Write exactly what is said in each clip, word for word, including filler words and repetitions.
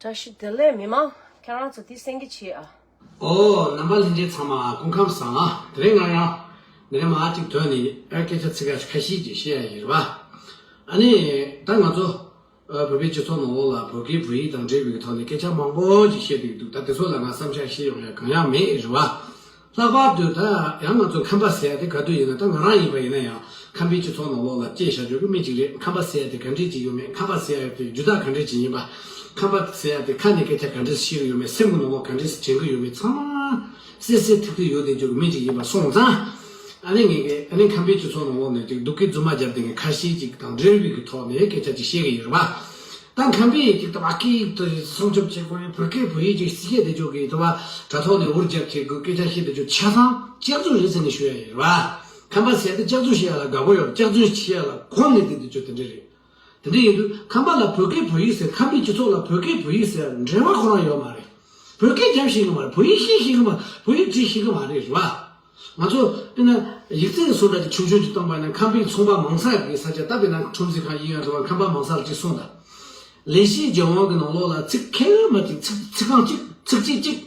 བཀྲ་ཤིས་བདེ་ལེགས་མི་མང་། ཁྱེད་རང་ཚོ་དེ་གསན་གྱི་བྱེད་ཨ། ཨོ། རྣམ་པ་ལྷན་རྒྱས་ཚང་མ་སྐུ་ཁམས་བཟང་ཨ། དེ་རིང་ང་ཡང་འདི་རིང་མ་གཅིག་དོན་ནི་ཨ་སྐད་ཆ་ཚིག་ཁ་ཁ་ཤས་ཅིག་བཤད་ཡ་ཡིན་རེད་བ། ཨ་ནི་ད་ང་ཚོ་ཨ་བོད་པའི་སྤྱི་ཚོགས་ནང་ལོགས་ལ་བོད་སྐད་བོད་ཡིག་དང་འབྲེལ་བའི་ཐོག་ནས་སྐད་ཆ་མང་པོ་ཅིག་བཤད་བསྡད་ཀྱི་འདུག་ད་དེ་ཚོ་ལ་ང་བསམ་འཆར་བཤད་ཡོང་ཡ་གང་ཡང་མེད་རེད་བ། ལྷག་པར་དུ་ད་ཡང་ང་ཚོ་ཁམས་པ་ཟེར་ཡ་དེ་ག་དུས་ཡིན་ན། ད་ང་རང་ཡིན་པ་ཡིན་ན་ཡང་ཁམས་པའི་སྤྱི་ཚོགས་ནང་ལོགས་ལ་སྐྱེས་བཞག་རྒྱུ་གི་མི་གཅིག་རེད། ཁམས་པ་ཟེར་ཡ་དེ་ག་འདྲས་ཅིག་ཡོད་མེད། ཁམས་པ་ཟེར་ཡ་དེ་རྒྱུ་དག་ག་འདྲས་ཅིག་ཡིན་པ། ཁམས་པ་ཟེར་ཡ་དེ་ཁ་ནས་སྐད་ཆ་ག་འདྲས་བཤད་གི་ཡོད་མེད། སེམས་ཀྱི་ནང་ལོགས་ག་འདྲས་དྲན་གི་ཡོད་མེད། ཚང་མ་གསལ་གསལ་ཐིག་ཐིག་ཡོད་བསྡད་རྒྱུ་གི་མི་གཅིག་ཡིན་པ་སོང་ཙང་། ཨ་ནི་ངས་ཀྱི་ཨ་ནི་ཁམས་པའི་སྤྱི་ཚོགས་ནང་ལོགས་ནས་ཅིག་སྡུག་སྐད་རྫུན་མ་བརྒྱབ་བསྡད་མཁན་ཁ་ཤས་ཅིག་དང་འབྲེལ་བའི་གི་ཐོག་ནས་སྐད་ཆ་ཅིག་བཤད་གི་ཡོད་རེད་བ། ད་ཁམས་པའི་ཅིག་ད་བ་སྐད་ཡིག་ཏུ་སྲུང་སྐྱོབ་བྱེད་དགོས་ཡིན། བོད་སྐད་བོད་ཡིག་ཅིག་བཤད་བསྡད་རྒྱུ་གི་ད་བ་དྲ་ཐོག་ནས་འུར་རྒྱབ་བྱེད་དགོས། སྐད་ཆ་བཤད་བསྡད་རྒྱུ་ཆ་ཚང་སྐྱག་རྫུན་རེད་ཟེར་ནས་ཞུ་ཡ་ཡིན་རེད་བ། ཁམས་པ་ཟེར་ཏེ་སྐྱག་རྫུན་བཤད་ཡ་ལ་དགའ་པོ་ཡོད། སྐྱག་རྫུན་བཤད་ཡ་ལ་གོམས་ནས་བསྡད་བསྡད་རྒྱུ་དེ་འདྲ་རེད། དེ་འདྲ་ཡིན་དུས་ཁམས་པ་ལ་བོད་སྐད་བོད་ཡིག་ཟེར། ཁམས་པའི་སྤྱི་ཚོགས་ལ་བོད་སྐད་བོད་ཡིག་ཟེར་འབྲེལ་བ་ཁོ་རང་ཡོད་མ་རེད། བོད་སྐད་རྒྱབ་ཤེས་གི་མ་རེད། བོད་ཡིག་ཤེས་ཤེས་གི་མ། བོད་ཡིག་བྲིས་ཤེས་གི་མ་རེད། རེད་བ། ང་ཚོ་དཔེར་ན་ཡིག་ཚད་སུ་འདྲ་ཅིག་ཆུང་ཆུང་ཅིག་བཏང་པ་ཡིན་ན། ཁམས་པའི་ཚོང་པ་མང་ས་གི་ས་ཆ། ད་དཔེར་ན་ཁྲོམ་གཟིགས་ཁང་ཡིན་ཡང་རེད་བ། ཁམས་པ་མང་ས་ལ་ཅིག་སོང་ད། ལས་བྱེད་ལྗོན་དབང་གི་ནང་ལོགས་ལ་ཚིག་ཁེལ་མ་ཅིག་ཚིག་ཚིག་རྐང་གཅིག་ཚིག་གཅིག་གཅིག་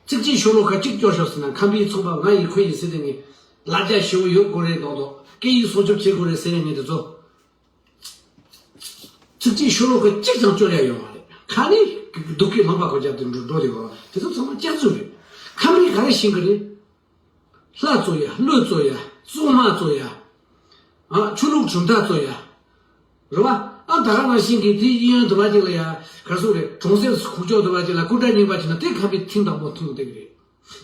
ཚིག་གཅིག་ཤོ་ལོ་ཀ་གཅིག་སྐྱོར་ཤོག་ཟེར་ན། ཁམས་པའི་ཚོང་པ་ང་ཡིན་ཁོ་ཡིན་ཟེར་ཏེ་ངས་ལ་རྒྱ་ཞེ་པོ་ཡོད་དགོས་རེད་མདོག་མདོག་སྐད་ཡིག་སྲུང་སྐྱོབ་བྱེད་དགོས་རེད་ཟེར་ནས་ངས་དེ་ཚོ། ཚིག་གཅིག་ཤོ་ལོ་ཀ་གཅིག་ཀྱང་སྐྱོར་ཡ་ཡོད་མ་རེད། ཁ་ནས་སྡུག་སྐད་ལངས་པ་གོ་རྒྱབ་དེ་འགྲོ་འགྲོ་དེ་གོ། དེ་ཚོ་ཚང་མ་སྐྱག་རྫུན་རེད། ཁམས་པས་ག་རེ་ཤེས་ཀྱི་རེད། ལྷ་བཙོ་ཡ། ཀླུ་བཙོ་ཡ། སྲུང་མ་བཙོ་ཡ། ཨ། ཆོས་ལུགས་གྲུབ་མཐའ་བཙོ་ཡ། རེད་བ། ཨ། ད་ག་ནང་བཞིན་གྱི་དེ་གཡས་གཡོན་དུ་བ་ཅིག་ལ་ཡ་ག་རེ་ཟེར་རེད། གྲོང་གསེབ་ཁུག་ཀྱོག་དུ་བ་ཅིག་ལ་སྐུ་འདྲ་རྙིང་པ་བྱས་ན་དེ་ཁམས་པས་ཐེངས་དང་པོ་མཐོང་བསྡད་ཀྱི་རེད།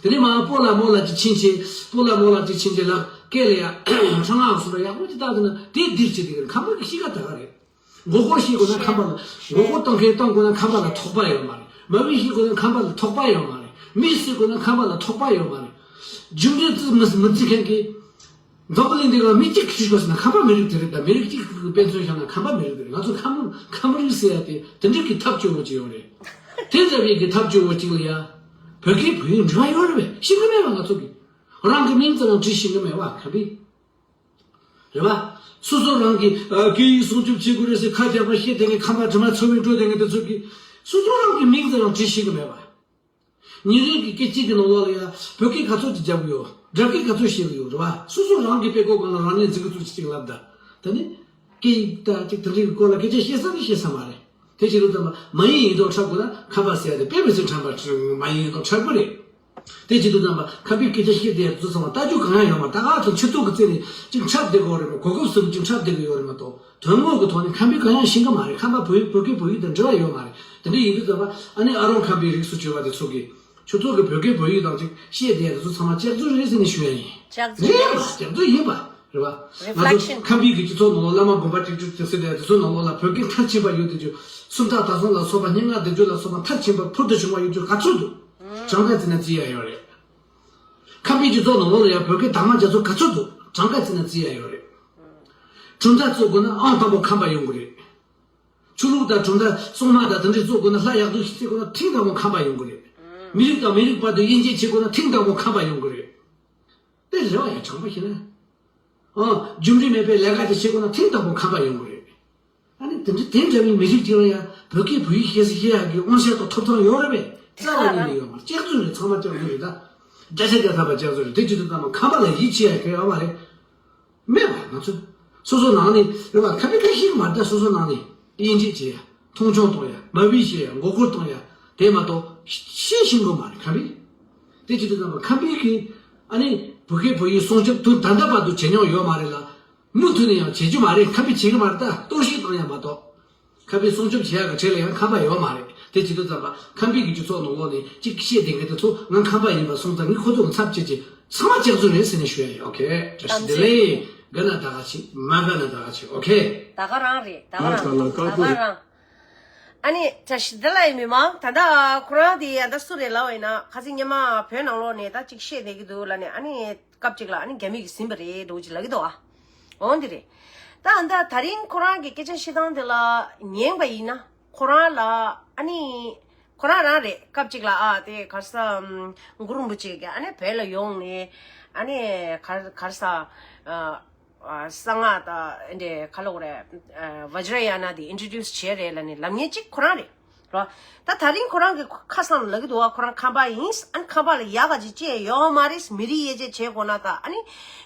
དེ་ནས་མར་སྤོ་ལགས་རྨོ་ལགས་ཀྱི་ཕྱིན་ཆད། སྤོ་ལགས་རྨོ་ལགས་ཀྱི་ཕྱིན་ཆད་ལ་སྐད་ལ་ཡ་ཁྲ་ངག་སོགས་ལ་ཡག་པོ་ཅིག་བཏགས་ཟིན་ན་དེ་འདིར་བྱེད་དེ་གི་ཁམས་པ་གི་གཤིས་ཀ་ད་ག་རེད། མགོ་སྐོར་བྱེད་དགོས་ན་ཁམས་པ་ལ། མགོ་སྐོར་གཏོང་མཁན་གཏོང་དགོས་ན་ཁམས་པ་ལ་ཐོགས་པ་ཡོད་མ་རེད། མ་བི་བྱེད་དགོས་ན་ཁམས་པ་ལ་ཐོགས་པ་ཡོད་མ་རེད། མི་བསད་དགོས་ན་ཁམས་པ་ལ་ཐོགས་པ་ཡོད་མ་རེད། རྒྱུ་འབྲས་བརྩི་མི་མི་བརྩི་མཁན་གྱི། འཛམ་བུ་གླིང་འདི་ག་མི་གཅིག་ཤི་དགོས་ཟེར་ན་ཁམས་པ་མི་རིགས་དེ་རེད། ད་མི་རིགས་གཅིག་གི་དཔེ་མཚོན་བཞག་ན་ཁམས་པ་མི་རིགས་དེ་རེད། ང་ཚོ་ཁམས་ཁམས་རིགས་ཟེར་ཡ་དེ་དེ་འདྲ་གི་ཐབས་སྐྱོ་བོ་ཅིག་ཡོད་རེད། དེ་འདྲ་བའི་གི་ཐབས་སྐྱོ་བོ་ཅིག་ལ་ཡ། བོད་སྐད་བོད་ཡིག་འབྲེལ་བ་ཡོད་རེད་པས། ཤེས་ཀྱི་མེད་པ་ང་ཚོ་གི། རང་གི་མིང་ཙམ་ཡང་བྲིས་ཤེས་ཀྱི་མེད་པ་ཁམས་པས། རེད་པ། སོ་སོ་རང་གི་ཨ་སྐད་ཡིག་སྲུང་སྐྱོབ་བྱེད་དགོས་རེད་ཟེར་ཁ་རྒྱག་པ་བཤད་དེ་ངས་ཁམས་པ་དྲི་མ་ཚོར་བའི་འགྲོ་དེ་ངས་དེ་ཚོ་གི། སོ་སོ་རང་གི་མིང་ཙམ་ཡང་བྲིས་ཤེས་ཀྱི་མེད་པ། ཉིན་རེ་གི་སྐད་ཅིག་གི་ནང་ལོགས་ལ་ཡ་བོད་སྐད་ག་ཚོད་ཅིག་རྒྱབ་ཀྱི་ཡོད། སྦྲག་སྐད་ག་ཚོད་བཤད་ཀྱི་ཡོད་རེད་བ། སོ་སོ་རང་གི་དཔེ་ཀོ་སྒང་ལ་རང་ཉིད་འཛིན་གྱི་ཚུལ་ཅིག་ལབ་ད། ད་ནི། སྐད་ཡིག་ད་ཅིག་དེ་འདྲའི་སྐོར་ལ་སྐད་ཆ་བཤད་ས་ནི་བཤད་ས་མ་རེད། དེ་བྱེད་དུས་ཙམ་པ་མ་ཡིན་ཡིན་མདོག་འཁྲབ་དགོས་ན་ཁམས་པ་ཟེར་ཡ་དེ་དཔེ་མི་སྲིད་ཁྲམ་པ་མ་ཡིན་ཡིན་མདོག་འཁྲབ་ཀྱི་རེད། དེ་བྱེད་དུས་ཙམ་པ་ཁམས་པའི་སྐད་ཆ་བཤད་བསྡད་ཡ་དེ་ཚོ་ཚང་མ་ལྟ་རྒྱུ་གང་ཡང་ཡོད་མ་རེད། ད་ག་ཚོད་ཕྱི་ཐོག་གི་རྩེ་ནས་ཅིག་འཁྲབ་བསྡད་དགོས་རེད་མ། གོ་སྐབས་ཟིན་ཅིག་འཁྲབ་བསྡད་ཀྱི་ཡོད་རེད་མ་གཏོགས། དོན་དངོས་ཀྱི་ཐོག་ནས་ཁམས་པས་གང་ཡང་ཤེས་ཀྱི་མ་རེད། ཁམས་པ་བོད་ཡིག་བོད་སྐད་བོད་ཡིག་དང་འབྲེལ་བ་ཡོད་མ་རེད། དེ་འདྲ་ཡིན་དུས་ཙམ་པ་ཨ་ནི་ཨ་རོང་ཁམས་པའི་རིགས་སུ་གྱུར་པ་དེ་ཚོ་གིས་ཁྱོད་ཚོ་གི་བོད་སྐད་བོད་ཡིག་དང་ཅིག་བཤད་བསྡད་ཡ་དེ་ཚོ་ཚང་མ་སྐྱག་རྫུན་རེད་ཟེར་ནས་ཞུ་ཡ་ཡིན། སྐྱག་རྫུན་རེད་རེད། པ། སྐྱག་རྫུན་ཡིན་པ་རེད་པ། རི་ང་ཚོ་ཕི་ལེག་ཤན། ཁམས་པའི་གི་སྤྱི་ཚོགས་ནང་ལ་བླ་མ་དགོན་པ་ཀྲིག་ཀྲིག་ཀྲིག་ཟེར་བསྡད་ཡ་དེ་ཚོ་ནང་ལོགས་ལ་བོད་སྐད་མཐར་ཕྱིན་པ་ཡོད་དེ་རྒྱུ། སུམ་རྟགས་དག་གསུམ་ལ་སོགས་པ་སྙན་ངག་བཟླས་བརྗོད་ལ་སོགས་པ་མཐར་ཕྱིན་པ་ཕུལ་དུ་བྱུང་བ་ཡོད་རྒྱུ་ག་ཚོད་འདུག་གྲངས་ཀ་བརྩིས་ན་བརྩི་ཡ་ཡོད་རེད། ཁམས་པའི་སྤྱི་ཚོགས་ནང་ལོགས་ལ་ཡང་བོད་སྐད་དག་མ་རྒྱ་མཚོ་ག་ཚོད་འདུག་གྲངས་ཀ་བརྩིས་ན་བརྩི་ཡ་ཡོད་རེད། གྲུབ་མཐའ་བཙུགས་དགོས་ན་ཨང་དང་པོ་ཁམས་པ་ཡོང་གི་རེད། ཆོས་ལུགས་དང་གྲུབ་མཐའ་སྲུང་མ་དང་དེ་འདྲས་བཙུགས་དགོས་ན། ལྷ་ཡག་སྡུག་ཞིག་བརྩི་དགོས་ན་ཐེངས་དང་པོ་ཁམས་པ་ཡོང་གི་རེད། མི་རིགས་དང་མི་རིགས་བར་དུ་དབྱེ་འབྱེད་བྱེད་དགོས་ན་ཐེངས་དང་པོ་ཁམས་པ་ཡོང་གི་རེད། དེ་རེད་བ། ཡ་དྲང་པོ་བཤད་ན། ཨང་། རྒྱུ་འབྲས་མེད་པའི་ལས་ཀ་ཅིག་བྱེད་དགོས་ན་ཐེངས་དང་པོ་ཁམས་པ་ཡོང་གི་རེད། ཨ་ནི་དེ་འདྲ་དེ་འདྲ་བའི་མི་རིགས་ཅིག་ལ་ཡང་བོད་སྐད་བོད་ཡིག་ཤེས་སུ་ཤེས་ཡག་གི་དབང་ཆ་དང་ཐོབ་ཐང་ཡོད་རེད་པས། རྩ་བ་ཉིད་ནས་ཡོད་མ་རེད། སྐྱག་རྫུན་རེད། ཚང་མ་སྐྱག་རྫུན་རེད། ད་བརྒྱ་ཆ་བརྒྱ་ཐམ་པ་སྐྱག་རྫུན་རེད། དེ་བྱེད་དུས་ཙམ་པ་ཁམས་པ་ལ་ཡིད་ཆེས་ཡག་གི་ཡོད་མ་རེད། མེད་པ། ང་ཚོ་སོ་སོ་ནང་ནས་རེད་པ། ཁ་པི་ཁ་ཤིག་མ་རེད། ད་སོ་སོ་ནང་ནས་དབྱེ་འབྱེད་བྱེད་ཡ། མཐོང་ཆུང་གཏོང་ཡ། མ་བི་བྱེད་ཡ། མགོ་སྐོར་གཏོང་ཡ། དེ་མ་གཏོགས་ཤེས་ཤེས་ཀྱི་མ་རེད། ཁམས་པས། དེ་བྱེད་དུས་ཙམ་པ་ཁམས་པའི་གི་ཨ་ནི་བོད་སྐད་བོད་ཡིག་སྲུང་སྐྱོབ་དུ་ད་ལྟ་བར་དུ་བྱེད་མྱོང་ཡོད་མ་རེད་ལ། མུ་མཐུད་ནས་ཡང་བྱེད་རྒྱུ་མ་རེད། ཁམས་པས་བྱེད་ཀྱི་མ་རེད། ད་གཏོར་བཤིག་བཏང་ཡ་མ་གཏོགས། ཁམས་པའི་སྲུང་སྐྱོབ་བྱེད་ཡག་གི་གྲས་ལ་ཡང་ཁམས་པ་ཡོད་མ་རེད། དེ་བྱེད་དུས་ཙམ་པ་ཁམས་པའི་གི་སྤྱི་ཚོགས་ནང་ལོགས་ནས་གཅིག་བཤད་བསྡད་མཁན་དེ་ཚོ་ང་ཁམས་པ་ཡིན་པ་སོང་ཙང་ངས་ཁོ་ཚོ་ལ་ཚབ་བྱེད་ཀྱི། ཚང་མ་སྐྱག་རྫུན་རེད་ཟེར་ནས་ཞུ་ཡ་ཡིན། ཨོ་ཁེ། བཀྲ་ཤིས་བདེ་ལེགས། དགའ་ན་ད་ག་ཆེ། མ་དགའ་ན་ད་ག་ཆེ། ཨོ་ཁེ། ད་ག་རང་རེད། ད་ག་རང་རེད། ད་ག་རང་། ཨ་ནི་བཀྲ་ཤིས་བདེ་ལེགས་མི་མང་། ད་ལྟ་ཁོ་རང་དེ་ཨ་ད་སུ་རེད་ལབ་པ་ཡིན་ན། ཁ་སང་སྔོན་མ་བོད་ནང་ལོགས་ནས་ད་གཅིག་བཤད་བསྡད་ཀྱི་འདུག་ལབ་ནས། ཨ་ནི་སྐབས་གཅིག་ལ་ཨ་ནི་རྒྱ་མི་གིས་ཟིན་པ་རེད་འདྲ་བོ་ཅིག་ལབ་ཀྱི་འདུག་ཨ། འོ་འདི་རེད། ད་ཨ་ད་དེ་རིང་ཁོ་རང་གི་སྐད་ཆ་བཤད་སྟངས་དེ་ལ་ཉན་པ་ཡིན་ན། ཁོ་རང་ལ་ཨ་ནི་ཁོ་རང་རང་རེད། སྐབས་གཅིག་ལ་ཨ་དེ་ག་རེ་ཟེར། གུ་རུ་རིན་པོ་ཆེ་གིས་ཨ་ནི་བོད་ལ་ཡོང་ནས་ཨ་ནི་ག་ག་རེ་ཟེར། ཨ་ཨ་གསང་སྔགས་དང་འདྲ་ག་ལབ་དགོས་རེད། ཨ་བཛྲ་ཡ་ན་དེ་ཨིན་ཊྲོ་ཌིའུ་སི་བྱས་རེད་ལབ་ནས་ལབ་མཁན་གཅིག་ཁོ་རང་རེད། རོ། ད་དེ་རིང་ཁོ་རང་གི་ཁ་སང་ལ་ལབ་ཀྱི་འདུག་བ། ཁོ་རང་ཁམས་པ་ཡིན། ཨ་ནི་ཁམས་པ་ལ་ཡག་ག་ཅིག་བྱས་ཡོད་མ་རེད། མི་རིགས་དབྱེ་འབྱེད་བྱེད་དགོས་ན་དང་། ཨ་ནི་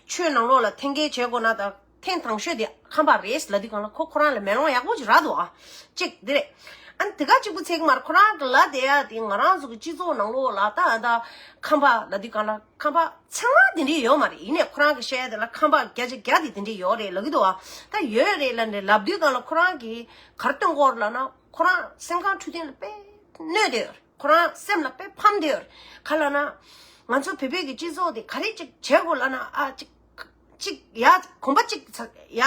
ཆོས་ནང་ལོགས་ལ་འཐེན་འཁྱེར་བྱེད་དགོས་ན་དང་། ཐེངས་དང་ཤོས་དེ་ཁམས་པ་རེད་ལབ་དུས་སྒང་ལ་ཁོ་ཁོ་རང་ལ་མེ་ལོང་ཡག་པོ་ཅིག་རག་འདུག་ཨ། གཅིག་དེ་རེད། ཨ་ནི་དེ་ག་གཅིག་པུ་ཚད་ཀྱི་མ་རེད། ཁོ་རང་གི་ལབ་བསྡད་ཡ་དེ་ང་རང་ཚོ་གི་སྤྱི་ཚོགས་ནང་ལོགས་ལ་ད་ད་ཁམས་པ་ལབ་དུས་སྒང་ལ་ཁམས་པ་ཚང་མ་དེ་འདྲས་ཡོད་མ་རེད། ཡིན་ནའི་ཁོ་རང་གི་བཤད་ཡ་དེ་ལ་ཁམས་པ་བརྒྱ་ཆ་བརྒྱ་དེ་དེ་འདྲས་ཡོད་རེད་ལབ་ཀྱི་འདུག་ཨ། ད་ཡོད་རེད་ལབ་ནས་ལབ་དུས་སྒང་ལ་ཁོ་རང་གིས་ག་རེ་སྟོན་གྱི་ཡོད་རེད་ལབ་ན། ཁོ་རང་སེམས་ཁམས་འཕྲོད་བསྟེན་ལ་དཔེ་གནོད་བསྡད་ཡོད་རེད། ཁོ་རང་སེམས་ལ་དཔེ་ཕམ་བསྡད་ཡོད་རེད། ག་རེ་ལབ་ན། ང་ཚོ་བོད་པའི་གི་སྤྱི་ཚོགས་དེ་ག་རེ་ཅིག་བྱེད་དགོས་ལབ་ན། ཨ་ཅིག་ཅིག་ཡ་གོམ་པ་ཅིག་ཚ་ཡ་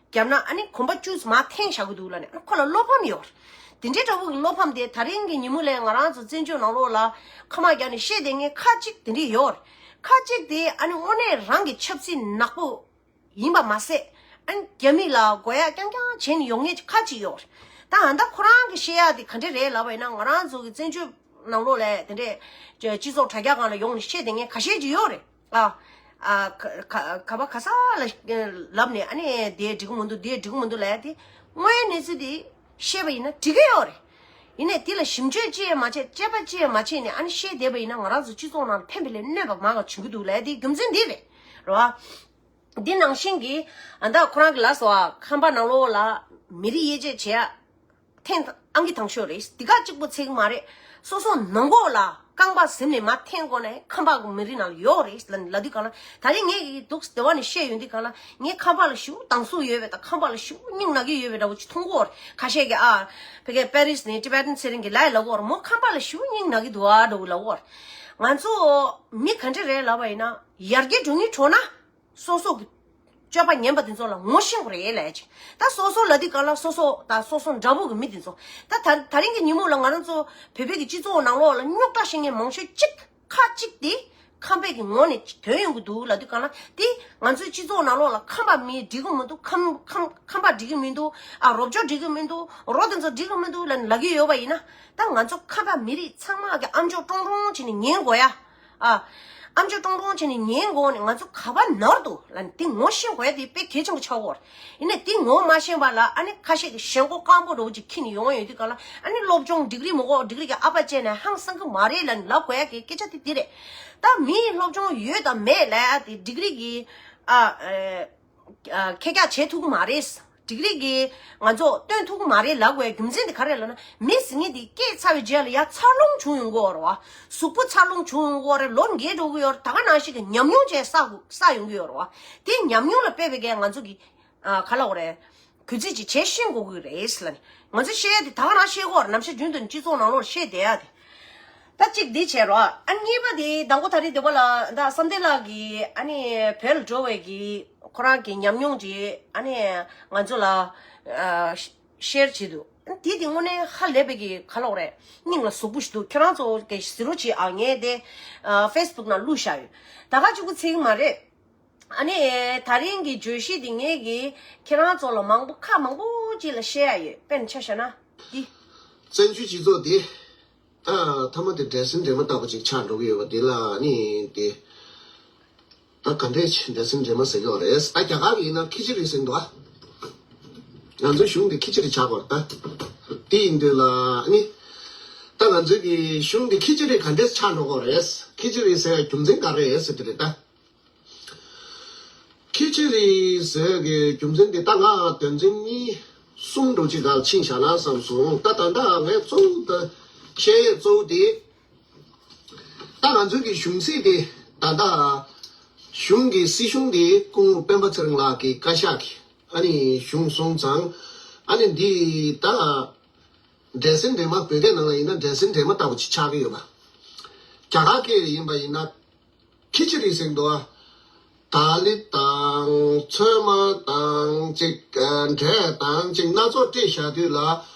བརྒྱབ་ན། ཨ་ནི་གོམ་པ་བཅུ་ཙམ་མར་འཐེན་བཞག་གི་འདུག་ལབ་ནས། ཨ་ནི་ཁོ་ལ་བློ་ཕམ་ཡོད་རེད། དེ་འདྲའི་འདྲ་བོ་གི་བློ་ཕམ་དེ་དེ་རིང་གི་ཉིན་མོ་ལ་ང་རང་ཚོ་བཙན་བྱོལ་ནང་ལོགས་ལ་ཁ་མ་རྒྱག་ནས་བཤད་བསྡད་མཁན་ཁ་ཅིག་དེ་འདྲས་ཡོད་རེད། ཁ་ཅིག་དེ་ཨ་ནི་དངོས་གནས་རང་གི་ཆབ་སྲིད་ནག་པོ་ཡིན་པ་མ་ཟད། ཨ་ནི་རྒྱ་མི་ལ་དགོས་ཡ་རྐྱང་རྐྱང་བྱས་ནས་ཡོང་མཁན་ཁ་ཅིག་ཡོད་རེད། ད་ཨ་ད་ཁོ་རང་གི་བཤད་ཡ་དེ་ག་འདྲས་རེད་ལབ་པ་ཡིན་ན། ང་རང་ཚོ་གི་བཙན་བྱོལ་ནང་ལོགས་ལ་དེ་འདྲས་སྤྱི་ཚོགས་དྲ་རྒྱ་སྒང་ལ་ཡོང་ནས་བཤད་བསྡད་མཁན་ཁ་ཤས་ཅིག་ཡོད་རེད། ཨ། ཨ། ག་ག་པ་ག་ས་ལ་ལབ་ནས། ཨ་ནི་དེ་འགྲིག་གི་མི་འདུག་དེ་འགྲིག་གི་མི་འདུག་ལབ་ཡ་དེ། དངོས་ཡོད་གནས་ཚུལ་དེ་བཤད་པ་ཡིན་ན་འགྲིག་གི་ཡོད་རེད། ཡིན་ནའི་དེ་ལ་ཞིབ་དཔྱོད་ཅི་ཡང་མ་བྱས། དཔྱད་པ་ཅི་ཡང་མ་བྱས་ནས་ཨ་ནི་བཤད་བསྡད་པ་ཡིན་ན། ང་རང་ཚོ་སྤྱི་ཚོགས་ནང་ལ་ཕན་པ་ལས་གནོད་པ་མང་བ་བྱུང་གི་འདུག་ལབ་ཡ་དེ་རྒྱུ་མཚན་འདི་རེད། རེད་བ། འདི་ནང་བཞིན་གྱི་ཨ་ད་ཁོ་རང་གི་ལབ་སོང་བ། ཁམས་པ་ནང་ལོགས་ལ་མི་རིགས་དབྱེ་འབྱེད་བྱེད་ཡ་ཐེངས་ཨང་ཀི་དང་ཤོས་རེད། འདི་ག་གཅིག་པོ་ཚད་ཀྱི་མ་རེད། སོ་སོ་ནང་ཁོག་ལ་རྐང་པ་ཟིན་ནས་མར་འཐེན་དགོས་ནའི་ཁམས་པ་གི་མི་རིགས་ནང་ལ་ཡོད་རེད་ལབ་ལབ་དུས་སྒང་ལ། ད་རེས་ངས་ཀྱི་འདུག་སྡེ་བ་ནས་བཤད་ཡོང་དུས་སྒང་ལ། ངས་ཁམས་པ་ལ་ཞེ་པོ་སྡང་ཟུག་ཡོད་པའི་དང་། ཁམས་པ་ལ་ཞེ་པོ་སྙིང་ན་གི་ཡོད་པའི་འདྲ་བོ་ཅིག་མཐོང་གི་ཡོད་རེད། ཁ་ཤས་ཀྱིས། ཨ། ཕ་གིའི་པེ་རིས་ནས་ཊི་བེ་ཊན་ཚེ་རིང་གིས་ལབ་ཡ་ལབ་ཀྱི་ཡོད་རེད། མོ་ཁམས་པ་ལ་ཞེ་པོ་སྙིང་ན་གི་འདུག་ཨ་འདྲ་བོ་ལབ་ཀྱི་ཡོད་རེད། ང་ཚོ་མི་ག་འདྲ་རེད་ལབ་པ་ཡིན་ན། ཡར་རྒྱས་འགྲོ་སྙིང་བྲོ་ན། སོ་སོ་གི་སྤྱོད་པ་ངན་པ་དེ་ཚོ་ལ་ངོ་ཤེས་དགོས་རེད་ལབ་ཀྱི། ད་སོ་སོ་ལབ་དུས་སྒང་ལ་སོ་སོ་དང་སོ་སོ་འདྲ་པོ་གི་མི་དེ་ཚོ། ད་ད་དེ་རིང་གི་ཉིན་མོ་ལ་ང་རང་ཚོ་བོད་པའི་གི་སྤྱི་ཚོགས་ནང་ལོགས་ལ་རྙོག་དྲ་བཤད་མཁན་མང་ཤོས་གཅིག་ཁ་གཅིག་དེ་ཁམས་པའི་གི་ངོ་ནས་ཐོན་ཡོང་གི་འདུག་ལབ་དུས་སྒང་ལ། དེ་ང་ཚོའི་སྤྱི་ཚོགས་ནང་ལོགས་ལ་ཁམས་པ་མི་འགྲིག་གི་མི་འདུག་ཁམས་ཁམས་ཁམས་པ་འགྲིག་གི་མི་འདུག་ཨ། རོབ་ཅོ་འགྲིག་གི་མི་འདུག་རོ་དེ་ཚོ་འགྲིག་གི་མི་འདུག་ལབ་ལབ་ཀྱི་ཡོད་པ་ཡིན་ན། ད་ང་ཚོ་ཁམས་པ་མི་རིགས་ཚང་མ་གི་ཨམ་ཅོག་ཀྲོང་ཀྲོང་བྱས་ནས་ཉན་དགོས་ཡ། ཨ། ཨམ་ཅོག་ཀྲོང་ཀྲོང་བྱས་ནས་ཉན་དགོས་ནས། ང་ཚོ་ག་པར་ནོར་འདུག་ལབ་ནས་དེ་ངོ་ཤེས་དགོས་ཡ་དེ་དཔེ་གལ་ཆེན་པོ་ཆགས་ཀྱི་ཡོད་རེད། ཡིན་ནའི་དེ་ངོ་མ་ཤེས་པ་ལ་ཨ་ནི་ཁ་ཤས་ཀྱིས་ཞེན་ཁོག་སྐམ་པོ་འདྲ་བོ་ཅིག་འཁྱེར་ནས་ཡོང་ཡོང་དུས་སྒང་ལ། ཨ་ནི་སློབ་སྦྱོང་ཌིག་རི་མི་དགོས། ཌིག་རི་གི་ཨ་ཕ་བྱས་ནས་ཧང་སང་གི་མ་རེད་ལབ་ནས་ལབ་དགོས་ཡ་གི་སྐད་ཆ་དེ་དེ་རེད། ད་མིའི་སློབ་སྦྱོང་ཡོད་དང་མེད་ལབ་ཡ་དེ་ཌིག་རི་གིས། ཨ། ཨ། ཁྱེད་ཅག་བྱེད་ཐུབ་ཀྱི་མ་རེད། ཌིག་རི་གིས་ང་ཚོ་སྟོན་ཐུབ་ཀྱི་མ་རེད་ལབ་དགོས་རྒྱུ་མཚན་དེ་ག་རེ་ལབ་ན། མི་ཟེར་མཁན་དེ་སྐྱེས་ཚར་བའི་རྗེས་ལ་ཡ་འཚར་ལོངས་བྱུང་ཡོང་གི་ཡོད་རེད་བ། གཟུགས་པོ་འཚར་ལོངས་བྱུང་ཡོང་གི་ཡོད་རེད། ལོ་རྒས་འགྲོ་གི་ཡོད་རེད། ད་ག་ནང་བཞིན་གྱི་ཉམས་མྱོང་བཅས་བསགས་བསགས་ཡོང་གི་ཡོད་རེད་བ། དེ་ཉམས་མྱོང་ལ་དཔག་པའི་གི་ང་ཚོ་གི། ཨ། ག་ལབ་དགོས་རེད། གུས་བརྩི་ཅིག་བྱེད་ཤེས་དགོས་ཀྱི་རེད་ལབ་ནས། ང་ཚོ་བཤད་ཡ་དེ་ད་ག་རང་བཤད་ཀྱི་ཡོད་རེད། ནམ་ཞག་རྒྱུན་དུ་སྤྱི་ཚོགས་ནང་ལོགས་བཤད་བསྡད་ཡ་དེ། ད་གཅིག་འདི་བྱས་རོགས། ཨ། གཉིས་པ་དེ་དང་པོ་དེ་རིང་འདི་པ་ལ་ད་བསམ་གཏན་ལགས་ཀྱིས་ཨ་ནི་བོད་ལ་འགྲོ་བའི་གི་ཁོ་རང་གི་ཉམས་མྱོང་དེ་ཨ་ནི་ང་ཚོ་ལ་ཨ་ཤེར་བྱེད་འདུག་དེ་དེ་དངོས་གནས་ཧ་ལས་པའི་གི་ག་ལབ་དགོས་རེད། སྙིང་ལ་ཟུག་པོ་ཞིག་འདུག་ཁྱེད་རང་ཚོ་གི་གཟིགས་རོགས་བྱེད་ཨ། ངས་དེ་ཨ་ཕེ་སི་བུག་ནང་བླུགས་བཞག་ཡོད། ད་ག་གཅིག་པུ་ཚིག་མ་རེད། ཨ་ནི་དེ་རིང་གི་བརྗོད་གཞི་འདི་ངས་ཀྱིས་ཁྱེད་རང་ཚོ་ལ་མང་པོ་ཁག་མང་པོ་ཅིག་ལ་བཤད་ཡ་ཡོད། དཔེར་ན་ཆ་བཞག་ན་འདི། བཙན་བྱོལ་སྤྱི་ཚོགས་འདི། ད་མཐའ་མ་དེ་འདྲེ་སྲིན་འདྲེ་མ་ལྟ་བུ་ཅིག་ཆགས་འགྲོ་གི་ཡོད་པ་འདི་ལ་ནི་དེ། ད་ག་འདྲས་ཆེ་འདྲེ་སྲིན་འདྲེ་མ་ཟེར་གི་ཡོད་རེད། ད་རྒྱ་གར་གྱི་ཡིན་ན་ཁི་ཅི་རི་ཟེར་འདུག་ཨ། ང་ཚོའི་གཞུང་འདི་ཁི་ཅི་རི་ཆགས་དགོས་རེད་ད། དེ་ཡིན་དུས་ལ་ནི། ད་ང་ཚོའི་གི་གཞུང་འདི་ཁི་ཅི་རི་ག་འདྲས་ཆགས་འགྲོ་གི་རེད། ཁི་ཅི་རི་ཟེར་བའི་རྒྱུ་མཚན་ག་རེ་རེད་ཟེར་དེ་རེད་ད། ཁི་ཅི་རི་ཟེར་གི་རྒྱུ་མཚན་དེ་ད་ང་དོན་ཚན་གཉིས་གསུམ་འདྲ་ཅིག་ག་ཕྱིན་བཞག་ན་བསམ་སོང་། ད་ད་ལྟ་ངས་གཙོ་བོ་ད་བཤད་ཡས་གཙོ་བོ་དེ། ད་ང་ཚོའི་གི་གཞུང་སྲིད་དེ་ད་ལྟ་གཞུང་གི་སྲིད་གཞུང་དེ་སྐུ་ངོ་སྤེན་པ་ཚེ་རིང་ལགས་ཀྱི་བཀའ་ཤག་གི་ཨ་ནི་གཞུང་སོང་ཙང་། ཨ་ནི་འདི་ད་འདྲེ་སྲིན་འདྲེ་མ་བོད་སྐད་ནང་ལ་ཡིན་ན་འདྲེ་སྲིན་འདྲེ་མ་ལྟ་བུ་ཅིག་ཆགས་ཀྱི་ཡོད་པ། རྒྱ་གར་སྐད་ཡིན་པ་ཡིན་ན། ཁི་ཅི་རི་ཟེར་འདུག་ཨ། དལ་ལི་དང་ཚོད་མ་དང་ཅིག་འབྲས་དང་ཅིག་སྣ་ཚོགས་སྤྲད་བཞག་དུས་ལ།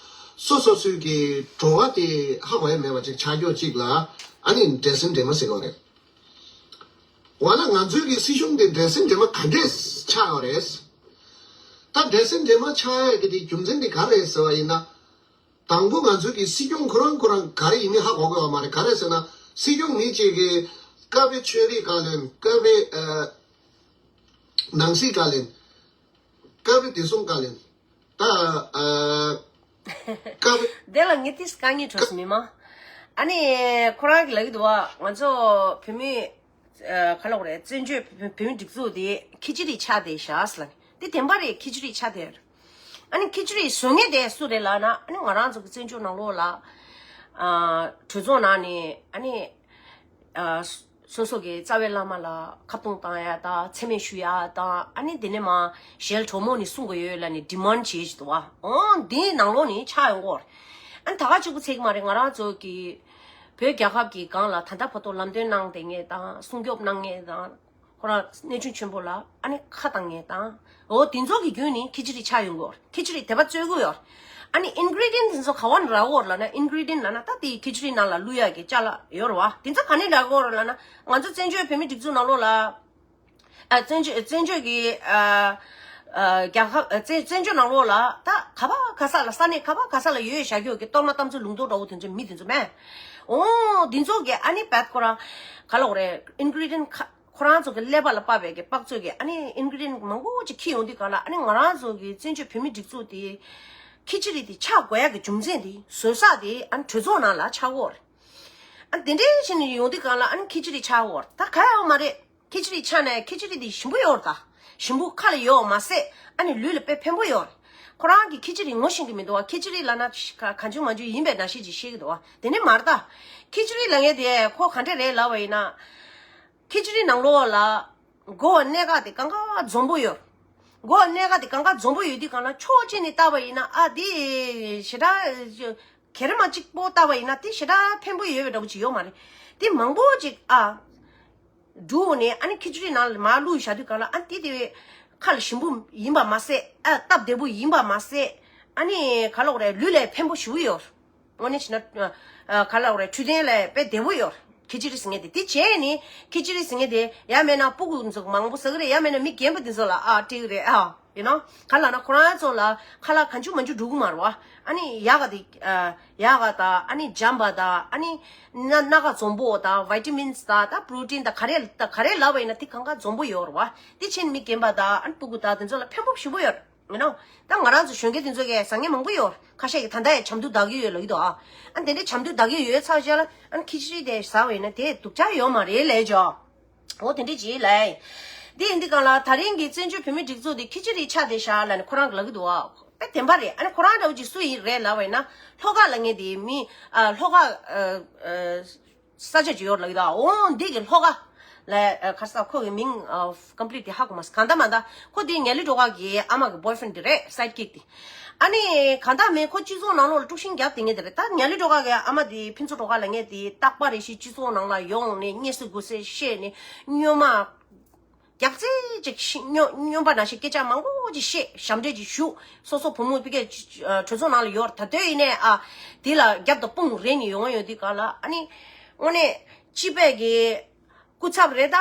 སོ་སོ་སོའི་གི་བྲོ་བ་དེ་ཧ་གོ་ཡ་མེད་པ་ཅིག་ཆགས་ཀྱོག་ཅིག་ལ། ཨ་ནི་འདྲེ་སྲིན་འདྲེ་མ་ཟེར་གི་རེད། འོ་ན་ང་ཚོའི་གི་སྲིད་གཞུང་དེ་འདྲེ་སྲིན་འདྲེ་མ་ག་འདྲས་ཆགས་ཡོད་རེད། ད་འདྲེ་སྲིན་འདྲེ་མ་ཆགས་ཡ་གི་དེ་རྒྱུ་མཚན་དེ་ག་རེད་ཟེར་བ་ཡིན་ན། དང་པོ་ང་ཚོའི་གི་སྲིད་སྐྱོང་ཁོ་རང་ཁོ་རང་ག་རེ་ཡིན་མིན་ཧ་གོ་དགོས་པ་མ་རེད། ག་རེ་ཟེར་ན་སྲིད་སྐྱོང་མི་གཅིག་གིས་ཀ་བའི་ཆོས་རིག་བཀའ་བློན། ཀ་བའི་ཨ་ནང་སྲིད་བཀའ་བློན། ཀ་བའི་བདེ་སྲུང་བཀའ་བློན། ད་ཨ་ དེ་ལ་ངས་ཏིས་དཀའ་ངལ་འཕྲད་སོང་མི་མང་། ཨ་ནི་ཁོ་རང་གིས་ལབ་ཀྱི་འདུག་བ། ང་ཚོ་བོད་མི་ཨ་ག་ལབ་དགོས་རེད། བཙན་བྱོལ་བོད་མི་སྒྲིག་འཛུགས་དེ་ཁི་ཆི་རི་ཆགས་བསྡད་ཤག་ཟེར་ལབ་ནས། དེ་བདེན་པ་རེད། ཁི་ཆི་རི་ཆགས་བསྡད་ཡོད་རེད། ཨ་ནི་ཁི་ཆི་རི་བཟོ་མཁན་དེ་སུ་རེད་ལབ་ན། ཨ་ནི་ང་རང་ཚོ་གི་བཙན་བྱོལ་ནང་ལོགས་ལ་ཨ་གྲོས་ཚོགས་ནང་ནས་ཨ་ནི་ཨ་སོ་སོ་གི་རྩ་བའི་བླ་མ་ལ་ཁ་རྡུང་བཏང་ཡ་དང་། མཚན་སྨད་ཞུ་ཡ་དང་། ཨ་ནི་དེ་ནས་མར་ཞལ་གྲོ་མོ་ནས་གསུང་དགོས་ཡོད་ལབ་ནས་ཌི་མཱན་ཌི་བྱེད་ཀྱི་འདུག་བ། འོ་འདིའི་ནང་ལོགས་ནས་ཆགས་ཡོང་གི་ཡོད་རེད། ཨ་ནི་ད་ག་གཅིག་པུ་ཚད་ཀྱི་མ་རེད། ང་རང་ཚོ་གི་བོད་རྒྱལ་ཁབ་ཀྱི་སྒང་ལ་ད་ལྟ་བར་དུ་ལམ་སྟོན་གནང་བསྡད་མཁན་དང་། སྲུང་སྐྱོབ་གནང་མཁན་དང་། ཁོ་རང་གནས་ཆུང་ཆེན་པོ་ལ་ཨ་ནི་ཁ་བཏང་མཁན་དང་། འོ་དེ་ཚོ་གི་བརྒྱུད་ནས་ཁི་ཆི་རི་ཆགས་ཡོང་གི་ཡོད་རེད། ཁི་ཆི་རི་དེ་པར་རྩོད་ཀྱི་ཡོད་རེད། ཨ་ནི་ཨིན་གི་རི་ཌི་ཡན་དེ་ཚོ་ག་བ་ནས་རག་གི་ཡོད་རེད་ལབ་ན། ཨིན་གི་རི་ཌི་ཡན་ལབ་ན་ད་དེ་ཁི་ཆི་རི་ནང་ལ་བླུག་ཡ་གི་ཅ་ལག་ཡོད་རེད་བ། དེ་ཚོ་ག་ནས་རག་གི་ཡོད་རེད་ལབ་ན། ང་ཚོ་བཙན་བྱོལ་བོད་མི་སྒྲིག་འཛུགས་ནང་ལོགས་ལ། ཨ་བཙན་བྱོལ་བཙན་བྱོལ་གྱི་ཨ་ཨ་རྒྱལ་ཁབ། ཨ་བཙན་བཙན་བྱོལ་ནང་ལོགས་ལ་ད་ག་པ་ག་ས་ལ། ས་གནས་ག་པ་ག་ས་ལ་ཡོད་བཞག་གི་ཡོད་གི། གཏོར་མ་གཏམ་ཚོད་ལུང་རྟོགས་འདྲ་བོ་དེ་ཚོ་མི་དེ་ཚོ་མེད། འོ་དེ་ཚོ་གི་ཨ་ནི་བད་ཁོ་རང་ག་ལབ་དགོས་རེད། ཨིན་གི་རི་ཌི་ཡན་ཁ་ཁོ་རང་ཚོ་གི་ཀླད་པ་ལ་དཔག་པའི་གི་དཔག་ཚོད་ཀྱི་ཨ་ནི་ཨིན་གི་རི་ཌི་ཡན་མང་པོ་ཅིག་འཁྱེར་ཡོང་དུས་སྒང་ལ། ཨ་ནི་ང་རང་ཚོ་གི་བཙན་བྱོལ་བོད་མི་སྒྲིག་འཛུགས་དེ་ཁི་ཆི་རི་དེ་ཆགས་དགོས་ཡ་གི་རྒྱུ་མཚན་དེ། བཟོ་ས་དེ་ཨ་ནི་གྲོས་ཚོགས་ནང་ལ་ཆགས་ཀྱི་ཡོད་རེད། ཨ་དེ་འདྲའི་བྱས་ནས་ཡོང་དུས་སྒང་ལ་ཨ་ནི་ཁི་ཆི་རི་ཆགས་ཀྱི་ཡོད་རེད། ད་ག་ཡོད་མ་རེད། ཁི་ཆི་རི་ཆགས་ནས་ཁི་ཆི་རི་དེ་ཞིམ་པོ་ཡོད་རེད། ད་ཞིམ་པོ་ཁ་ལ་ཡོད་མ་ཟད། ཨ་ནི་ལུས་ལ་དཔེ་ཕན་པོ་ཡོད་རེད། ཁོ་རང་གིས་ཁི་ཆི་རི་ངོ་ཤེས་ཀྱི་མི་འདུག་བ། ཁི་ཆི་རི་ལབ་ན་ག་གང་བྱུང་མང་བྱུང་ཡིན་པའི་ནང་བཞིན་ཅིག་བཤད་ཀྱི་འདུག་བ། དེ་འདྲ་མ་རེད་ད། ཁི་ཆི་རི་ལབ་མཁན་དེ་ཁོ་ག་འདྲ་རེད་ལབ་པ་ཡིན་ན། ཁི་ཆི་རི་ནང་ལོགས་ལ་དགོས་པ་གནད་འགག་དེ་གང་ག་འཛོམས་པོ་ཡོད། དགོས་པ་གནད་འགག་དེ་གང་ག་འཛོམས་པོ་ཡོད་དུས་སྒང་ལ། ཕྱོགས་གཅིག་ནས་བལྟས་པ་ཡིན་ན། ཨ་དེ་ཞེ་དྲག་གེ་སར་མ་གཅིག་པོ་བལྟས་པ་ཡིན་ན་དེ་ཞེ་དྲག་ཕན་པོ་ཡོད་པའི་འདྲ་པོ་ཅིག་ཡོད་མ་རེད། དེ་མང་པོ་ཅིག་ཨ་བསྒྲུགས་ནས་ཨ་ནི་ཁི་ཆི་རི་ནང་ལ་མར་བླུགས་བཞག་དུས་སྒང་ལ། ཨ་དེ་དེ་ཁ་ལ་ཞིམ་པོ་ཡིན་པ་མ་ཟད། ཨ་སྟབས་བདེ་པོ་ཡིན་པ་མ་ཟད། ཨ་ནི་ག་ལབ་དགོས་རེད། ལུས་ལ་ཕན་པོ་ཞེ་པོ་ཡོད། དངོས་གནས་བྱས་ན་ཨ་ག་ལབ་དགོས་རེད། འཕྲོད་བསྟེན་ལ་དཔེ་བདེ་པོ་ཡོད། ཁི་ཆི་རི་ཟེར་མཁན་དེ། དེ་བྱས་ནས་ཁི་ཆི་རི་ཟེར་མཁན་དེ་ཡང་མིན་ན་སྤུ་གུ་ཚོ་མང་པོ་ཟ་གི་རེད། ཡང་མིན་ན་མི་རྒན་པ་དེ་ཚོ་ལ་ཨ་སྤྲད་གི་རེད། ཨ་ཡིན་ནོ། ག་ལབ་ན་ཁོ་རང་ཚོ་ལ་ཁ་ལག་གང་བྱུང་མང་བྱུང་འགྲོ་གི་མ་རེད་བ། ཨ་ནི་ཡག་ག་དེ་ཨ་ཡག་ག་དང་། ཨ་ནི་འཇམ་པ་དང་། ཨ་ནི་སྣ་སྣ་ཁ་འཛོམས་པོ་དང་། བི་ཊ་མིན་སི་དང་། ད་པྲོ་ཊིན་དང་། ག་རེ་ད་ག་རེ་ལབ་པ་ཡིན་ན་དེ་གང་ག་འཛོམས་པོ་ཡོད་རེད་བ། དེ་བྱས་ནས་མི་རྒན་པ་དང་། ཨ་ནི་སྤུ་གུ་དང་དེ་ཚོ་ལ་ཕན་པོ་ཞེ་པོ་ཡོད་རེད། ཡིན་ནོ། ད་ང་རང་ཚོ་གཞོན་སྐྱེས་དེ་ཚོ་གིས་ཟ་མཁན་མང་པོ་ཡོད། ཁ་ཤས་ཀྱིས་ད་ལྟ་ཡང་ཆམ་དུག་བདག་གི་ཡོད་ལབ་ཀྱི་འདུག་ཨ། ཨ་དེ་འདྲའི་ཆམ་དུག་བདག་གི་ཡོད་ཚར་རྗེས་ལ། ཨ་ཁི་ཆི་རི་དེ་ཟ་བ་ཡིན་ན་དེ་སྡུག་ཅག་ཡོད་མ་རེད་ལབ་ཀྱི་ཡོད། འོ་དེ་འདྲ་ཅིག་ལབ། དེ་ཡིན་དུས་སྒང་ལ་ད་རིང་གི་བཙན་བྱོལ་བོད་མིའི་སྒྲིག་འཛུགས་དེ་ཁི་ཆི་རི་ཆགས་བསྡད་ཤག་ལབ་ནས་ཁོ་རང་གིས་ལབ་ཀྱི་འདུག་ཨ། དཔེ་བདེན་པ་རེད། ཨ་ནི་ཁོ་རང་འདྲ་བོ་ཅིག་སུ་ཡིན་རེད་ལབ་པ་ཡིན་ན། ལྷོ་ཁ་ལབ་མཁན་དེ་མི་ཨ་ལྷོ་ཁ་ཨ་ཨ། ས་ཆ་ཅིག་ཡོད་ལབ་ཀྱི་འདུག་ཨ། འོ་འདི་གི་ལྷོ་ཁ་ལ་ཨ་ག་རེ་ཟེར། ཁོ་གི་མིང་ཨ་ཀམ་པི་ལིཊ་ཧ་གོ་མ་སོང་། གང་ལྟར་མ་ལྟར་ཁོ་དེ་ངན་ལི་སྒྲོལ་དཀར་གི་ཨ་མ་གི་བོའི་ཕེ་རེན་ཌི་དེ་རེད། སའིཌ་ཀིག་དེ། ཨ་ནི་གང་ལྟར་མིན་ཁོ་སྤྱི་ཚོགས་ནང་ལོགས་ལ་དཀྲུག་ཤིང་རྒྱབ་བསྡད་མཁན་དེ་རེད། ད་ངན་ལི་སྒྲོལ་དཀར་གི་ཨ་མ་དེ་ཕུན་ཚོགས་སྒྲོལ་དཀར་ལབ་མཁན་དེ་རྟག་པར་རེ་བཞིན་སྤྱི་ཚོགས་ནང་ལ་ཡོང་ནས་སྙན་སེང་དགོད་སེལ་བཤད་ནས། སྨྱོན་མ་རྒྱག་རྩེ་ཅིག་ཤི་སྨྱོན་སྨྱོན་པ་ནང་བཞིན་སྐད་ཆ་མང་པོ་ཅིག་བཤད། ཞབས་འདྲེན་ཅིག་ཞུ། སོ་སོ་བུ་མོ་ཕ་གིའི་གྲོས་ཚོགས་ནང་ལ་ཡོད་རེད། ད་དུང་ཡིན་ནའི་ཨ་དེ་ལ་རྒྱབ་དང་དཔུང་རེག་ནས་ཡོང་ཡོང་དུས་སྒང་ལ། ཨ་ནི་དངོས་གནས་སྤྱི་པའི་གི་སྐུ་ཚབ་རེད། ད་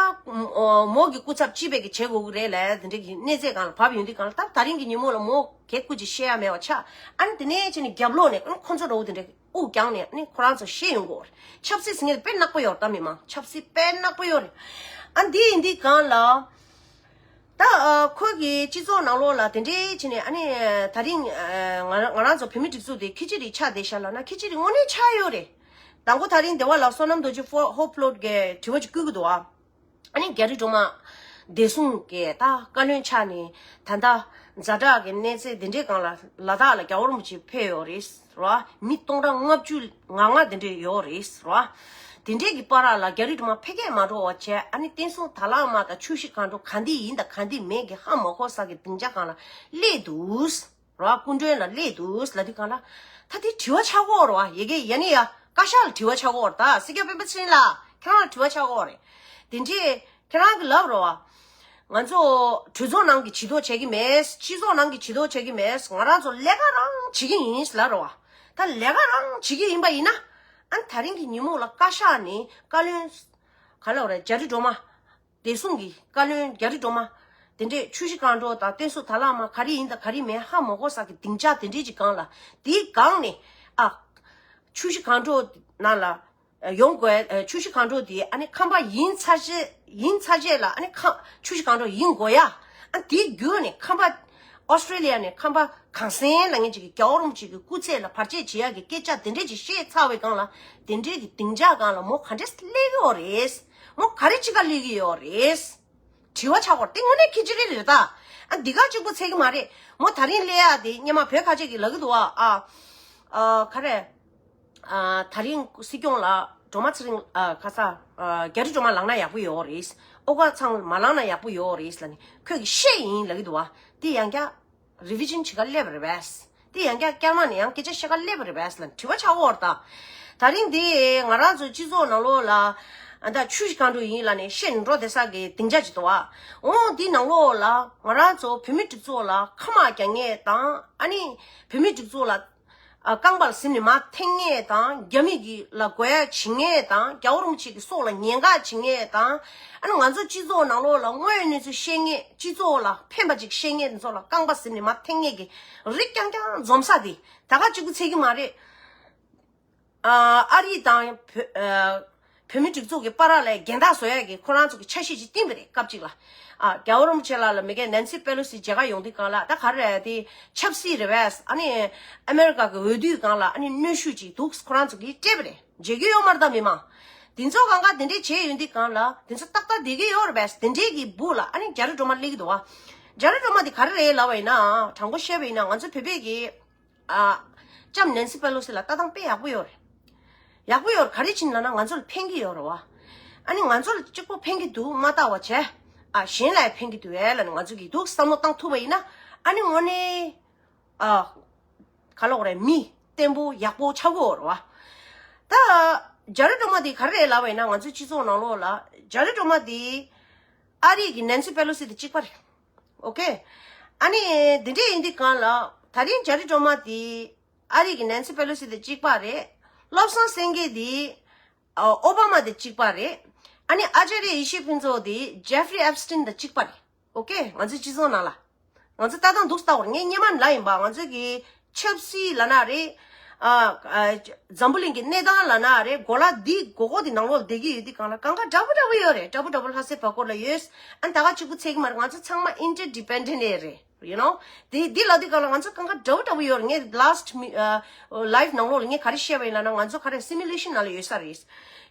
མོ་གི་སྐུ་ཚབ་སྤྱི་པའི་གི་བྱེད་དགོས་ཀྱི་རེད་ལབ། དེ་འདྲའི་གི་གནས་ཚད་སྒང་ལ་བབས་ཡོང་དུས་སྒང་ལ། ད་ད་རིང་གི་ཉིན་མོ་ལ་མོ་གི་སྐུ་ཅིག་བཤད་ཡ་མེད་པ་ཆགས། ཨ་ནི་དེ་ནས་ཕྱིན་ནས་རྒྱབ་ལོགས་ནས་ཁོང་ཚོ་འདྲ་བོ་དེ་འདྲ་དབུགས་བརྒྱངས་ནས་ཨ་ནི་ཁོ་རང་ཚོ་བཤད་ཡོང་གི་ཡོད་རེད། ཆབ་སྲིད་ཟེར་མཁན་དེ་དཔེ་ནག་པོ་ཡོད་རེད། ད་མི་མང་ཆབ་སྲིད་དཔེ་ནག་པོ་ཡོད་རེད། ཨ་འདི་ཡིན་དུས་སྒང་ལ། ད་ཨ་ཁོ་གི་སྤྱི་ཚོགས་ནང་ལོགས་ལ་དེ་འདྲའི་བྱས་ནས། ཨ་ནི་ད་རིང་ཨ་ང་རང་ང་རང་ཚོ་བོད་མི་སྒྲིག་འཛུགས་དེ་ཁི་ཆི་རི་ཆགས་བསྡད་ཤག་ལབ་ན་ཁི་ཆི་རི་དངོས་གནས་ཆགས་ཡོད་རེད། དང་པོ་ད་རིང་སྡེ་བ་ལ་བསོད་ནམས་རྡོ་རྗེ་ཧོ་ཧོབ་ལོ་གིས་དྲི་བ་ཅིག་བསྐུལ་གི་འདུག་ཨ། ཨ་ནི་རྒྱ་རི་སྒྲོལ་མ་བདེ་སྲུང་གི་ད་བཀའ་བློན་ཆགས་ནས། ད་ལྟ་ཛ་དྲག་གི་གནས་ཚད་འདི་འདྲའི་སྒང་ལ་ལ་དྭགས་ལ་རྒྱལ་བ་རིན་པོ་ཆེ་ཕེབས་ཡོད་རེད་ར། མི་སྟོང་ཕྲག་ལྔ་བཅུ་ང་ལྔ་འདི་འདྲ་ཡོད་རེད་ར། དེ་འདྲའི་གི་བར་ལ་རྒྱ་རི་སྒྲོལ་མ་ཕ་གིར་མ་འགྲོ་བ་བྱས། ཨ་ནི་བསྟན་སྲུང་དར་ལག་དམར་དང་ཆུ་བཞི་སྒང་དྲུག་ག་འདི་ཡིན་དང་ག་འདི་མེད་གི་ཧ་མ་གོ་ས་གི་སྡིངས་ཆ་སྒང་ལ་སླེབས་འདུག་ར། སྐུ་མགྲོན་ལ་སླེབས་འདུག་ལབ་དུས་སྒང་ལ། ད་དེ་དྲི་བ་ཆགས་ཀྱི་ཡོད་རེད་བ། ཡ་གི་ཡ་ནི་ཡ་བཀའ་ཤག་ལ་དྲི་བ་ཆགས་ཀྱི་ཡོད་རེད། ད་སྲིད་སྐྱོང་སྤེན་པ་ཚེ་རིང་ལགས། ཁྱེད་རང་ལ་དྲི་བ་ཆགས་ཀྱི་ཡོད་རེད། དེ་འདྲས་ཁྱེད་རང་གིས་ལབ་རེད་བ། ང་ཚོ་གྲོས་ཚོགས་ནང་གི་བྱེད་ཐབས་བྱེད་ཀྱི་མེད། སྤྱི་ཚོགས་ནང་གི་བྱེད་ཐབས་བྱེད་ཀྱི་མེད། ང་རང་ཚོ་ལས་ཀ་རང་བྱེད་ཀྱི་ཡིན་ལབ་རེད་བ། ད་ལས་ཀ་རང་བྱེད་ཀྱི་ཡིན་པ་ཡིན་ན། ཨ་ད་རིང་གི་ཉིན་མོ་ལ་བཀའ་ཤག་ནས་བཀའ་བློན་ག་ལབ་རེད། རྒྱ་རི་སྒྲོལ་མ། བདེ་སྲུང་གི་བཀའ་བློན་རྒྱ་རི་སྒྲོལ་མ། དེ་འདྲས་ཆུ་བཞི་སྒང་དྲུག་དང་བསྟན་སྲུང་དར་ལག་དམར་ག་རེ་ཡིན་དང་ག་རེ་མེད་ཧ་མ་གོ་ས་གི་སྡིངས་ཆ་དེ་འདྲས་ཅིག་སྒང་ལ། དེའི་སྒང་ནས་ཨ་ཆུ་བཞི་སྒང་དྲུག་ནང་ལ་ཡོང་དགོས། ཆུ་བཞི་སྒང་དྲུག་དེ་ཨ་ནི་ཁང་པ་ཡིན་ཚར་རྗེས། ཡིན་ཚར་རྗེས་ལ་ཨ་ནི་ཁང་ཆུ་བཞི་སྒང་དྲུག་ཡིན་དགོས་ཡ། ཨ་དེའི་བརྒྱུད་ནས་ཁང་པ་ ཨོ་སི་ཀྲི་ལི་ཡ་ནས་ཁམས་པ་གངས་སེང་ལབ་མཁན་ཅིག་གིས་རྒྱལ་བ་རིན་པོ་ཆེ་གི་སྐུ་ཚེ་ལ་བར་ཆད་བྱེད་ཡག་གི་སྐད་ཆ་དེ་འདྲས་ཅིག་བཤད་ཚར་བའི་སྒང་ལ། དེ་འདྲས་ཀྱི་སྡིངས་ཆ་སྒང་ལ་མོ་ག་འདྲས་སླེབས་ཀྱི་ཡོད་རེད། མོ་ག་རེ་བྱེད་ག་སླེབས་ཀྱི་ཡོད་རེད། དྲི་བ་ཆགས་པ་དེ་དངོས་གནས་ཁྱི་ཅི་རེད་རེད་ད། ཨ་འདི་ག་གཅིག་པུ་ཚད་ཀྱི་མ་རེད། མོ་ད་རིང་སླེབས་ཡག་དེ་སྔོན་མ་བོད་ཁ་ཆེ་གིས་ལབ་ཀྱི་འདུག་བ། ཨ་ཨ་ག་རེ། ཨ་ད་རིང་སྲིད་སྐྱོང་ལ་སྒྲོལ་མ་ཚེ་རིང་། ཨ་ཁ་ས། ཨ་རྒྱ་རི་སྒྲོལ་མ་ལངས་ན་ཡག་པོ་ཡོད་རེད། ཨོ་དཀར་ཚང་མ་ལངས་ན་ཡག་པོ་ཡོད་རེད་ལབ་ནས་ཁོས་ཀྱིས་བཤད་ཡིན་ལབ་ཀྱི་འདུག་བ། དེ་ཡང་བསྐྱར་རི་བི་ཤན་བྱེད་ག་སླེབས་པ་རེད་པས། དེ་ཡང་བསྐྱར་སྐྱར་མ་ནས་ཡང་སྐད་ཆ་བཤད་ག་སླེབས་པ་རེད་པས་ལབ་ནས་དྲི་བ་ཆགས་ཀྱི་ཡོད་རེད་ད། ད་རིང་དེ་ང་རང་ཚོ་སྤྱི་ཚོགས་ནང་ལོགས་ལ་ཨ་ད་ཆུ་བཞི་སྒང་དྲུག་ཡིན་ལབ་ནས་བཤད་ནས་འགྲོ་བསྡད་ས་གི་སྡིངས་ཆ་ཅིག་འདུག་བ། འོ་འདི་ནང་ལོགས་ལ་ང་རང་ཚོ་བོད་མི་སྒྲིག་འཛུགས་ལ་ཁ་དམག་རྒྱག་མཁན་དང་། ཨ་ནི་བོད་མི་སྒྲིག་འཛུགས་ལ་ཨ་རྐང་པར་ཟིན་ནས་མར་འཐེན་མཁན་དང་། རྒྱ་མི་གི་ལ་རྒོལ་ཡ་བྱེད་མཁན་དང་། རྒྱལ་བ་རིན་པོ་ཆེ་གི་སྲོག་ལ་ཉེན་ཁ་བྱེད་མཁན་དང་། ཨ་ནི་ང་ཚོ་སྤྱི་ཚོགས་ནང་ལོགས་ལ་དངོས་ཡོད་གནས་ཚུལ་བཤད་མཁན། སྤྱི་ཚོགས་ལ་ཕན་པ་ཅིག་བཤད་མཁན་དེ་ཚོ་ལ་རྐང་པ་ཟིན་ནས་མར་འཐེན་མཁན་གྱི་རིགས་རྐྱང་རྐྱང་འཛོམས་ས་དེ་ད་ག་གཅིག་པུ་ཚད་ཀྱི་མ་རེད། ཨ་ཨ་རི་དང་བོད་ཨ་བོད་མི་སྒྲིག་འཛུགས་ཀྱི་བར་ལ་འགལ་ཟླ་བཟོ་ཡག་གི་ཁོ་རང་ཚོ་གི་འཆར་གཞི་ཅིག་བཏིང་བ་རེད། སྐབས་གཅིག་ལ་ཨ་རྒྱལ་བ་རིན་པོ་ཆེ་ལགས་ལ་མི་རྒན་ནན་སི་པེ་ལོ་སི་མཇལ་ཁ་ཡོང་དུས་སྒང་ལ། ད་ག་རེ་རེད། དེ་ཆབ་སྲིད་རེད་པས། ཨ་ནི་ཨ་མེ་རི་ཀ་གི་འོས་བསྡུའི་སྒང་ལ་ཨ་ནི་གནོན་ཤུགས་ཅིག་འདུག་ཁོ་རང་ཚོ་གིས་སྤྲད་པ་རེད། མཇལ་རྒྱུ་ཡོད་མ་རེད་ད་མི་མང་། དེ་ཚོ་གང་ག་དེ་འདྲས་བྱས་ཡོང་དུས་སྒང་ལ་དེ་ཚོ་ཏག་ཏག་བསྡད་ཀྱི་ཡོད་རེད་པས། དེ་འདྲས་ཀྱི་སྦུག་ལ་ཨ་ནི་རྒྱ་རི་སྒྲོལ་མ་སླེབས་ཀྱི་འདུག་བ། རྒྱ་རི་སྒྲོལ་མ་དེ་ག་རེ་རེད་ལབ་པ་ཡིན་ན། དྲང་པོ་བཤད་པ་ཡིན་ན་ང་ཚོ་བོད་པས་ཀྱི་ཨ་ལྕམ་ནན་སི་པེ་ལོ་སི་ལ་ལྟ་སྟངས་དཔེ་ཡག་པོ་ཡོད་རེད། ཡག་པོ་ཡོད་རེད། ག་རེ་བྱས་ནས་ལབ་ན་ང་ཚོ་ལ་ཕན་གྱི་ཡོད་རེད་བ། ཨ་ནི་ང་ཚོ་ལ་གཅིག་པོ་ཕན་གྱི་འདུག་མ་ལྟ་བ་བྱས། ཨ་གཞན་ལ་ཡང་ཕན་གྱི་འདུག་ཨེ་ལབ་ནས་ང་ཚོ་གིས་འདུག་བསམ་བློ་བཏང་ཐུབ་པ་ཡིན་ན། ཨ་ནི་དངོས་གནས་ཨ་ག་ལབ་དགོས་རེད། མི་བརྟན་པོ་ཡག་པོ་ཆགས་ཀྱི་ཡོད་རེད་བ། ད་རྒྱ་རི་སྒྲོལ་མ་དེ་ག་རེ་རེད་ལབ་པ་ཡིན་ན། ང་ཚོའི་སྤྱི་ཚོགས་ནང་ལོགས་ལ་རྒྱ་རི་སྒྲོལ་མ་དེ་ཨ་རི་གི་ནན་སི་པེ་ལོ་སི་དང་གཅིག་པ་རེད། ཨོ་ཀེ། ཨ་ནི་འདི་འདྲས་ཡིན་དུས་སྒང་ལ་ད་རིང་རྒྱ་རི་སྒྲོལ་མ་དེ་ཨ་རི་གི་ནན་སི་པེ་ལོ་སི་དང་གཅིག་པ་རེད། བློ་བཟང་སེང་གེ་དེ་ཨ་ཨོ་བྷ་མ་དང་གཅིག་པ་རེད། ཨ་ནི་ཨ་ཅཱརྱ་ཡེ་ཤེས་ཕུན་ཚོགས་དེ་ཇེ་ཧྥི་རི་ཨེབ་སི་ཊིན་དང་གཅིག་པ་རེད། ཨོ་ཀེ། ང་ཚོའི་སྤྱི་ཚོགས་ནང་ལ། ང་ཚོ་ལྟ་སྟངས་འདུག་སེ་ལྟ་དགོས་རེད། ངས་སྔོན་མ་ལབ་ཡིན་པ། ང་ཚོ་གི་ཆབ་སྲིད་ལབ་ན་རེད། ཨ་ཨ་འཛམ་བུ་གླིང་གི་གནས་སྟངས་ལབ་ན་རེད། གོ་ལ་འདི་སྒོར་སྒོར་འདི་ནང་ལོགས་ལ་བསྡད་ཀྱི་ཡོད་དུས་སྒང་ལ་གང་ག་འདྲ་པོ་འདྲ་པོ་ཡོད་རེད། འདྲ་པོ་འདྲ་པོ་ལྷ་སའི་བར་སྐོར་ལ་ཡོད། ཨ་ནི་ད་ག་གཅིག་པུ་ཚད་ཀྱི་མ་རེད། ང་ཚོ་ཚང་མ་ཨིན་ཊར་ཌི་པེན་ཌེན་ཊི་རེད། ཡུ་ནོ། དེ་འདི་ལབ་དུས་སྒང་ལ་ང་ཚོ་གང་ག་འདྲ་པོ་འདྲ་པོ་ཡོད་རེད། ངས་ལཱ་སི་ཊི་མི་ཨ་ལའིབ་ནང་ལོགས་ལ་ངས་ག་རེ་བཤད་པ་ཡིན་ལབ་ན། ང་ཚོ་ག་རེ་སི་མི་ལེ་ཤན་ནང་ལ་ཡོད་ས་རེད།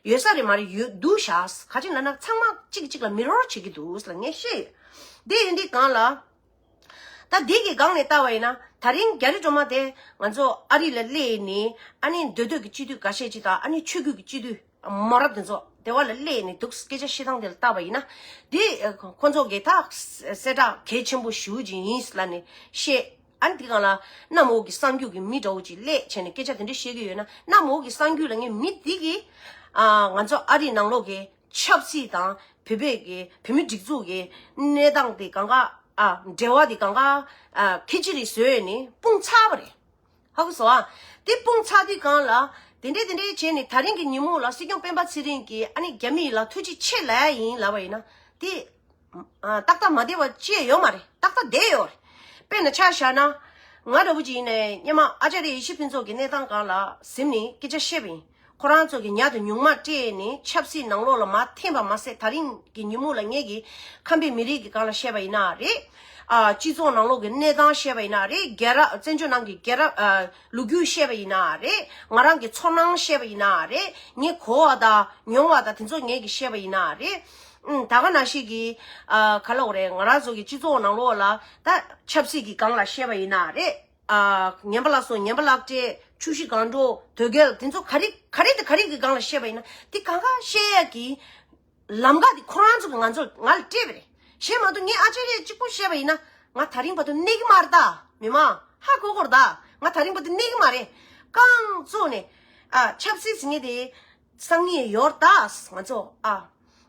ཡོད་ས་རེད་མ་རེད། ཡོད་འདུག་ཤག་ག་ཅི་ལབ་ན་ཚང་མ་གཅིག་གིས་གཅིག་ལ་མི་རོར་བྱེད་ཀྱི་འདུག་ཟེར་ལ་ངས་བཤད་ཡོད། དེ་ཡིན་དུས་སྒང་ལ། ད་འདི་གི་སྒང་ནས་ལྟ་བ་ཡིན་ན། ད་རིང་རྒྱ་རི་སྒྲོལ་མ་དེ་ང་ཚོ་ཨ་རི་ལ་སླེབས་ནས། ཨ་ནི་མདོ་སྟོད་ཀྱི་སྤྱི་འཐུས་འགའ་ཤས་ཅིག་དང་། ཨ་ནི་ཆོས་བརྒྱུད་ཀྱི་སྤྱི་འཐུས་མང་རབས་དེ་ཚོ་དེ་བ་ལ་སླེབས་ནས་འདུག་སྐད་ཆ་བཤད་སྟངས་དེ་ལ་ལྟ་བ་ཡིན་ན། འདི་ཁོ་ཚོ་གི་ད་གསལ་བསྒྲགས་གལ་ཆེན་པོ་ཞེ་པོ་ཅིག་ཡིན་ལབ་ནས་བཤད། ཨ་ནི་དེ་སྒང་ལ་གནམ་འོག་གི་གསར་འགྱུར་གྱི་མི་འདྲ་བོ་ཅིག་སླེབས་བྱས་ནས་སྐད་ཆ་དེ་འདྲ་བཤད་ཀྱི་ཡོད་ན། གནམ་འོག་གི་གསར་འགྱུར་ལ་ངས་མི་འདི་གིས་ཨ་ང་ཚོ་ཨ་རི་ནང་ལོགས་ཀྱི་ཆབ་སྲིད་དང་བོད་པའི་གི་བོད་མི་སྒྲིག་འཛུགས་ཀྱི་གནས་སྟངས་དེ་གང་ག་ཨ་འབྲེལ་བ་དེ་གང་ག་ཨ་ཁི་ཅི་རེ་བཟོས་ནས་སྤུངས་ཚར་བ་རེད། ཧ་གོ་སོང་ཨ། དེ་སྤུངས་ཚར་དུས་སྒང་ལ་དེ་འདྲས་དེ་འདྲས་བྱས་ནས་ད་རིང་གི་ཉིན་མོ་ལ་སྲིད་སྐྱོང་སྤེན་པ་ཚེ་རིང་གིས་ཨ་ནི་རྒྱ་མི་ལ་ཐུགས་རྗེ་ཆེ་ལབ་ཡ་ཡིན་ལབ་པ་ཡིན་ན། དེ་ཨ་ཏག་ཏག་མ་བསྡད་པ་ཅི་ཡང་ཡོད་མ་རེད། ཏག་ཏག་བསྡད་ཡོད་རེད། དཔེར་ན་ཆ་བཞག་ན། ང་འདྲ་བོ་ཅིག་ཡིན་ནའི་སྔོན་མ་ཨ་ཅཱརྱ་ཡེ་ཤེས་ཕུན་ཚོགས་ཀྱི་གནས་སྟངས་སྒང་ལ་གཟིམས་ནས་སྐད་ཆ་བཤད་པ་ཡིན། ཁོ་རང་ཚོ་གིས་ཉ་དང་ཉུང་མ་སྤྲད་ནས་ཆབ་སྲིད་ནང་ལོགས་ལ་མར་འཐེན་པ་མ་ཟད། ད་རིང་གི་ཉིན་མོ་ལ་ངས་ཀྱིས་ཁམས་པའི་མི་རིགས་ཀྱི་སྒང་ལ་བཤད་པ་ཡིན་ན་རེད། ཨ་སྤྱི་ཚོགས་ནང་ལོགས་ཀྱི་གནས་སྟངས་བཤད་པ་ཡིན་ན་རེད། རྒྱལ་རབས་བཙན་བྱོལ་ནང་གི་རྒྱལ་རབས་ཨ་ལོ་རྒྱུས་བཤད་པ་ཡིན་ན་རེད། ང་རང་གི་ཚོར་སྣང་བཤད་པ་ཡིན་ན་རེད། ངས་གོ་བ་དང་མྱོང་བ་དང་དེ་ཚོ་ངས་ཀྱིས་བཤད་པ་ཡིན་ན་རེད། ཨུམ། ད་ག་ནང་བཞིན་གྱི་ཨ་ག་ལབ་དགོས་རེད། ང་རང་ཚོ་གི་སྤྱི་ཚོགས་ནང་ལོགས་ལ་ད་ཆབ་སྲིད་ཀྱི་སྒང་ལ་བཤད་པ་ཡིན་ན་རེད། ཨ་ངན་པ་ལ་སོགས། ངན་པ་ལག་སྤྲད། ཆུ་བཞི་སྒང་དྲུག་དོལ་རྒྱལ། དེ་ཚོ་ག་རེ་ག་རེ་དང་ག་རེ་གི་སྒང་ལ་བཤད་པ་ཡིན་ན། དེ་གང་ག་བཤད་ཡ་གི་ལམ་ཁ་དེ་ཁོ་རང་ཚོ་གིས་ང་ཚོ་ང་ལ་སྤྲད་པ་རེད། གཞན་མ་གཏོགས་ངས་ཨ་ཅཱརྱ་གཅིག་པོ་བཤད་པ་ཡིན་ན། ང་ད་རིང་བར་དུ་གནས་ཀྱི་མ་རེད་ད། མི་མང་ཧ་གོ་དགོས་རེད་ད། ང་ད་རིང་བར་དུ་གནས་ཀྱི་མ་རེད། རྐང་བཙུགས་ནས་ཨ་ཆབ་སྲིད་ཟེར་མཁན་དེ་སང་ཉིན་ཡོད་རེད་ད། ང་ཚོ་ཨ་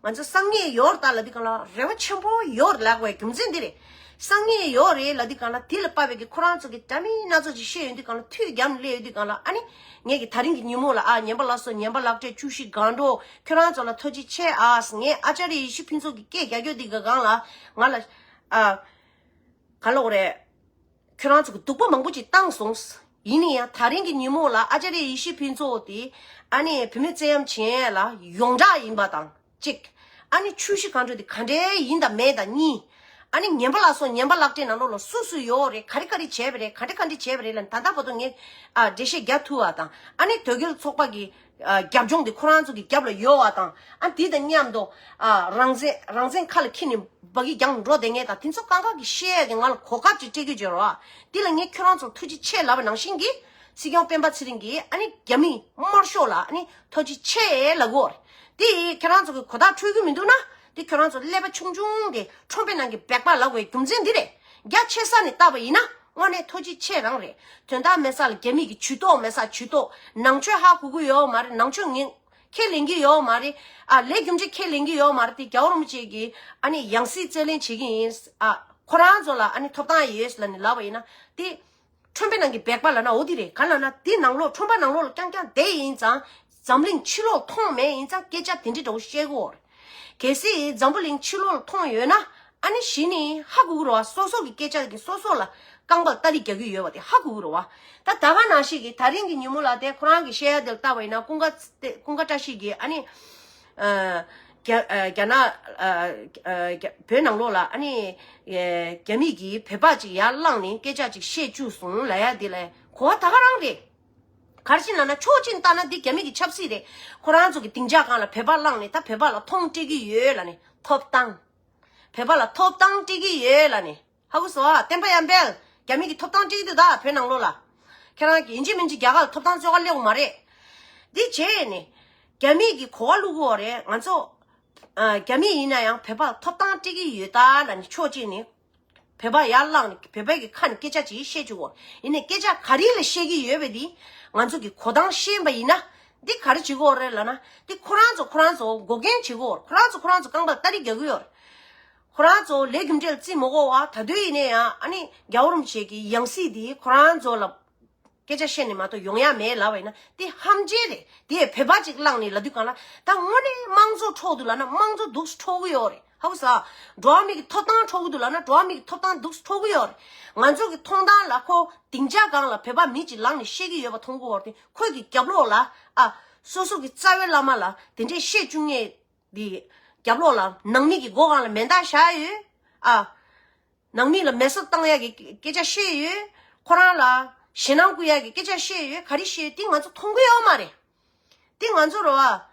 ང་ཚོ་སང་ཉིན་ཡོད་རེད་ད་ལབ་དུས་སྒང་ལ་རེ་བ་ཆེན་པོ་ཡོད་རེད་ལབ་དགོས་པའི་རྒྱུ་མཚན་འདི་རེད། སང་ཉིན་ཡོད་རེད་ལབ་དུས་སྒང་ལ་དེ་ལ་དཔག་པའི་གི་ཁོ་རང་ཚོ་གི་འདྲ་མིན་སྣ་ཚོགས་ཅིག་བཤད་ཡོང་དུས་སྒང་ལ། ཐུགས་བརྒྱབ་ནས་སླེབས་ཡོང་དུས་སྒང་ལ། ཨ་ནི་ངས་ཀྱིས་ད་རིང་གི་ཉིན་མོ་ལ་ཨ་ངན་པ་ལ་སོགས། ངན་པ་ལག་སྤྲད། ཆུ་བཞི་སྒང་དྲུག་ཁྱོད་རང་ཚོ་ལ་ཐུགས་རྗེ་ཆེ་ཨ། ངས་ཨ་ཅཱརྱ་ཡེ་ཤེས་ཕུན་ཚོགས་ཀྱི་སྐད་རྒྱག་རྒྱུ་འདི་གི་སྒང་ལ་ང་ལ་ཨ་ག་ལབ་དགོས་རེད། ཁྱོད་རང་ཚོ་གི་སྡུག་པོ་མང་པོ་ཅིག་བཏང་སོང་། ཡིན་ན་ཡང་ད་རིང་གི་ཉིན་མོ་ལ་ཨ་ཅཱརྱ་ཡེ་ཤེས་ཕུན་ཚོགས་དེ་ཨ་ནི་བུད་མེད་བཙན་གཡེམ་བྱེད་ཡས་ལ་ཡོངས་གྲགས་ཡིན་པ་དང་གཅིག་ཨ་ནི་ཆུ་བཞི་སྒང་དྲུག་དེ་ག་འདྲའི་ཡིན་དང་མེད་དང་གཉིས། ཨ་ནི་ངན་པ་ལ་སོགས་ངན་པ་ལག་སྤྲད་ནང་ལོགས་ལ་སུ་སུ་ཡོད་རེད། ག་རེ་ག་རེ་བྱས་པ་རེད། ག་འདྲ་ག་འདྲ་བྱས་པ་རེད་ལ། ད་ལྟ་བར་དུ་ངས་ཨ་འགྲེལ་བཤད་རྒྱག་ཐུབ་པ་དང་། ཨ་ནི་དོལ་རྒྱལ་ཚོགས་པ་གི་ཨ་རྒྱབ་ལྗོངས་དེ་ཁོ་རང་ཚོ་གི་རྒྱབ་ལ་ཡོད་པ་དང་། ཨ་དེ་དང་མཉམ་དུ་ཨ་རང་བཙན་རང་བཙན་ཁ་ལ་འཁྱེར་ནས་འབག་གི་རྒྱང་འགྲོ་བསྡད་མཁན་དང་། དེ་ཚོ་གང་ག་གི་བཤད་ཡ་དེ་ང་ལ་གོ་སྐབས་ཅིག་སྤྲད་རྒྱུ་བྱོས་རོགས། དེ་ལ་ངས་ཁྱོད་རང་ཚོར་ཐུགས་རྗེ་ཆེ་ལབ་པ་ནང་བཞིན་གྱི། སྲིད་སྐྱོང་སྤེན་པ་ཚེ་རིང་གིས་ཨ་ནི་རྒྱ་མི་དམར་ཤོག་ལ་ཨ་ནི་ཐུགས་རྗེ་ཆེ་ལབ་དགོས་རེད། དེ་ཁྱེད་རང་ཚོ་གི་གོ་བརྡ་འཕྲོད་ཀྱི་མི་འདུག་ན། དེ་ཁྱོད་རང་ཚོ་ཀླད་པ་ཆུང་ཆུང་གི་ཁྲོན་པའི་ནང་གི་སྦལ་པ་ལབ་པའི་རྒྱུ་མཚན་འདི་རེད། རྒྱ་ཆེ་ས་ནས་བལྟས་པ་ཡིན་ན་དངོས་གནས་ཐུགས་རྗེ་ཆེ་རང་རེད། དོན་དག་མེད་ས་ལ་རྒྱ་མི་གི་ཇུས་གཏོགས་མེད་ས་ཇུས་གཏོགས། ནང་ཆོས་ཧ་གོ་གི་ཡོད་མ་རེད། ནང་ཆོས་ངན་ཁས་ལེན་གྱི་ཡོད་མ་རེད། ཨ་ལས་རྒྱུ་འབྲས་ཁས་ལེན་གྱི་ཡོད་མ་རེད། དེ་རྒྱལ་བ་རིན་པོ་ཆེ་གིས་ཨ་ནི་ཡང་སྲིད་རྩོད་ལེན་བྱེད་ཀྱི་ཡིན། ཨ་ཁོ་རང་ཚོ་ལ་ཨ་ནི་ཐོབ་ཐང་ཡོད་ལབ་ནས་ལབ་པ་ཡིན་ན། དེ་ཁྲོན་པའི་ནང་གི་སྦལ་པ་ལབ་ན་འོ་དེ་རེད། ག་ལབ་ན་དེ་ནང་ལོགས་ཁྲོན་པ་ནང་ལོགས་ལ་རྐྱང་རྐྱང་བསྡད་ཡིན་ཙང་། འཛམ་གླིང་ཕྱི་ལོགས་མཐོང་མེད་ཡིན་ཙང་སྐད་ཆ་དེ་འདྲ་འདྲ་བོ་བཤད་གི་ཡོད་རེད། གལ་སྲིད་འཛམ་བུ་གླིང་ཕྱི་ལོགས་ལ་མཐོང་ཡོད་ན། ཨ་ནི་གཞི་ནས་ཧ་གོ་གི་རེད་བ། སོ་སོ་གི་སྐད་ཆ་གི་སོ་སོ་ལ་རྐང་པ་ལ་སྟ་རེ་རྒྱག་གི་ཡོད་པ་དེ་ཧ་གོ་གི་རེད་བ། ད་ད་ག་ནང་བཞིན་གྱི་ད་རིང་གི་ཉིན་མོ་ལ་དེ་ཁོ་རང་གི་བཤད་ཡ་དེ་ལ་བལྟས་པ་ཡིན་ན། ཀུན་དགའ་ཀུན་དགའ་བཀྲ་ཤིས་ཀྱིས་ཨ་ནི། ཨ་རྒྱ་ཨ་རྒྱ་ནག་ཨ་ཨ་རྒྱ་བོད་ནང་ལོགས་ལ་ཨ་ནི། ཨ་རྒྱ་མི་གིས་བོད་པ་ཅིག་ཡར་བསླངས་ནས་སྐད་ཆ་ཅིག་བཤད་བཅུག་སོང་ལབ་ཡ་དེ་ལ་གོ་བ་ད་ག་རང་རེད། ག་རེ་བྱས་ལབ་ན། ཕྱོགས་གཅིག་ནས་བལྟས་ན་འདི་རྒྱ་མི་གི་ཆབ་སྲིད་རེད། ཁོ་རང་ཚོ་གི་སྡིངས་ཆ་སྒང་ལ་བོད་པ་བསླངས་ནས་ད་བོད་པ་ལ་མཐོང་སྤྲད་ཀྱི་ཡོད་ལབ་ནས། ཐོབ་ཐང་། བོད་པ་ལ་ཐོབ་ཐང་སྤྲད་ཀྱི་ཡོད་ལབ་ནས། ཧ་གོ་སོང་ཨ། བསྟན་པ་ཡར་འཕེལ། རྒྱ་མི་གི་ཐོབ་ཐང་སྤྲད་ཀྱི་འདུག་ད་བོད་ནང་ལོགས་ལ། ཁྱེད་རང་གི་ཡིན་གཅིག་མིན་གཅིག་རྒྱ་གར་ལ་ཐོབ་ཐང་བཙོག་ག་སླེབས་ཡོད་མ་རེད། འདི་བྱས་ནས་རྒྱ་མི་གི་གོ་བ་བླུག་གི་ཡོད་རེད། ང་ཚོ་ཨ་རྒྱ་མི་ཡིན་ན་ཡང་བོད་པ་ལ་ཐོབ་ཐང་སྤྲད་ཀྱི་ཡོད་ད་ལབ་ནས་ཕྱོགས་གཅིག་ནས། བོད་པ་ཡར་བསླངས་ནས་བོད་པའི་གི་ཁ་ནས་སྐད་ཆ་ཅིག་བཤད་བཅུག་གོ། ཡིན་ནའི་སྐད་ཆ་ག་རེ་ལ་བཤད་ཀྱི་ཡོད་པ་འདི་ང་ཚོ་གི་གོ་སྟངས་ཤེས་པ་ཡིན་ན། འདི་ག་རེ་བྱེད་ཀྱི་ཡོད་རེད་ལབ་ན། འདི་ཁོ་རང་ཚོ་ཁོ་རང་ཚོ་འགོག་རྐྱེན་བྱེད་ཀྱི་ཡོད་རེད། ཁོ་རང་ཚོ་ཁོ་རང་ཚོ་རྐང་པ་ལ་སྟ་རེ་རྒྱག་གི་ཡོད་རེད། ཁོ་རང་ཚོ་ལས་རྒྱུ་འབྲས་ལ་བརྩི་མ་དགོས་པ། ད་དུང་ཡིན་ནའི་ཡང་ཨ་ནི་རྒྱལ་བ་རིན་པོ་ཆེ་གི་ཡང་སྲིད་འདི་ཁོ་རང་ཚོ་ལ་སྐད་ཆ་བཤད་ནས་མ་གཏོགས་ཡོང་ཡ་མེད་ལབ་པ་ཡིན་ན། དེ་ཧམ་བཤད་རེད། དེ་བོད་པ་ཅིག་བསླངས་ནས་ལབ་དུས་སྒང་ལ། ད་དངོས་གནས་དམངས་གཙོ་འཕྲོག་འདུག་ལབ་ན་དམངས་གཙོ་འདུག་སེ་འཕྲོག་གི་ཡོད་རེད། ཧ་གོ་སོང་། འགྲོ་བ་མི་གི་ཐོབ་ཐང་འཕྲོག་གི་འདུག་ལབ་ན་འགྲོ་བ་མི་གི་ཐོབ་ཐང་འདུག་སེ་འཕྲོག་གི་ཡོད་རེད། ང་ཚོ་གི་མཐོང་སྟངས་ལ་ཁོ་སྡིངས་ཆ་སྒང་ལ་བོད་པ་མི་གཅིག་ལངས་ནས་བཤད་ཀྱི་ཡོད་པ་མཐོང་གི་ཡོད་རེད། དེ་ཁོ་གི་རྒྱབ་ལོགས་ལ་ཨ་སོ་སོ་གི་རྩ་བའི་བླ་མ་ལ་དེ་འདྲས་བཤད་བཅུག་མཁན་འདི་རྒྱབ་ལོགས་ལ་ནང་མི་གི་སྒོ་སྒང་ལ་མེ་མདའ་བཞག་ཡོད། ཨ་ནང་མི་ལ་མེ་སྲེག་བཏང་ཡག་གི་སྐད་ཆ་བཤད་ཡོད། ཁོ་རང་ལ་ཞེད་སྣང་བསྐུལ་ཡག་གི་སྐད་ཆ་བཤད་ཡོད། ག་རེ་བཤད་ཡོད་དེ་ང་ཚོ་མཐོང་གི་ཡོད་མ་རེད། དེ་ང་ཚོ་རེད་བ།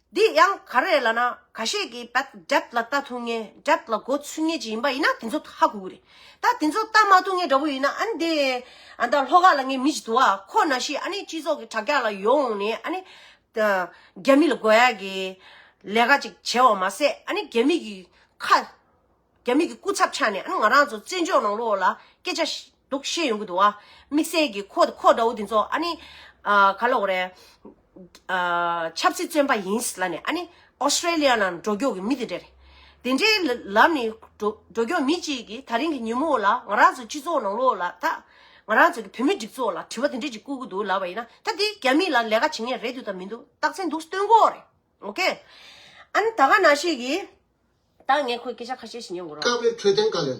འདི་ཡང་ག་རེ་རེད་ལབ་ན། ཁ་ཤས་ཀྱིས་བད་འགྲེལ་པ་ལ་ལྟ་ཐུབ་མཁན། འགྲེལ་པ་ལ་མགོ་ཚོས་མཁན་ཅིག་ཡིན་པ་ཡིན་ན་དེ་ཚོ་ཧ་གོ་གི་རེད། ད་དེ་ཚོ་ལྟ་མ་ཐུབ་མཁན་འདྲ་པོ་ཡིན་ན། ཨ་ནི་དེ་ཨ་ད་ལྷོ་ཁ་ལ་ངའི་མི་ཅིག་འདུག་ཨ། ཁོ་ནང་བཞིན་ཨ་ནི་སྤྱི་ཚོགས་ཀྱི་དྲ་རྒྱ་ལ་ཡོང་ནས་ཨ་ནི་ད་རྒྱ་མི་ལ་དགོས་ཡག་གི་ལས་ཀ་ཅིག་བྱས་པ་མ་ཟད། ཨ་ནི་རྒྱ་མི་གི་ཁ་རྒྱ་མི་གི་སྐུ་ཚབ་ཆགས་ནས་ཨ་ནི་ང་རང་ཚོ་བཙན་བྱོལ་ནང་ལོགས་ལ་སྐད་ཆ་ཞིག་འདུག་བཤད་ཡོང་གི་འདུག་ཨ། དམིགས་བསལ་གྱི་ཁོ་ཁོ་འདྲ་བོ་དེ་ཚོ་ཨ་ནི་ཨ་ག་ལབ་དགོས་རེད། ཨ་ཆབ་སྲིད་བཙོན་པ་ཡིན་ལབ་ནས་ཨ་ནི་ཨོ་སི་ཀྲེ་ལི་ཡ་ནང་འགྲོ་མགྱོགས་ཀྱི་མི་དེ་འདྲ་རེད། དེ་འདྲའི་ལ་ལབ་ནས་འགྲོ་འགྲོ་མགྱོགས་མི་གཅིག་གིས་ད་རིང་གི་ཉིན་མོ་ལ་ང་རང་ཚོ་སྤྱི་ཚོགས་ནང་ལོགས་ལ། ད་ང་རང་ཚོ་གི་བོད་མི་སྒྲིག་འཛུགས་ལ་དྲི་བ་དེ་འདྲ་ཅིག་བསྐུར་གི་འདུག་ལབ་པ་ཡིན་ན། ད་དེ་རྒྱ་མི་ལ་ལས་ཀ་བྱེད་མཁན་རེད་འདུག་དང་མི་འདུག་རྟགས་མཚན་འདུག་སྟོན་གྱི་ཡོད་རེད། ཨོ་ཁེ། ཨ་ནི་ད་ག་ནང་བཞིན་གྱི། ད་ངས་ཁོའི་སྐད་ཆ་ཁ་ཤས་ཤིག་ཉན་དགོས་རོགས། སྐབས་རེ་འཕྲོད་བསྟེན་བཀའ་བློན།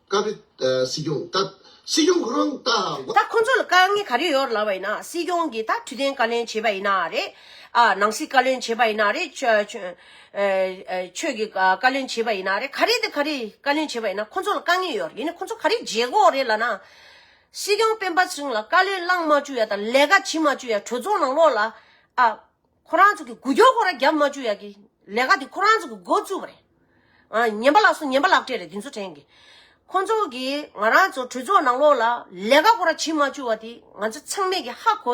སྐབས་རེ་ཨ་སྲིད་སྐྱོང་། ད་སྲིད་སྐྱོང་ཁོ་རང་ད། ད་ཁོ་ཚོ་ལ་དཀའ་ངལ་ག་རེ་ཡོད་ལབ་པ་ཡིན་ན། སྲིད་སྐྱོང་གིས་ད་འཕྲོད་བསྟེན་བཀའ་བློན་བྱས་པ་ཡིན་ན་རེད། ཨ་ནང་སྲིད་བཀའ་བློན་བྱས་པ་ཡིན་ན་རེད། ཆོས་ཆོས་ཨ་ཨ་ཆོས་ཀྱི་བཀའ་བློན་བྱས་པ་ཡིན་ན་རེད། ག་རེ་དང་ག་རེ་བཀའ་བློན་བྱས་པ་ཡིན་ན་ཁོ་ཚོ་ལ་དཀའ་ངལ་ཡོད་རེད། ཡིན་ནའི་ཁོ་ཚོ་ག་རེ་བྱེད་དགོས་རེད་ལབ་ན། སྲིད་སྐྱོང་སྤེན་པ་ཚེ་རིང་ལ་བཀའ་བློན་བླངས་མ་བཅུག་ཡ་དང་ལས་ཀ་བྱེད་མ་བཅུག་ཡ། གྲོས་ཚོགས་ནང་ལོགས་ལ་ཨ། ཁོ་རང་ཚོ་གི་འགུལ་སྐྱོད་ཁོ་རང་རྒྱབ་མ་བཅུག་ཡ་གི་ལས་ཀ་དེ་ཁོ་རང་ཚོ་གི་འགོ་བཙུགས་པ་རེད། ཨ་ངན་པ་ལ་སོགས་ངན་པ་ལག་སྤྲད་རེད་དེ་ཚོ་དྲན་གི། ཁོ་ཚོ་གིས་ང་རང་ཚོ་གྲོས་ཚོགས་ནང་ལོགས་ལ་ལས་ཀ་ཁོ་རང་བྱེད་མ་བཅུག་པ་དེ་ང་ཚོ་ཚང་མས་གི་ཧ་གོ་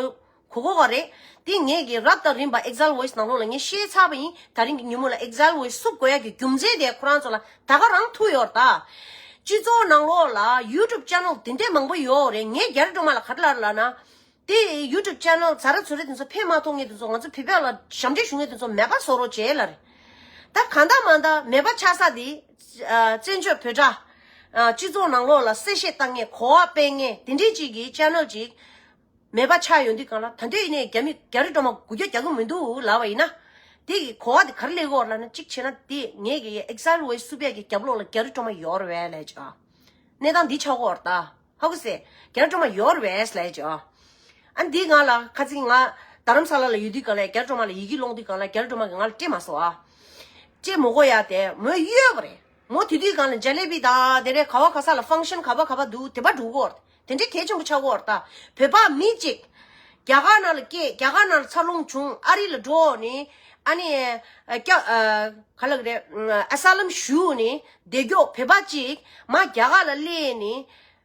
གོ་གོ་བ་རེད། དེ་ངས་གི་རབ་དང་རིམ་པ་Exile Voice ནང་ལོགས་ལ་ངས་བཤད་ཚར་བ་ཡིན། ད་རིང་གི་ཉིན་མོ་ལ་Exile Voice བསུབ་དགོས་ཡ་གི་རྒྱུ་མཚན་དེ་ཁོ་རང་ཚོ་ལ་ད་ག་རང་ཐུག་ཡོད་རེད་ད། སྤྱི་ཚོགས་ནང་ལོགས་ལ་YouTube channel དེ་འདྲས་མང་པོ་ཡོད་རེད། ངས་རྒྱ་རི་སྒྲོལ་མ་ལ་ག་རེ་ལབ་ལབ་ན། དེ་YouTube channel ཛ་ར་ཛུ་ར་དེ་ཚོ་ཕན་མ་ཐོགས་མཁན་དེ་ཚོ། ང་ཚོ་བོད་པ་ལ་ཞབས་འདྲེན་ཞུ་མཁན་དེ་ཚོ་མེད་པ་བཟོ་རོགས་བྱེད་ལབ་རེད། ད་གང་ལྟར་མ་ལྟར་མེད་པ་ཆགས་ས་དེ། ཨ་བཙན་བྱོལ་བོད་དྲ། ཨ་སྤྱི་ཚོགས་ནང་ལོགས་ལ་གསལ་བཤད་བཏང་མཁན་གོ་བ་སྤེལ་མཁན་དེ་འདྲས་ཅིག་གི་channel ཅིག་མེད་པ་ཆགས་ཡོང་དུས་སྒང་ལ། ད་འདོད་ཡིན་ནའི་རྒྱ་མི་རྒྱ་རི་སྒྲོལ་མ་འགུལ་སྐྱོད་རྒྱག་གི་མི་འདུག་ལབ་པ་ཡིན་ན། དེ་གི་གོ་བ་དེ་ག་རེ་སླེབས་ཀྱི་ཡོད་རེད་ལབ་ན། གཅིག་བྱས་ན་དེ་ངས་གི་Exile Voice བསུབ་ཡས་ཀྱི་རྒྱབ་ལོགས་ལ་རྒྱ་རི་སྒྲོལ་མ་ཡོད་རེད་པས་ལབ་ཀྱི། གནས་སྟངས་འདི་ཆགས་ཀྱི་ཡོད་རེད་ད། ཧ་གོ་སོང་། རྒྱ་རི་སྒྲོལ་མ་ཡོད་རེད་པས་ལབ་ཀྱི། ཨ་འདི་ང་ལ་ཁ་ཚིག་ང་རྡ་རམ་ས་ལ་ལ་ཡོད་དུས་སྒང་ལ་རྒྱ་རི་སྒྲོལ་མ་ལ་ཡི་གེ་སློང་དུས་སྒང་ལ་རྒྱ་རི་སྒྲོལ་མ་གིས་ང་ལ་སྤྲད་མ་སོང་ཨ། སྤྲད་མ་དགོས་ཡ་དེ་མོས་གཡོལ་བ་རེད། མོ་དེ་དུས་སྒང་ལ་ཇ་ལེ་བི་དང་དེ་རེད། ག་བ་ག་ས་ལ་ཕང་ཤན་ག་བ་ག་བ་འདུག་དེ་པ་འགྲོ་གི་ཡོད་རེད། དེ་འདྲའི་གལ་ཆེན་པོ་ཆགས་ཀྱི་ཡོད་རེད། ད་བོད་པ་མི་གཅིག་རྒྱ་གར་ནང་ལ་སྐྱེས། རྒྱ་གར་ནང་ལ་འཚར་ལོངས་བྱུང་ཨ་རི་ལ་འགྲོ་ནི། ཨ་ནི་ཨ་སྐྱ་ཨ་ག་ལབ་རེད། ཨ་ས་ལམ་ཞུ་ནི་བསྡད་རྒྱུ་བོད་པ་གཅིག་མ་རྒྱ་གར་ལ་སླེབས་ནི།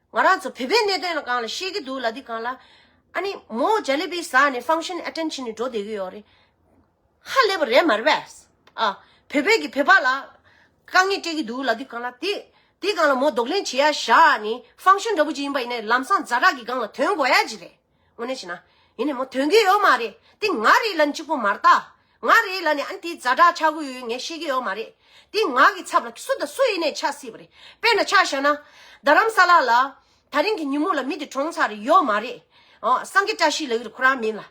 ང་རང་ཚོ་བོད་པའི་གནད་དོན་སྒང་ལ་བཤད་ཀྱི་འདུག་ལབ་དུས་སྒང་ལ། ཨ་ནི་མོ་ཇ་ལེ་བི་ཟ་ནས་ཕང་ཤན་ཨེ་ཊེན་ཌི་བྱས་ནས་འགྲོ་བསྡད་ཀྱི་ཡོད་རེད། ཧ་ལས་པ་རེད་མ་རེད་པས། ཨ། བོད་པས་ཀྱི་བོད་པ་ལ་དཀའ་ངལ་སྤྲད་ཀྱི་འདུག་ལབ་དུས་སྒང་ལ། དེ་དེ་སྒང་ལ་མོ་གདོང་ལེན་བྱེད་ཡ་བཞག་ནི་ཕང་ཤན་འདྲ་པོ་ཅིག་ཡིན་པ་ཡིན་ནའི་ལམ་སང་ཛ་དྲག་གི་སྒང་ལ་ཐོན་དགོས་ཡ་ཅིག་རེད། དངོས་གནས་བྱས་ན། ཡིན་ནའི་མོ་ཐོན་གྱི་ཡོད་མ་རེད། དེ་ང་རེད་ལབ་ནི་གཅིག་པོ་མ་རེད་ད། ང་རེད་ལབ་ནི་ཨ་ནི་དེ་ཛ་དྲག་ཆགས་ཀྱི་ཡོད་ངས་ཤེས་ཀྱི་ཡོད་མ་རེད། དེ་ང་གི་ཚབ་ལ་སུ་དང་སུ་ཡིན་ནའི་ཆགས་སྲིད་པ་རེད། དཔེར་ན་ཆ་བཞག་ན། རྡ་རམ་ས་ལ་ལ། ད་རིང་གི་ཉིན་མོ་ལ་མི་དེ་གྲོངས་ཚར་རེད། ཡོད་མ་རེད། ཨོ་སངས་རྒྱས་བཀྲ་ཤིས་ལབ་ཀྱི་རེད་ཁོ་རང་མིང་ལ།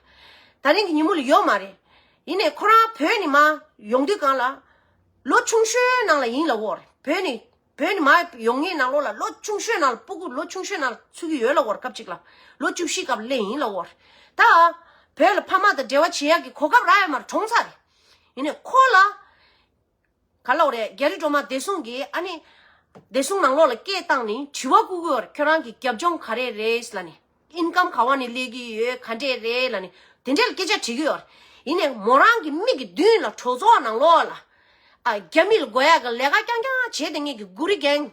ད་རིང་གི་ཉིན་མོ་ལ་ཡོད་མ་རེད། ཡིན་ནའི་ཁོ་རང་བོད་ནས་མར་ཡོང་དུས་སྒང་ལ། ལོ་ཆུང་ཤོས་ནང་ལ་ཡིན་ལབ་ཀྱི་ཡོད་རེད། བོད་ནས་བོད་ནས་མར་ཡོང་མཁན་ནང་ལོགས་ལ་ལོ་ཆུང་ཤོས་ནང་ལ་སྤུ་གུ་ལོ་ཆུང་ཤོས་ནང་ལ་ཚུད་ཀྱི་ཡོད་ལབ་ཀྱི་ཡོད་རེད། སྐབས་གཅིག་ལ་ལོ་བཅུ་བཞི་སྐབས་སླེབས་ཡིན་ལབ་ཀྱི་ཡོད་རེད། ད་བོད་ལ་ཕ་མ་དང་འབྲེལ་བ་བྱེད་ཡག་གི་གོ་སྐབས་རག་ཡོད་མ་རེད། གྲོངས་ཚར་རེད། ཡིན་ནའི་ཁོ་ལ། ག་ལབ་དགོས་རེད། རྒྱ་རི་སྒྲོལ་མ་བདེ་སྲུང་གིས་ཨ་ནི། བདེ་སྲུང་ནང་ལོགས་ལ་སྐད་བཏང་ནི་དྲི་བ་བསྐུར་གྱི་ཡོད་རེད། ཁྱོད་རང་གི་རྒྱབ་ལྗོངས་ག་རེ་རེད་ལབ་ནི། ཨིན་ཀམ་ག་བ་ནས་སླེབས་ཀྱི་ཡོད། ག་འདྲས་རེད་ལབ་ནི། དེ་འདྲས་ལ་སྐད་ཆ་དྲི་གི་ཡོད་རེད། ཡིན་ནའི་མོ་རང་གི་མིག་གི་མདུན་ལ་གྲོས་ཚོགས་ནང་ལོགས་ལ། ཨ་རྒྱ་མི་ལ་དགོས་ཡག་གི་ལས་ཀ་རྐྱང་རྐྱང་བྱས་བསྡད་མཁན་གྱི་གུ་རི་གེང་།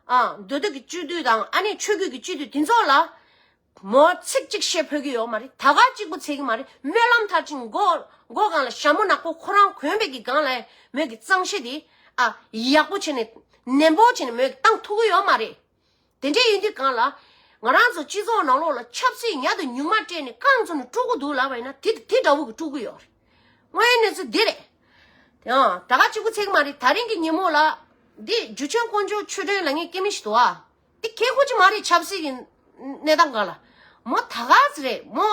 ཨ་མདོ་སྟོད་ཀྱི་སྤྱི་འཐུས་དང་ཨ་ནི་ཆོས་བརྒྱུད་ཀྱི་སྤྱི་འཐུས་དེ་ཚོ་ལ། མོ་ཚིག་གཅིག་བཤད་ཕོད་ཀྱི་ཡོད་མ་རེད། ད་ག་གཅིག་པུ་ཚད་ཀྱི་མ་རེད། སྨོན་ལམ་མཐར་ཕྱིན་མགོ་མགོ་སྒང་ལ་ཞྭ་མོ་ནག་པོ་ཁོ་རང་གོན་པའི་གི་སྒང་ལ་མོས་ཀྱི་གཙང་ཤེད་དེ་ཨ་ཡག་པོ་བྱས་ནས་ནན་པོ་བྱས་ནས་མོས་ཀྱི་བཏང་ཐུབ་ཀྱི་ཡོད་མ་རེད། དེ་འདྲས་ཡིན་དུས་སྒང་ལ་ང་རང་ཚོ་སྤྱི་ཚོགས་ནང་ལོགས་ལ་ཆབ་སྲིད་ཉག་དང་ཉུང་མ་སྤྲད་ནས་རྐང་བཙུགས་ནས་དཀྲུག་གི་འདུག་ལབ་པ་ཡིན་ན་དེ་དེ་འདྲ་བོ་གི་དཀྲུག་གི་ཡོད་རེད། དངོས་ཡོད་གནས་ཚུལ་འདི་རེད། ཡང་ད་ག་གཅིག་པུ་ཚད་ཀྱི་མ་རེད། ད་རིང་གི་ཉིན་མོ་ལ་འདི་འཇུ་ཆེན་དཀོན་མཆོག་ཆོས་སྒྲོན་ལབ་མཁན་སྐྱེ་དམན་ཞིག་འདུག་ཨ། འདི་ཁྱད་ཁོ་ཅི་མ་རེད། ཆབ་སྲིད་ཀྱི་གནས་སྟངས་སྒང་ལ་མོ་ད་ག་ཚོད་རེད། མོ་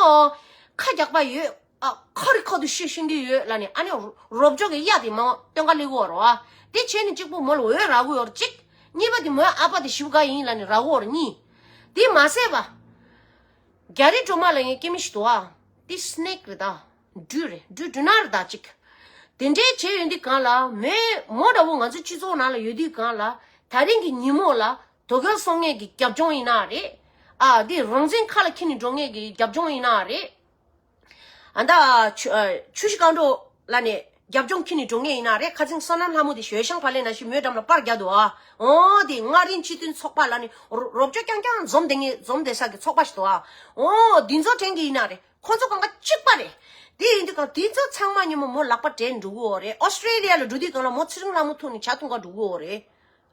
ཁ་རྒྱག་པ་ཡོད་ཨ། ཁ་རི་ཁ་ཐུག་ཤོད་ཤེས་ཀྱི་ཡོད་ལབ་ནས་ཨ་ནི་རོབ་ཅོག་གི་གཡའ་དེ་མོ་སྟོན་ཀ་སླེབས་ཀྱི་ཡོད་རེད་བ། དེ་བྱས་ནས་གཅིག་པུ་མོ་ལ་འོས་རག་གི་ཡོད་རེད་གཅིག་གཉིས་པ་དེ་མོའི་ཨ་ཕ་དེ་ཞེ་པོ་དགའ་ཡིན་ལབ་ནས་རག་གི་ཡོད་རེད་གཉིས། དེ་མ་ཟད་པ། རྒྱ་རི་སྒྲོལ་མ་ལབ་མཁན་སྐྱེ་དམན་ཞིག་འདུག་ཨ། དེ་སི་ནེག་རེད་ད། སྦྲུལ་རེད། སྦྲུལ་སྦྲུལ་ནག་རེད་ད་གཅིག་དེ་འདྲའི་བྱས་ཡོད་དུས་སྒང་ལ་མོས་མོ་འདྲ་བོ་ང་ཚོའི་སྤྱི་ཚོགས་ནང་ལ་ཡོད་དུས་སྒང་ལ་ད་རིང་གི་ཉིན་མོ་ལ་དོལ་རྒྱལ་སྲུང་མཁན་གྱི་རྒྱབ་ལྗོངས་ཡིན་ན་རེད། ཨ་འདི་རང་བཙན་ཁ་ལ་འཁྱེར་ནས་འགྲོ་མཁན་གྱི་རྒྱབ་ལྗོངས་ཡིན་ན་རེད། ཨ་ད་ཆུ་ཨ་ཆུ་བཞི་སྒང་དྲུག་ལབ་ནས་རྒྱབ་ལྗོངས་འཁྱེར་ནས་འགྲོ་མཁན་ཡིན་ན་རེད། ཁ་སང་བསོད་ནམས་ལྷ་མོ་དེ་ཞོལ་ཤང་ཕ་ལེ་ན་ཞིག་མོའི་འགྲམ་ལ་པར་རྒྱག་འདུག་ཨ། འོ་དེ་མངའ་རིས་སྤྱི་མཐུན་ཚོགས་པ་ལབ་ནས་རོ་རོབ་ཅོ་རྐྱང་རྐྱང་འཛོམས་བསྡད་མཁན་འཛོམས་བསྡད་ས་གི་ཚོགས་པ་ཞིག་འདུག་ཨ། འོ་དེ་ཚོ་དྲན་གྱི་ཡིན་ན་རེད། ཁོ་ཚོ་གང་ག་གཅིག་པ་རེད། དེ་ཡིན་དུས་གང་དེ་ཚོ་ཚང་མ་ཉིན་མོ་མོ་ལག་པ་སྦྲེལ་འགྲོ་གི་ཡོད་རེད། ཨོ་སི་ཀྲེ་ལི་ཡ་ལ་འགྲོ་དུས་གང་ལ་མོ་ཚེ་རིང་ལྷ་མོ་ཐུག་ནས་ཇ་འཐུང་ག་འགྲོ་གི་ཡོད་རེད།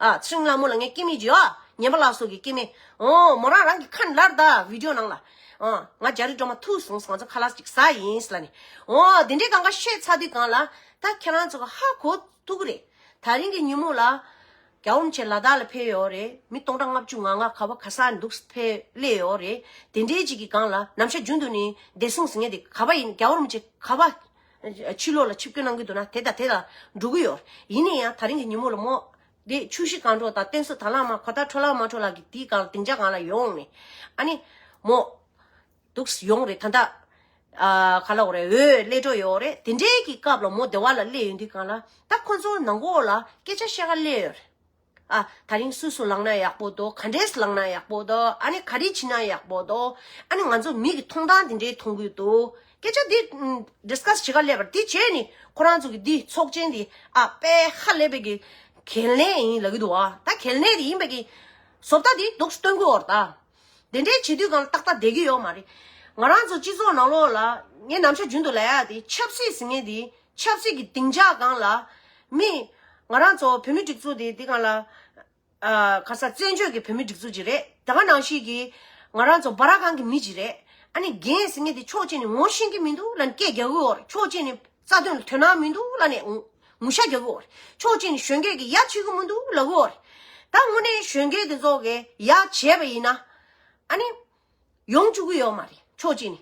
ཨ་ཚེ་རིང་ལྷ་མོ་ལབ་མཁན་སྐྱེ་དམན་ཅིག་ཡོད། ཉན་པ་ལགས་སོ་གི་སྐྱེ་དམན། ཨོ་མོ་རང་རང་གི་ཁ་ནས་ལབ་རེད་ད་བི་ཌི་ཡོ་ནང་ལ། ཨོ་ང་རྒྱ་རི་སྒྲོལ་མ་ཐུག་སོང་ང་ཚོ་ཁ་ལག་ཅིག་ཟ་ཡིན་ལབ་ནས། ཨོ་དེ་འདྲའི་གང་ག་བཤད་ཚར་དུས་གང་ལ་ད་ཁྱེད་རང་ཚོ་གི་ཧ་གོ་ཐུབ་ཀྱི་རེད། ད་རིང་གི་ཉིན་མོ་ལ། རྒྱལ་བ་རིན་པོ་ཆེ་ལ་དྭགས་ལ་ཕེབས་ཡོད་རེད། མི་སྟོང་ཕྲག་ལྔ་བཅུ་ང་ལྔ་ག་བ་ག་ས་འདུག་ཕེབས་སླེབས་ཡོད་རེད། དེ་འདྲའི་ཅིག་གི་སྒང་ལ་ནམ་ཞག་རྒྱུན་དུ་ནི་བདེ་སྲུང་ཟེར་མཁན་དེ་ག་བ་ཡིན་རྒྱལ་བ་རིན་པོ་ཆེ་ག་བ་ཕྱི་ལོགས་ལ་ཆིབས་བསྐྱོད་གནང་གི་འདུག་ན་དེ་དང་དེ་དང་འགྲོ་གི་ཡོད་རེད། ཡིན་ན་ཡང་ད་རིང་གི་ཉིན་མོ་ལ་མོ་དེ་ཆུ་བཞི་སྒང་དྲུག་དང་བསྟན་སྲུང་དར་ལག་དམར་ཁོ་ཐག་འཕྲོ་བརླག་མ་འཕྲོ་བརླག་གི་དེའི་སྒང་ལ་སྡིངས་ཆ་སྒང་ལ་ཡོང་ནས་ཨ་ནི་མོ། འདུག་ཡོང་རེད་ད་ལྟ། ཨ་ག་ལབ་དགོས་རེད། འོས་སླེབས་འགྲོ་ཡོད་རེད། དེ་འདྲའི་གི་སྐབས་ལ་མོ་སྡེ་བ་ལ་སླེབས་ཡོང་དུས་སྒང་ལ་ད་ཁོ་ཚོ་ནང་ཁོག་ལ་སྐད་ཆ་བཤད་ག་སླེབས་ཡོད་རེད། ཨ་ད་རིང་སུ་སུ་ལངས་ན་ཡག་པོ་འདུག་ག་འདྲས་ལངས་ན་ཡག་པོ་འདུག་ཨ་ནི་ག་རེ་བྱས་ན་ཡག་པོ་འདུག་ཨ་ནི་ང་ཚོ་མི་གི་མཐོང་སྟངས་དེ་འདྲའི་མཐོང་གི་འདུག་སྐད་ཆ་འདི་ཌིས་ཀ་སི་བྱེད་ག་སླེབས་པ་རེད། དེ་བྱས་ནི་ཁོ་རང་ཚོ་གི་འདི་ཚོགས་ཆེན་འདི་ཨ་དཔེ་ཧ་ལས་པའི་གི་འགན་ལེན་ཡིན་ལབ་ཀྱི་འདུག་ཨ་ད་འགན་ལེན་དེ་ཡིན་པའི་གི་བཟོ་ལྟ་འདི་འདུག་སྟོན་གི་ཡོད་རེད་ད། དེ་འདྲའི་བྱེད་དུས་སྒང་ལ་ཏག་ཏག་བསྡད་ཀྱི་ཡོད་མ་རེད། ང་རང་ཚོ་སྤྱི་ཚོགས་ནང་ལོགས་ལ་ངས་ནམ་ཞག་རྒྱུན་དུ་ལབ་ཡག་དེ་ཆབ་སྲིད་ཟེར་མཁན་དེ་ཆབ་སྲིད་ཀྱི་སྡིངས་ཆ་སྒང་ལ་མི་ང་རང་ཚོ་བོད་མི་སྒྲིག་འཛུགས་དེ་དེ་སྒང་ལ་ཨ་ག་ས་བཙན་བྱོལ་གྱི་བོད་མི་སྒྲིག་འཛུགས་ཅིག་རེད། དེ་ག་ནང་བཞིན་གྱི་ང་རང་ཚོ་སྦ་ར་ཁང་གི་མི་ཅིག་རེད། ཨ་ནི་རྒན་ཟེར་མཁན་དེ་ཕྱོགས་གཅིག་ནས་ངོ་ཤེས་ཀྱི་མི་འདུག་ལབ་ནས་སྐད་རྒྱག་གི་ཡོད་རེད། ཕྱོགས་གཅིག་ནས་རྩ་དོན་ལ་དོ་སྣང་མི་འདུག་ལབ་ནས་ངུ་ངུ་ཤ་རྒྱག་གི་ཡོད་རེད། ཕྱོགས་གཅིག་ནས་གཞོན་སྐྱེས་ཀྱི་ཡ་བྱེད་ཀྱི་མི་འདུག་ལབ་ཀྱི་ཡོད་རེད། ད་དངོས་གནས་གཞོན་སྐྱེས་དེ་ཚོ་གིས་ཡ་བྱས་པ་ཡིན་ན་ཨ་ནི་ཡོང་བཅུག་གི་ཡོད་མ་རེད། ཕྱོགས་གཅིག་ནས་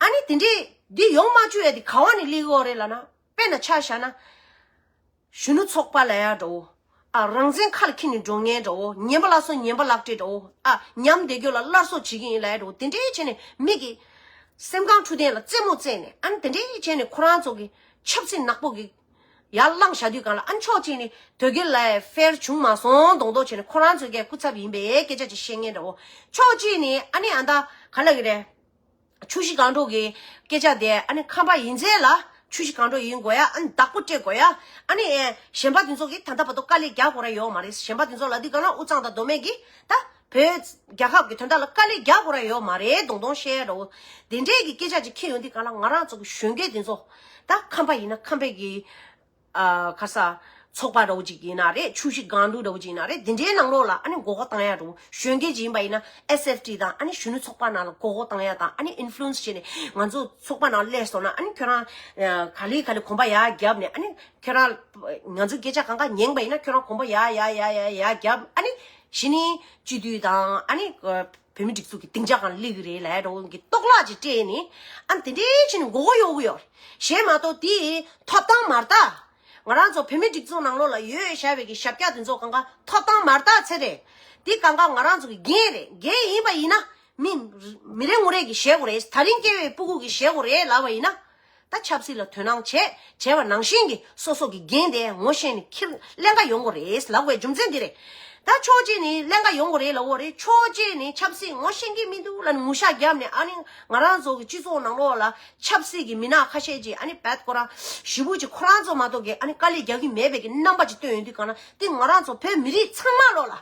ཨ་ནི་དེ་འདྲས་འདི་ཡོང་མ་བཅུག་ཡ་དེ་ག་བ་ནས་སླེབས་ཀྱི་ཡོད་རེད་ལབ་ན། དཔེར་ན་ཆ་བཞག་ན། གཞོན་ནུ་ཚོགས་པ་ལབ་ཡ་འདྲ་བོ། ཨ་རང་བཙན་ཁ་ལ་འཁྱེར་ནས་འགྲོ་མཁན་འདྲ་བོ། ཉན་པ་ལ་སོགས་ཉན་པ་ལག་སྤྲད་འདྲ་བོ། ཨ་ཉམས་བསྡད་རྒྱུ་ལ་སླར་གསོ་བྱེད་ཀྱི་ཡིན་ལབ་ཡ་འདྲ་བོ། དེ་འདྲས་བྱས་ནས་མི་གི་སེམས་ཁམས་འཕྲོད་བསྟེན་ལ་རྩེད་མོ་རྩེས་ནས་ཨ་ནི་དེ་འདྲས་བྱས་ནས་ཁོ་རང་ཚོ་གི་ཆབ་སྲིད་ནག་པོ་གི་ ཡར་བླངས་བཞག་དུས་གང་ལ་ཨ་ནི་ཕྱོགས་གཅིག་ནས་དོལ་རྒྱལ་ལ་ཧྥེར་བྱུང་མ་སོང་མདོག་མདོག་བྱས་ནས་ཁོ་རང་ཚོའི་གི་སྐུ་ཚབ་ཡིན་པའི་སྐད་ཆ་ཅིག་བཤད་མཁན་འདྲ་བོ། ཕྱོགས་གཅིག་ནས་ཨ་ནི་ཨ་ད་ག་ལ་གི་རེད། ཆུ་བཞི་སྒང་དྲུག་གི་སྐད་ཆ་དེ་ཨ་ནི་ཁམས་པ་ཡིན་ཚད་ལ་ཆུ་བཞི་སྒང་དྲུག་ཡིན་དགོས་ཡ། ཨ་ནི་བདག་པོ་སྤྲད་དགོས་ཡ། ཨ་ནི་ཨེ་གཞན་པ་དེ་ཚོ་གིས་ད་ལྟ་བར་དུ་དཀའ་ལས་རྒྱག་དགོས་ར་ཡོད་མ་རེད། གཞན་པ་དེ་ཚོ་ལ་དུས་གང་ལ་དབུས་གཙང་དང་མདོ་སྨད་ཀྱིས་ད་བོད་རྒྱལ་ཁབ་ཀྱི་དོན་དག་ལ་དཀའ་ལས་རྒྱག་དགོས་ར་ཡོད་མ་རེད། མདོག་མདོག་བཤད་ཡ་འདྲ་བོ་དེ་འདྲས་ཀྱི་སྐད་ཆ་ཅིག་འཁྱེར་ཡོང་དུས་གང་ལ་ང་རང་ཚོ་གི་གཞོན་སྐྱེས་དེ་ཚོ་ད་ཁམས་པ་ཡིན་ན་ཁམས་པའི་གི་ཨ་ཁ་ས་ཚོགས་པ་འདྲ་བོ་ཅིག་ཡིན་ན་རེད། ཆུ་བཞི་སྒང་དྲུག་འདྲ་བོ་ཅིག་ཡིན་ན་རེད། དེ་འདྲའི་ནང་ལོགས་ལ་ཨ་ནི་མགོ་སྐོར་བཏང་ཡ་འདྲ་བོ། གཞོན་སྐྱེས་ཅིག་ཡིན་པ་ཡིན་ན་ཨེས་ཨེཕ་ཊི་དང་ཨ་ནི་གཞོན་ནུ་ཚོགས་པ་ནང་ལ་མགོ་སྐོར་བཏང་ཡ་དང་ཨ་ནི་ཨིན་ཕུ་ལུ་ཨེན་སི་བྱས་ནས་ང་ཚོ་ཚོགས་པ་ནང་སླེབས་སོང་ན་ཨ་ནི་ཁྱོད་རང་ཨ་ག་ལེ་ག་ལེ་གོམ་པ་ཡར་བརྒྱབ་ནས། ཨ་ནི་ཁྱོད་རང་ང་ཚོའི་སྐད་ཆ་གང་ག་ཉན་པ་ཡིན་ན་ཁྱོད་རང་གོམ་པ་ཡར་ཡར་ཡར་ཡར་ཡར་བརྒྱབ། ཨ་ནི་གཞི་ནས་སྤྱི་འཐུས་དང་ཨ་ནི་བོད་མི་སྒྲིག་འཛུགས་ཀྱི་སྡིངས་ཆ་སྒང་སླེབས་ཀྱི་རེད་ལབ་ཡ་འདྲ་བོ་གི་རྟོག་བརླག་ཅིག་སྤྲད་ནས་ཨ་ནི་དེ་འདྲའི་བྱས་ནས་མགོ་སྐོར་གཡོག་གི་ཡོད་རེད། གཞན་མ་གཏོགས་དེ་ཐོབ་ཐང་མ་རག་ང་རང་ཚོ་བོད་མི་སྒྲིག་འཛུགས་ནང་ལོགས་ལ་ཡོད་བཞག་པའི་གི་ཞབས་བཀྱག་དེ་ཚོ་གང་ག་ཐོབ་ཐང་མ་རག་ཚད་རེད། དེ་གང་ག་ང་རང་ཚོ་གི་འགན་རེད། འགན་ཡིན་པ་ཡིན་ན་མི་མི་རེ་ངོ་རེ་གི་བཞེས་དགོས་རེད། ད་རིང་སྐྱེ་བའི་སྤུ་གུ་གི་བཞེས་དགོས་རེད་ལབ་པ་ཡིན་ན། ད་ཆབ་སྲིད་ལ་དོ་སྣང་བྱས་བྱས་པ་ནང་བཞིན་གྱི་སོ་སོ་གི་འགན་དེ་ངོ་ཤེས་ནས་འཁྱེར་ཀླན་ཀ་ཡོང་དགོས་རེད་ལབ་དགོས་རྒྱུ་མཚན་འདི་རེད། ད་ཕྱོགས་གཅིག་ནས་ཀླན་ཀ་ཡོང་དགོས་རེད་ལབ་དགོས་རེད། ཕྱོགས་གཅིག་ནས་ཆབ་སྲིད་ངོ་ཤེས་ཀྱི་མི་འདུག་ལབ་ནས་ངུ་ཤག་བརྒྱབ་ནས། ཨ་ནི་ང་རང་ཚོ་གི་སྤྱི་ཚོགས་ནང་ལོགས་ལ་ཆབ་སྲིད་ཀྱི་མི་སྣ་ཁ་ཤས་ཀྱིས་ཨ་ནི་བད་ཁོ་རང་ཞེ་པོ་ཅིག་ཁོ་རང་ཚོ་མ་གཏོགས་ཀྱི་ཨ་ནི་དཀའ་ལས་རྒྱག་གི་མེད་པའི་གི་རྣམ་པ་ཅིག་སྟོན་ཡོང་དུས་གང་ན། དེ་ང་རང་ཚོ་བོད་མི་རིགས་ཚང་མ་ལོགས་ལ་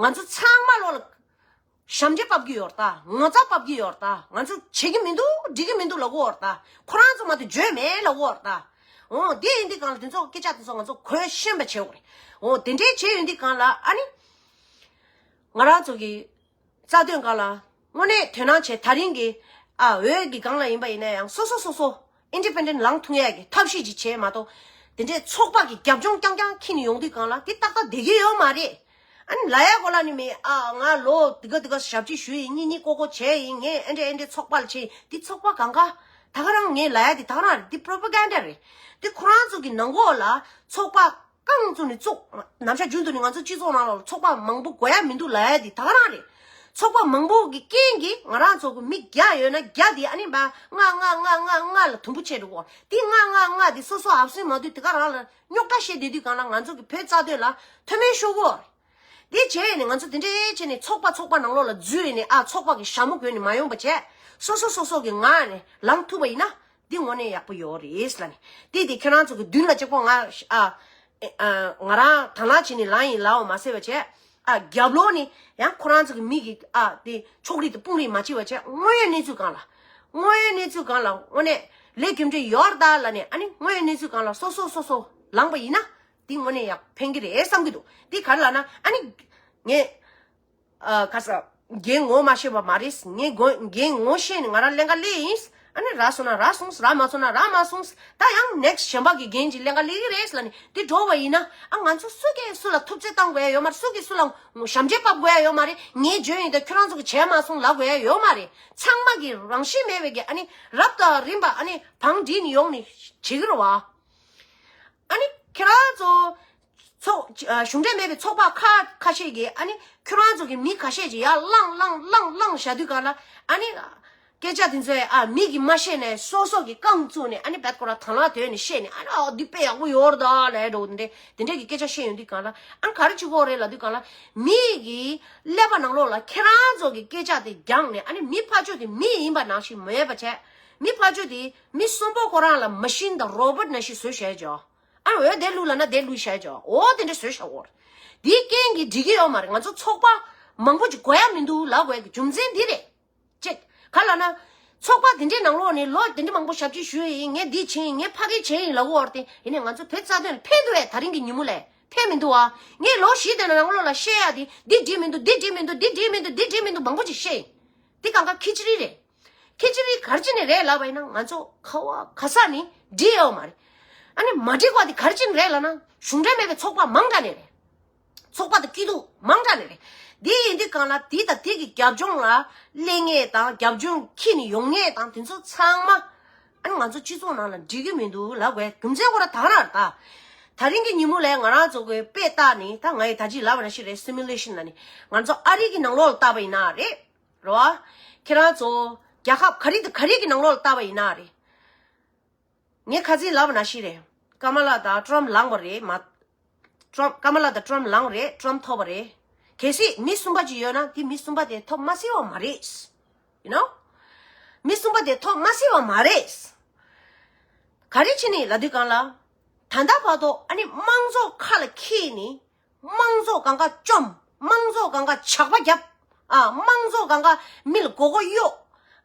ང་ཚོ་ཚང་མ་ལོགས་ལ། ཞབས་འདྲེན་ཕབ་ཀྱི་ཡོད་རེད་ད། ངོ་ཚ་ཕབ་ཀྱི་ཡོད་རེད་ད། ང་ཚོ་བྱེད་ཀྱི་མི་འདུག་འགྲིག་གི་མི་འདུག་ལབ་ཀྱི་ཡོད་རེད་ད། ཁོ་རང་ཚོ་མ་གཏོགས་འཇོན་མེད་ལབ་ཀྱི་ཡོད་རེད་ད། འོ་དེ་ཡིན་དུས་གང་ལ་དེ་ཚོ་སྐད་ཆ་དེ་ཚོ་ང་ཚོ་གོ་ཤེས་པ་བྱེད་དགོས་རེད། འོ་དེ་འདྲའི་བྱས་ཡོང་དུས་གང་ལ་ཨ་ནི་ང་རང་ཚོ་གི་རྩ་དོན་སྒང་ལ་དངོས་གནས་དོ་སྣང་བྱས། ད་རིང་གི་ཨ་འོས་ཀྱི་སྒང་ལ་ཡིན་པ་ཡིན་ན་ཡང་སོ་སོ་སོ་སོ་ཨིན་ཌི་པེན་ཌེན་ཊི་ལངས་ཐུབ་ཡས་ཀྱི་ཐབས་ཤེས་ཅིག་བྱས་མ་གཏོགས། དེ་འདྲའི་ཚོགས་པ་གི་རྒྱབ་ལྗོངས་རྐྱང་རྐྱང་འཁྱེར་ནས་ཡོང་དུས་གང་ལ་དེ་ཏག་ཏག་བསྡད་ཀྱི་ཡོད་མ་རེད། ཨ་ནི་ལབ་ཡ་གོ་ལ་ནི་མེད། ཨ་ང་ལོ་འདི་ག་འདི་ག་ཞབས་ཕྱི་ཞུས་ཡིན། གཉིས་གཉིས་ཀོ་ཀོ་བྱས་ཡིན། ངས་ཨེ་འདྲ་ཨེ་འདྲའི་ཚོགས་པ་ལ་བྱས་ཡིན། འདི་ཚོགས་པ་གང་ག་ད་ག་རང་ངས་ལབ་ཡ་འདི་ད་ག་རང་རེད། འདི་པོ་རོ་པ་གན་ཌ་རེད། འདི་ཁོ་རང་ཚོ་གི་ནང་ལོགས་ལ་ཚོགས་པ་རྐང་བཙུགས་ནས་བཙུགས། ནམ་ཞག་རྒྱུན་དུ་ནི་ང་ཚོ་སྤྱི་ཚོགས་ནང་ལོགས་ལ་ཚོགས་པ་མང་པོ་དགོས་ཡ་མི་འདུག་ལབ་ཡ་འདི་ད་ག་རང་རེད། ཚོགས་པ་མང་པོ་གི་རྐྱེན་གྱིས་ང་རང་ཚོ་གི་མི་བརྒྱ་ཡོད་ན་བརྒྱ་དེ་ཨ་ནི་ལྔ་ལྔ་ལྔ་ལྔ་ལྔ་ལ་དུམ་བུ་ཆད་འགྲོ་གི་ཡོད་རེད། དེ་ལྔ་ལྔ་ལྔ་དེ་སོ་སོ་ཨབ་སེན་མ་དུས་དེ་ག་རང་ལ་རྙོག་དྲ་བཤད་བསྡད་དུས་གང་ལ་ང་ཚོ་གི་བོད་རྩ་དོན་ལ་མཐོ་དམན་ཤོར་གི་ཡོད་རེད། དེ་བྱས་ནས་ང་ཚོ་དེ་འདྲའི་བྱས་ནས་ཚོགས་པ་ཚོགས་པ་ནང་ལོགས་ལ་འཛུལ་ནས་ཨ་ཚོགས་པ་གི་ཞྭ་མོ་གོན་ནས་མ་ཡོང་པ་བྱས། སོ་སོ་སོ་སོ་གི་ངང་ནས་ལངས་ཐུབ་པ་ཡིན་ན་འདི་དངོས་གནས་ཡག་པོ་ཡོད་རེད་ལབ་ནས། དེ་དེ་ཁྱེད་རང་ཚོ་གི་མདུན་ལ་གཅིག་པོ་ང་ཨ་ཨ་ང་རང་དང་བླངས་བྱས་ནས་ལངས་ཡིན་ལབ་པ་མ་ཟད་པ་བྱས། ཨ་རྒྱབ་ལོགས་ནས་ཡང་ཁོ་རང་ཚོ་གི་མི་གི་ཨ་དེ་ཕྱོགས་རིས་དང་དཔུང་རིས་མ་བྱེད་པ་བྱས། དངོས་ཡོད་གནས་ཚུལ་སྒང་ལ་དངོས་ཡོད་གནས་ཚུལ་སྒང་ལ་དངོས་གནས་ལས་རྒྱུ་འབྲས་ཡོད་རེད་ད་ལབ་ནས། ཨ་ནི་དངོས་ཡོད་གནས་ཚུལ་སྒང་ལ་སོ་སོ་སོ་སོ་ལངས་པ་ཡིན་ན། འདི་དངོས་གནས་ཡག་ཕན་གྱི་རེད་བསམ་གྱི་འདུག་འདི་ག་རེ་ལབ་ན་ཨ་ནི་ངས་ཨ་ཁ་ས་འགན་ངོ་མ་ཤེས་པ་མ་རེད། ངས་འགོ་འགན་ངོ་ཤེས་ནས་ང་རང་ཀླན་ཀ་སླེབས་ཡིན། ཨ་ནི་རག་སོང་ན་རག་སོང་། རག་མ་སོང་ན་རག་མ་སོང་། ད་ཡང་ནེག་སི་གཞན་པ་གི་འགན་ཅིག་ཀླན་ཀ་སླེབས་ཀྱི་རེད་ལབ་ནས་འདི་འགྲོ་བ་ཡིན་ན། ཨ་ང་ཚོ་སུ་གིས་སུ་ལ་ཐུབ་ཚོད་བཏང་དགོས་ཡ་ཡོད་མ་རེད། སུ་གིས་སུ་ལ་ཞབས་འདྲེན་ཕབ་དགོས་ཡ་ཡོད་མ་རེད། ངས་འཇོན་ཡིན་ད་ཁྱོད་རང་ཚོ་གིས་བྱས་མ་སོང་ལབ་དགོས་ཡ་ཡོད་མ་རེད། ཚང་མ་གི་རང་བཞིན་མེད་པའི་གི་ཨ་ནི་རབ་དང་རིམ་པ་ཨ་ནི་བང་སྒྲིག་ནས་ཡོང་ནས་བྱེད་ཀྱི་རེད་བ། ཨ་ནི་ཁྱེད་རང་ཚོ་ཚོགས་ཨ་གཞུང་འབྲེལ་མེད་པའི་ཚོགས་པ་ཁ་ཁ་ཤས་ཀྱིས་ཨ་ནི་ཁྱོད་རང་ཚོ་གི་མི་ཁ་ཤས་ཀྱིས་ཡར་བླངས་བླངས་བླངས་བླངས་བཞག་དུས་གང་ལ་ཨ་ནི་སྐད་ཆ་དེ་ཚོས་ཨ་མི་གིས་མ་ཤེས་ནས་སོ་སོ་གི་རྐང་བཙུགས་ནས་ཨ་ནི་བད་ཁོ་རང་དང་བླངས་དོད་ནས་བཤད་ནས། ཨ་ནི་ཨ་འདི་དཔེ་ཡག་པོ་ཡོད་རེད་ད་ལབ་འགྲོ་འདི་འདྲས་དེ་འདྲས་ཀྱི་སྐད་ཆ་བཤད་ཡོང་དུས་གང་ལ་ཨ་ནི་ག་རེ་བྱེད་དགོས་རེད་ལབ་དུས་གང་ལ་མི་གི་ཀླད་པ་ནང་ལོགས་ལ་ཁྱེད་རང་ཚོ་གི་སྐད་ཆ་དེ་སྦྱངས་ནས། ཨ་ནི་མི་ཕར་ཕྱོགས་དེ་མི་ཡིན་པ་ནང་བཞིན་མེད་པ་བྱས། མི་ཕར་ཕྱོགས་དེ་མི་གསོན་པོ་ཁོ་རང་ལ་མ་ཤིན་དང་རོ་བོ་ཊི་ནང་བཞིན་བཟོས་བཞག་ཅོག་ཨ་འོ་དེ་ལུས་ལབ་ན་དེ་ལུས་བཞག་ཅོག་འོ་དེ་འདྲ་བཟོས་བཞག་འོ། དེའི་རྐྱེན་གྱིས་འགྲིག་གི་ཡོད་མ་རེད། ང་ཚོ་ཚོགས་པ་མང་པོ་ཅིག་དགོས་ཡ་མི་འདུག་ལབ་དགོས་ཡ་གི་རྒྱུ་མཚན་འདི་རེད། གཅིག་ག་ལབ་ན། ཚོགས་པ་དེ་འདྲའི་ནང་ལོགས་ནས་ལོ་དེ་འདྲ་མང་པོ་ཞབས་ཕྱི་ཞུས་ཡིན། ངས་འདི་བྱས་ཡིན། ངས་ཕ་གི་བྱས་ཡིན་ལབ་ཀྱི་ཡོད་རེད་དེ། ཡིན་ནའི་ང་ཚོ་བོད་རྩ་དོན་ལ་ཕན་འདུག་བས། ད་རིང་གི་ཉིན་མོ་ལ་ཕན་མི་འདུག་བ། ངས་ལོ་བཞི་དེ་ནང་ལོགས་ལ་བཤད་ཡ་དེ་འདི་འགྲིག་མི་འདུག་འདི་འགྲིག་མི་འདུག་འདི་འགྲིག་མི་འདུག་འདི་འགྲིག་མི་འདུག་མང་པོ་ཅིག་བཤད་ཡིན། འདི་གང་ག་ཁི་ཅི་རི་རེད། ཁི་ཅི་རི་ག་རེ་བྱས་ནས་རེད་ལབ་པ་ཡིན་ན་ང་ཚོ་ག་བ་ག་ས་ནས་འགྲིག་ཡོད་མ་རེད། ཨ་ནི་མ་འགྲིག་པ་དེ་ག་རེ་བྱས་ནས་རེད་ལབ་ན་གཞུང་འབྲེལ་མེད་པའི་ཚོགས་པ་མང་དྲགས་ནས་རེད། ཚོགས་པ་དང་སྐྱིད་སྡུག་མང་དྲགས་ནས་རེད། འདི་ཡིན་དུས་གང་ལ་འདི་དང་འདི་གི་རྒྱབ་ལྗོངས་ལ་སླེབས་མཁན་དང་རྒྱབ་ལྗོངས་འཁྱེར་ནས་ཡོང་མཁན་དང་དེ་ཚོ་ཚང་མ་ཨ་ནི་ང་ཚོ་སྤྱི་ཚོགས་ནང་ལ་འགྲིག་གི་མི་འདུག་ལབ་དགོས་རྒྱུ་མཚན་ཁོ་རང་ད་ག་རང་རེད་ད། ད་རིང་གི་ཉིན་མོ་ལ་ང་རང་ཚོ་གི་དཔེ་བལྟས་ནས་ད་ང་ཡི་ད་ཅི་ལབ་པ་ནང་བཞིན་རེད། སི་མུ་ལེ་ཤན་ལབ་ནས་ང་ཚོ་ཨ་རི་གི་ནང་ལོགས་ལ་བལྟས་པ་ཡིན་ན་རེད། རེད་བ། ཁྱེད་རང་ཚོ་རྒྱལ་ཁབ་ག་རེ་དང་ག་རེ་གི་ནང་ལོགས་ལ་བལྟས་པ་ཡིན་ན་རེད། ངས་ཁ་སང་ལབ་པ་ནང་བཞིན་རེད། ཀ་མ་ལ་དང་ཊམ་ལངས་པ་རེད་མ། ཊམ་ཀ་མ་ལ་དང་ཊམ་ལངས་རེད། ཊམ་ཐོབ་པ་རེད། གལ་སྲིད་མི་གསུམ་པ་ཅིག་ཡོད་ན་དེ་མི་གསུམ་པ་དེ་ཐོབ་མ་སྲིད་པ་མ་རེད། ཡིན་ནོ། མི་གསུམ་པ་དེ་ཐོབ་མ་སྲིད་པ་མ་རེད། ག་རེ་བྱས་ནས་ལབ་དུས་གང་ལ། ད་ལྟ་བར་དུ་ཨ་ནི་དམངས་གཙོ་ཁ་ལ་འཁྱེར་ནས། དམངས་གཙོ་གང་ག་བཅོམ། དམངས་གཙོ་གང་ག་ཇག་པ་རྒྱབ། ཨ། དམངས་གཙོ་གང་ག་མི་ལ་མགོ་སྐོར་གཡོག།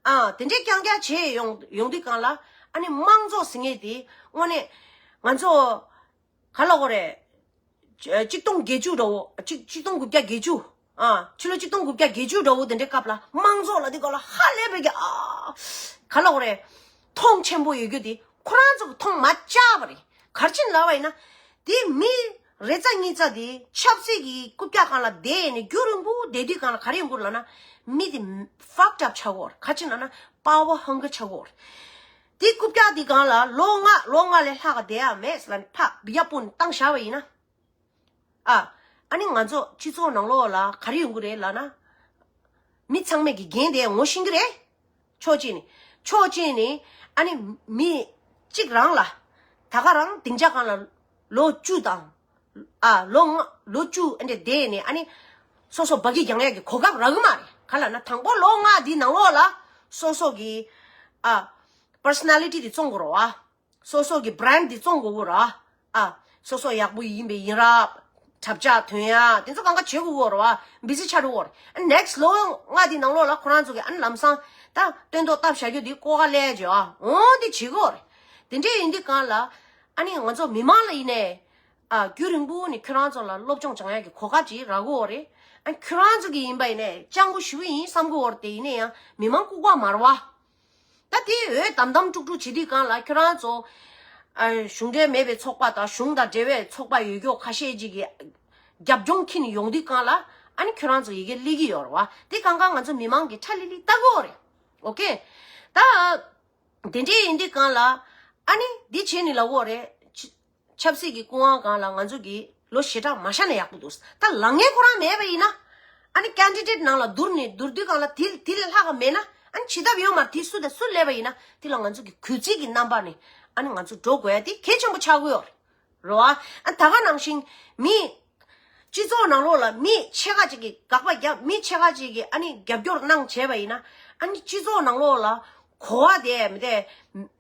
ཨ། དེ་འདྲའི་རྐྱང་རྐྱང་བྱས་ཡོང་ཡོང་དུས་གང་ལ། ཨ་ནི་དམངས་གཙོ་ཟེར་མཁན་དེ་དངོས་གནས་ང་ཚོ་ག་ལ་གོ་རེད། ཆིག་སྟོང་བརྒྱད་ཅུ་འདྲ་བོ། ཆིག་ཆིག་སྟོང་དགུ་བརྒྱ་བརྒྱད་ཅུ། ཨ། ཕྱི་ལོ་ཆིག་སྟོང་དགུ་བརྒྱ་བརྒྱད་ཅུ་འདྲ་བོ་དེ་འདྲའི་སྐབས་ལ་དམངས་གཙོ་ལ་དེ་ག་ལ་ཧ་ལས་པའི་གི། ཨ། ག་ལ་གོ་རེད། མཐོང་ཆེན་པོ་ཡོད་རྒྱུ་དེ་ཁོ་རང་ཚོ་གི་མཐོང་མ་བཅག་པ་རེད། ག་རེ་བྱས་ནས་ལབ་པ་ཡིན་ན། དེ་མི་རེ་ཙམ་གཉིས་ཙམ་དེ་ཆབ་སྲིད་ཀྱི་རྐུབ་བཀྱག་སྒང་ལ་བསྡད་ནས་རྒྱུན་རིང་པོ་བསྡད་དུས་སྒང་ལ་ག་རེ་ཡོང་གི་རེད་ལབ་ན། མི་དེ་fucked up ཆགས་ཀྱི་ཡོད་རེད། ག་རེ་བྱས་ནས་ལབ་ན་power hunger ཆགས་ཀྱི་ཡོད་རེད། དེ་རྐུབ་བཀྱག་དེ་སྒང་ལ་ལོ་ལྔ་ལོ་ལྔ་ལས་ལྷག་ག་བསྡད་ཡ་མེད་ལབ་ནས་ཕར་ཡར་སྤུངས་ནས་བཏང་བཞག་པ་ཡིན་ན། ཨ། ཨ་ནི་ང་ཚོ་སྤྱི་ཚོགས་ནང་ལོགས་ལ་ག་རེ་ཡོང་གི་རེད་ལབ་ན། མི་ཚང་མས་ཀྱི་འགན་དེ་ངོ་ཤེས་ཀྱི་རེད། ཕྱོགས་གཅིག་ནས། ཕྱོགས་གཅིག་ནས་ཨ་ནི་མི་གཅིག་རང་ལ་ད་ག་རང་སྡིངས་ཆ་སྒང་ལ་ལོ་བཅུ་དང་། ཨ། ལོ་ལྔ་ལོ་བཅུ་ཨ་འདྲ་བསྡད་ནས། ཨ་ནི་སོ་སོ་འབག་གི་རྒྱང་ཡག་གི་གོ་སྐབས་རག་གི་མ་རེད། ག་ལབ་ན་དང་པོ་ལོ་ལྔ་འདི་ནང་ལོགས་ལ་སོ་སོ་གི། ཨ། personality དེ་བཙོང་དགོས་རེད་བ། སོ་སོ་གི་brand འདི་བཙོང་དགོས་ཀྱི་རེད། ཨ། སོ་སོ་ཡག་པོ་ཡིན་པའི་ཡིན་རབས། གྲབས་ཆག་ཐོན་ཡ་དེ་ཚོ་གང་ག་བྱེད་དགོས་ཀྱི་རེད་བ། བི་ཟི་ཆགས་འགྲོ་གི་རེད། ཨ། next ལོ་ལྔ་འདི་ནང་ལོགས་ལ་ཁོ་རང་ཚོ་གི་ཨ་ནི་ལམ་སང་ད་སྟོན་ཐོག་བཏབ་བཞག་རྒྱུ་འདི་ཀོ་ཀ་ལས་བྱེད་ཨ། འོ་འདི་བྱེད་དགོས་རེད། དེ་འདྲས་ཡིན་དུས་གང་ལ། ཨ་ནི་ང་ཚོ་མི་མང་ལ་ཡིན་ནའི། ཨ། རྒྱུན་རིང་པོ་ནས་ཁྱོད་རང་ཚོ་ལ་སློབ་སྦྱོང་སྦྱང་ཡ་གི་གོ་སྐབས་ཅིག་རག་གི་ཡོད་རེད། ཨ། ཁྱོད་རང་ཚོ་གི་ཡིན་པ་ཡིན་ནའི་སྤྱང་པོ་ཞེ་པོ་ཡིན་བསམ་གི་ཡོད་རེད། དེ་ཡིན་ན་ཡང་མི་མང་ལྐུགས་པ་མ་རེད་བ། ད་དེ་འོས་དམ་དམ་དཀྲུག་དཀྲུག་བྱེད་དུས་གང་ལ་ཁྱོད་རང་ཚོ། ཨ། གཞུང་འབྲེལ་མེད་པའི་ཚོགས་པ་དང་གཞུང་དང་འབྲེལ་བའི་ཚོགས་པ་ཡོད་མཁན་ཁ་ཤས་ཅིག་གིས་རྒྱབ་ལྗོངས་ཁྱེར་ནས་ཡོང་དུས་གང་ལ། ཨ་ནི་ཁྱོད་རང་ཚོ་ཡི་གེ་སླེབས་ཀྱི་ཡོད་རེད་བ། དེ་གང་ག་ང་ཚོ་མི་མང་གིས་ཁྲ་ལི་ལི་ལྟ་གི་ཡོད་རེད། ཨོ་ཁེ། ད་དེ་འདྲས་ཡིན་དུས་གང་ལ། ཨ་ནི་འདི་བྱས་ནས་ལབ་ཀྱི་ཡོད་རེད། ཆབ་སྲིད་ཀྱི་སྐུ་དབང་སྒང་ལ་ང་ཚོ་གིས་ལོ་ཞེ་དྲག་མ་བཞག་ན་ཡག་པོ་འདུག་ད་ལངས་མཁན་ཁོ་རང་མེད་པ་ཡིན་ན། ཨ་ནི་candidate ནང་ལ་བསྡུར་ནས་བསྡུར་དུས་སྒང་ལ་དེ་དེ་ལས་ལྷག་ག་མེད་ན། ཨ་ནི་བྱེད་ཐབས་ཡོད་མ་རེད། དེ་སུ་དང་སུ་སླེབས་པ་ཡིན་ན་དེ་ལ་ང་ཚོ་གི་གུས་བརྩི་གི་རྣམ་པ་ནས་ཨ་ནི་ང་ཚོ་འགྲོ་དགོས་ཡ་དེ་གལ་ཆེན་པོ་ཆགས་ཀྱི་ཡོད་རེད། རེད་བ། ཨ། ད་ག་ནང་བཞིན་མི། སྤྱི་ཚོགས་ནང་ལོགས་ལ་མི་ཕྱེད་ཀ་ཅིག་གིས་དགག་པ་བརྒྱབ། མི་ཕྱེད་ཀ་ཅིག་གིས་ཨ་ནི་རྒྱབ་སྐྱོར་གནང་བྱས་པ་ཡིན་ན། ཨ་ནི་སྤྱི་ཚོགས་ནང་ལོགས་ལ་གོ་བ་དེ་མི་དེ་